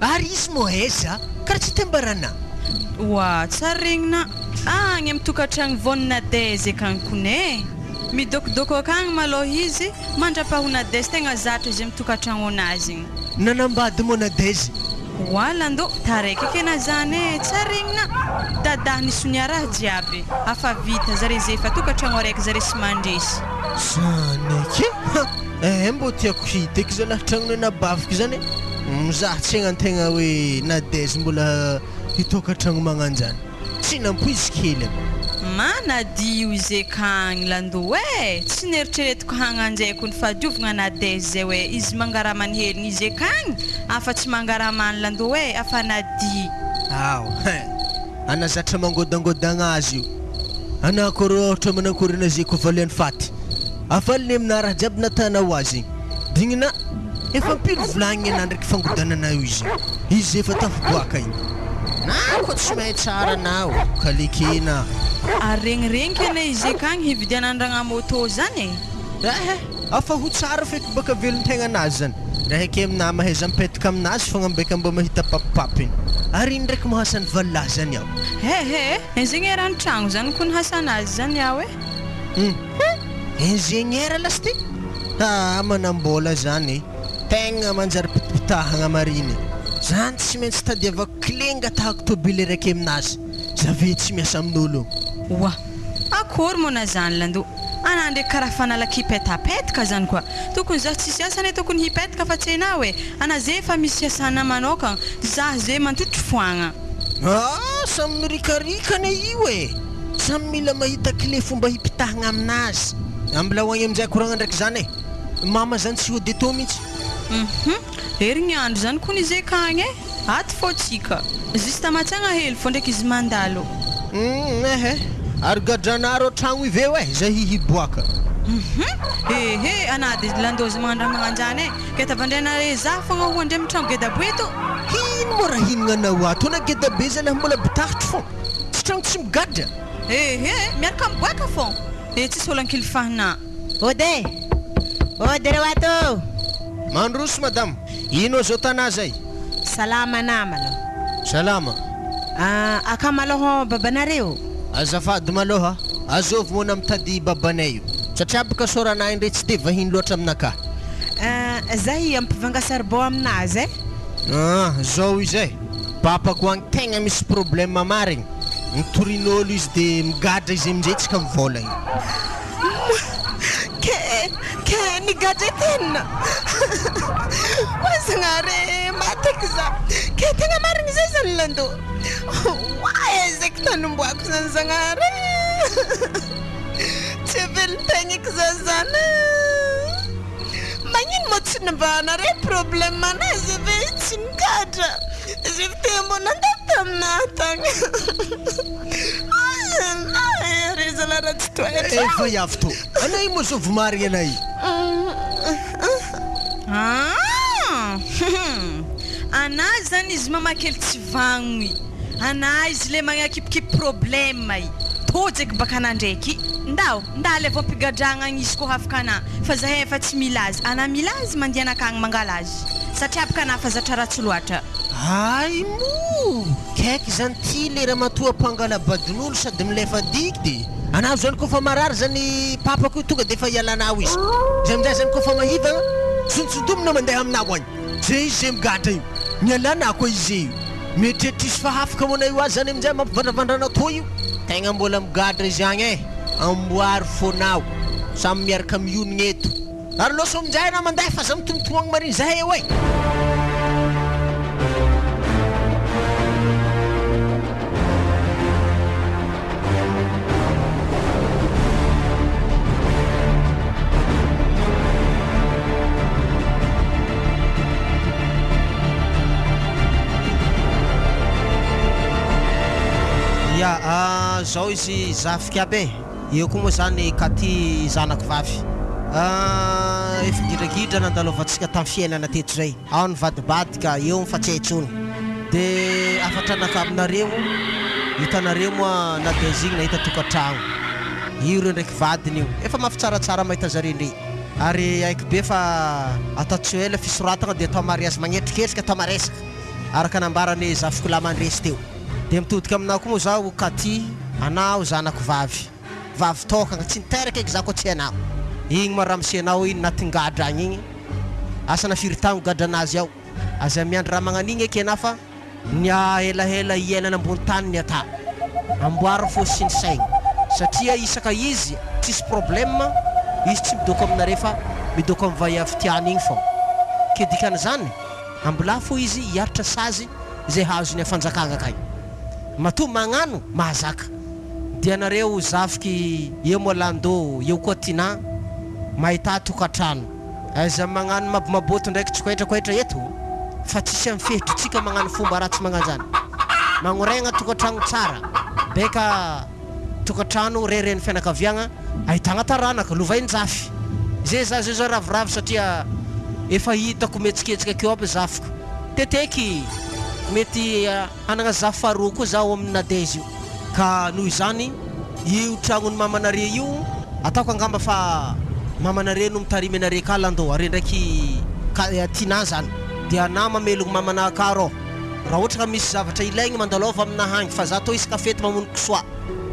Ary izy moa aiza? Karaha tsy tembarana. Oa tsary regnina agny amy tokantragno vônina Dezy akagny kony e. Midôkidôko akagny malôha izy mandrapaho Nadezy tegna zatra izy amy tokantragnonazy igny. Nanambady moa Nadezy? Oa lando taraiky eky ana zany e, tsary regnina. Dadah nisonia raha jiaby, afa vita zare ze efa tokantragno araiky zare sy mandresy. Zany eky e! Ha! Eh mbô tiako hita eky zalahy tragnon'ny anabaviko zany e! Mizaha tsy hagnantegna hoe Nadezy mbola hitokantragno magnanjany. Tsy nampoiziko hely an! Manadio izy akagny lando e! Tsy neritreretiko hagnanjay ko ny fahadiovagna Nadezy zay hoe izy mangaramany heliny izy akagny afa tsy mangaramany lando e afa nadio. Ao hein! Ana zatra mangodangodagna azy io. Ana akory ôhatra manakory ana ze ko valiany faty. Avaliny amina raha jiaby natanao azy igny. Dignina efa ampiry volagniny ana ndraiky fangodanana io izy. Izy efa tafiboaka igny. Na koa tsy mahay tsara anao ka lekena. Ary regniregniky anie izy akagny hividianandragna moto zany e. Ehe, afa ho tsara feky baka velon-tegnanazy zany. Rehake aminah mahaiza mipetaka aminazy fogna mbeka mba mahita papipapiny. Ary ino ndraiky moa hasan'ny valilahy zany ao? Ehe, ingénieur an-tragno zany kony hasanazy zany aho e. Hum, ingénieur lasy ty? Ah, manam-bola zany. Tegna manjary pitipitahagna mariny. Zany tsy maintsy tadiavako clé angatahako tôbily araiky aminazy. Za ve tsy miasa amin'olo. Oa! Akory moa na zany lando. Ana ndraiky karaha fanalaky hipetapetaka zany koa. Tokony za tsisy asa anie tokony hipetaka fa tsy hainao e. Ana ze efa misy asana manokagna, za ze mantotry foagna. Ah, samy mirikarika anie io e. Samy mila mahita clé fomba hipitahagna aminazy. Ambilao agny aminjay koragna ndraiky zany e. Mama zany tsy hody eto mihitsy. Hum, herignandro zany kony izy akagny e. Ato fô tsika. Juste matsagna hely fô ndraiky izy mandalo. Hum, ehe. Ary gadranaro an-tragno iveo e, zay hihiboaka. Hum, ehe, ana de landozy magnano raha magnanjany e. Ke tavandrianare za fogna ho andre mitragno gedabe eto. Ino moa raha hinagna anao ato na gedabe zalahy mbola bitahitry fô. Tsy tragno tsy migadra. Ehe, miaraka miboaka fô. E tsisy olo ankilifahina. Ode! Ode reo ato! Mandroso madame. Ino zao tanà zay? Salama namana. Salama. Ah, aka malôha babanareo. Azafady malôha, azovy moa na mitady babanay io. Satria baka soranay ndray tsy de vahiny loatra aminakahy. Ah, zahy ampivanga charbon aminazy e. Ah, zao izy e. Papako agny tegna misy problème marigny. Mitorin'olo izy de migadra izy aminjay tsika mivola igny. Ke ke nigadra tenina. Oazagnare mateky za. Ke tegna marigny zay zany lando. Oa ezaka tanomboako zany zagnahary. Tsy velon-tegna za zany. Magnino moa tsy nibahanare problème anazy ave tsy nigadra. Izy teo mbô nandalo taminahy tagny. Azalahy ry zalahy ratsy toetra. Eh vaiavy tô, anay moa zovy marigny anay. Ah! Anà zany izy mamakely tsy vagnogno i. Anà izy le magnakipikipy problème i. Tojo eky baka anà ndraiky. Ndao, ndà alevo am-pigadragna agny izy koa hafaka anà fa zahay efa tsy mila azy. Anà mila azy mandeha anakagny mangala azy. Satria baka anà fa zatra ratsy loatra. Hay moa! Kaiky zany ty le ramatoa mpangala-badin'olo sady milefa diky. Anao zany kofa marary zany papako io tonga defa ialanao izy. Zay aminjay zany kofa mahivagna, sontsontomina mandeha aminao agny. Zay izy zay migadra io. Nialana koa izy io. Mieritreritra izy fa hafaka moa na io azy zany aminjay mampivandravandra anao io. Tegna mbola migadra izy agny e. Amboary fônao. Samy miaraka mionogna eto. Ary loso aminjay anao mandeha fa za mitomtomagny marigny zahay eo e. Ya, zao izy zafika aby e. Eo koa moa zany Katy zanako vavy. Efa gidragidra nandalovantsika tamin'ny fiainana teto zay. Ao ny vadibadika, eo ny fa tsy hay intsony. De hafatra anaka aminareo, hitanareo moa na dia izy igny nahita tokantragno. Io reo ndraiky vadiny io. Efa mafy tsaratsara mahita zare ndre. Ary haiko be fa atao tsy ho ela fisoratagna dia atao mariazy magnetriketrika atao maresaka. Araka nambaran'i zafiko lahy mandresy teo. Dia mitodika aminao koa moa zaho Katy, anao zanako vavy. Vavy tokagna, tsy niteraka eky za koa tsy anao. Igny moa ramosenao igny natin-gadra agny igny. Asa na firy taogno gadranazy ao. Aza miandry raha magnan'igny eky anah fa ny ahelahela iainana ambony tany ny ata. Amboaro fo sy ny saigny. Satria isaka izy tsisy problème, izy tsy midoko aminare fa midoko am vaiavy tiany igny fô. Ke dikan'izany, ambilà fo izy hiaritra sazy izay hazony am fanjakagna kay. Matoa magnano, mahazaka. Dia nareo zafiky eo moa Lando, eo koa Tinah, mahità tokatrano. Aiza magnano mabomaboto ndraiky tsikoetrakoetra eto fa tsisy am fehitritsika magnano fomba ratsy magnanjany. Magnoregna tokatragno tsara, beka tokatrano reren'ny fianakaviagna ahitagna taranaka, lovain-jafy. Ze za zay zao ravoravo satria efa hitako mihetsiketsika akeo aby zafiko. Teteky mety hanagna zafy faharoa koa zaho amin'ny Nadège io. Ka noho izany, io tragnon'i mamanare io, ataoko angamba fa mamanare no mitarimy anare ka Lando, are ndraiky ka Tinah zany. Dia anah mamelogno mamanah ka rô. Raha ohatra ka misy zavatra ilaigny mandalova aminah agny fa za tô isaka fety mamono kisoa.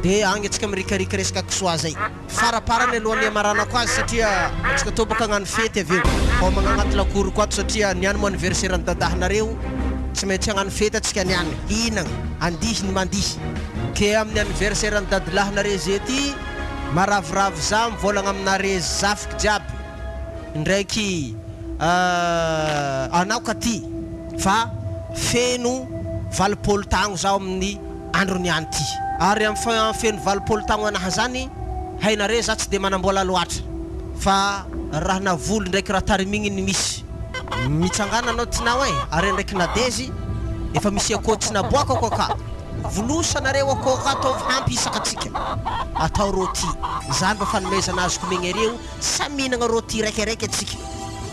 Dia agny antsika mirikarika resaka kisoa zay. Faraparany alohan'ny hamaranako azy satria antsika tô bôka hagnano fety avy eo. Homagna agnaty lakoroko ato satria niany moa anniversaire-n'i dadahinareo, tsy maintsy hagnano fety antsika niany, hihinagna, handihy ny mandihy. Ke amin'ny anniversaire-n'i dadilahinare ze ty, maraviravy za mivôlagna aminare zafiko jiaby ndraiky anao Katy fa feno 80 tagno zaho amin'ny Andro niany ty. Ary am fa feno 80 taogno anaha zany, hainare za tsy de manambola loatra fa raha navoly ndraiky raha tarimigny ny misy. Mitsangana anao tinao e, are ndraiky Nadezy efa misy akoho tsy naboakako aka, volosa nareo akoho ka ataovy hampy isaka tsika. Atao rôti. Zany mba fanomezana azoko omegny areo, samy mihinagna rôti raika raika tsika.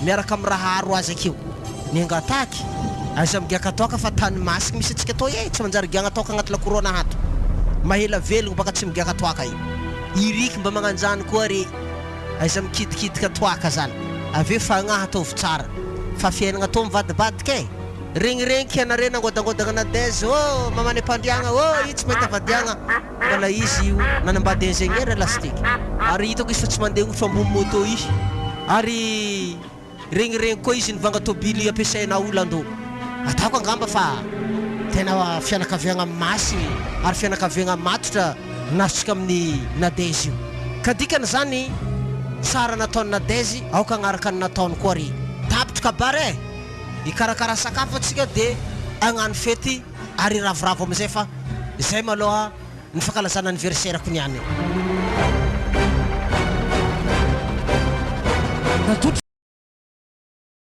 Miaraka am raha aro azy akeo. Ny angataky, aiza migiaka toaka fa tany masiky misy antsika toy e, tsy manjary giagna toaka agnaty lakoro ana ato. Mahela velogno baka tsy migiaka toaka io. Iriky mba magnanjany koa re, aiza mikidikidiky toaka zany. Avy eo fagnahy ataovy tsara, fa fiainagna tô mivadibadika e. Regniregniky anare nangodangodagna Nadège ô, mamany am-pandriagna ô, io tsy mahita vadiagna. Mbola izy io nanambady ingénieur elastique ary hitako izy fa tsy mandeha ohatra ambony moto ihy ary regniregny koa izy nivanga tobily ampiasainao lando ataoko angamba fa tena fianakaviagna masigny ary fianakaviagna matotra nasitsika amin'ny Nadège io ka dikany zany tsara nataon'i Nadège aoka agnaraka ny nataony koa re tapitry kabary e hikarakara sakafo atsika de agnano fety Ary ravoravo amizay fa zay maloha ny fankalazana anniversaire-ko niany. Natolotra.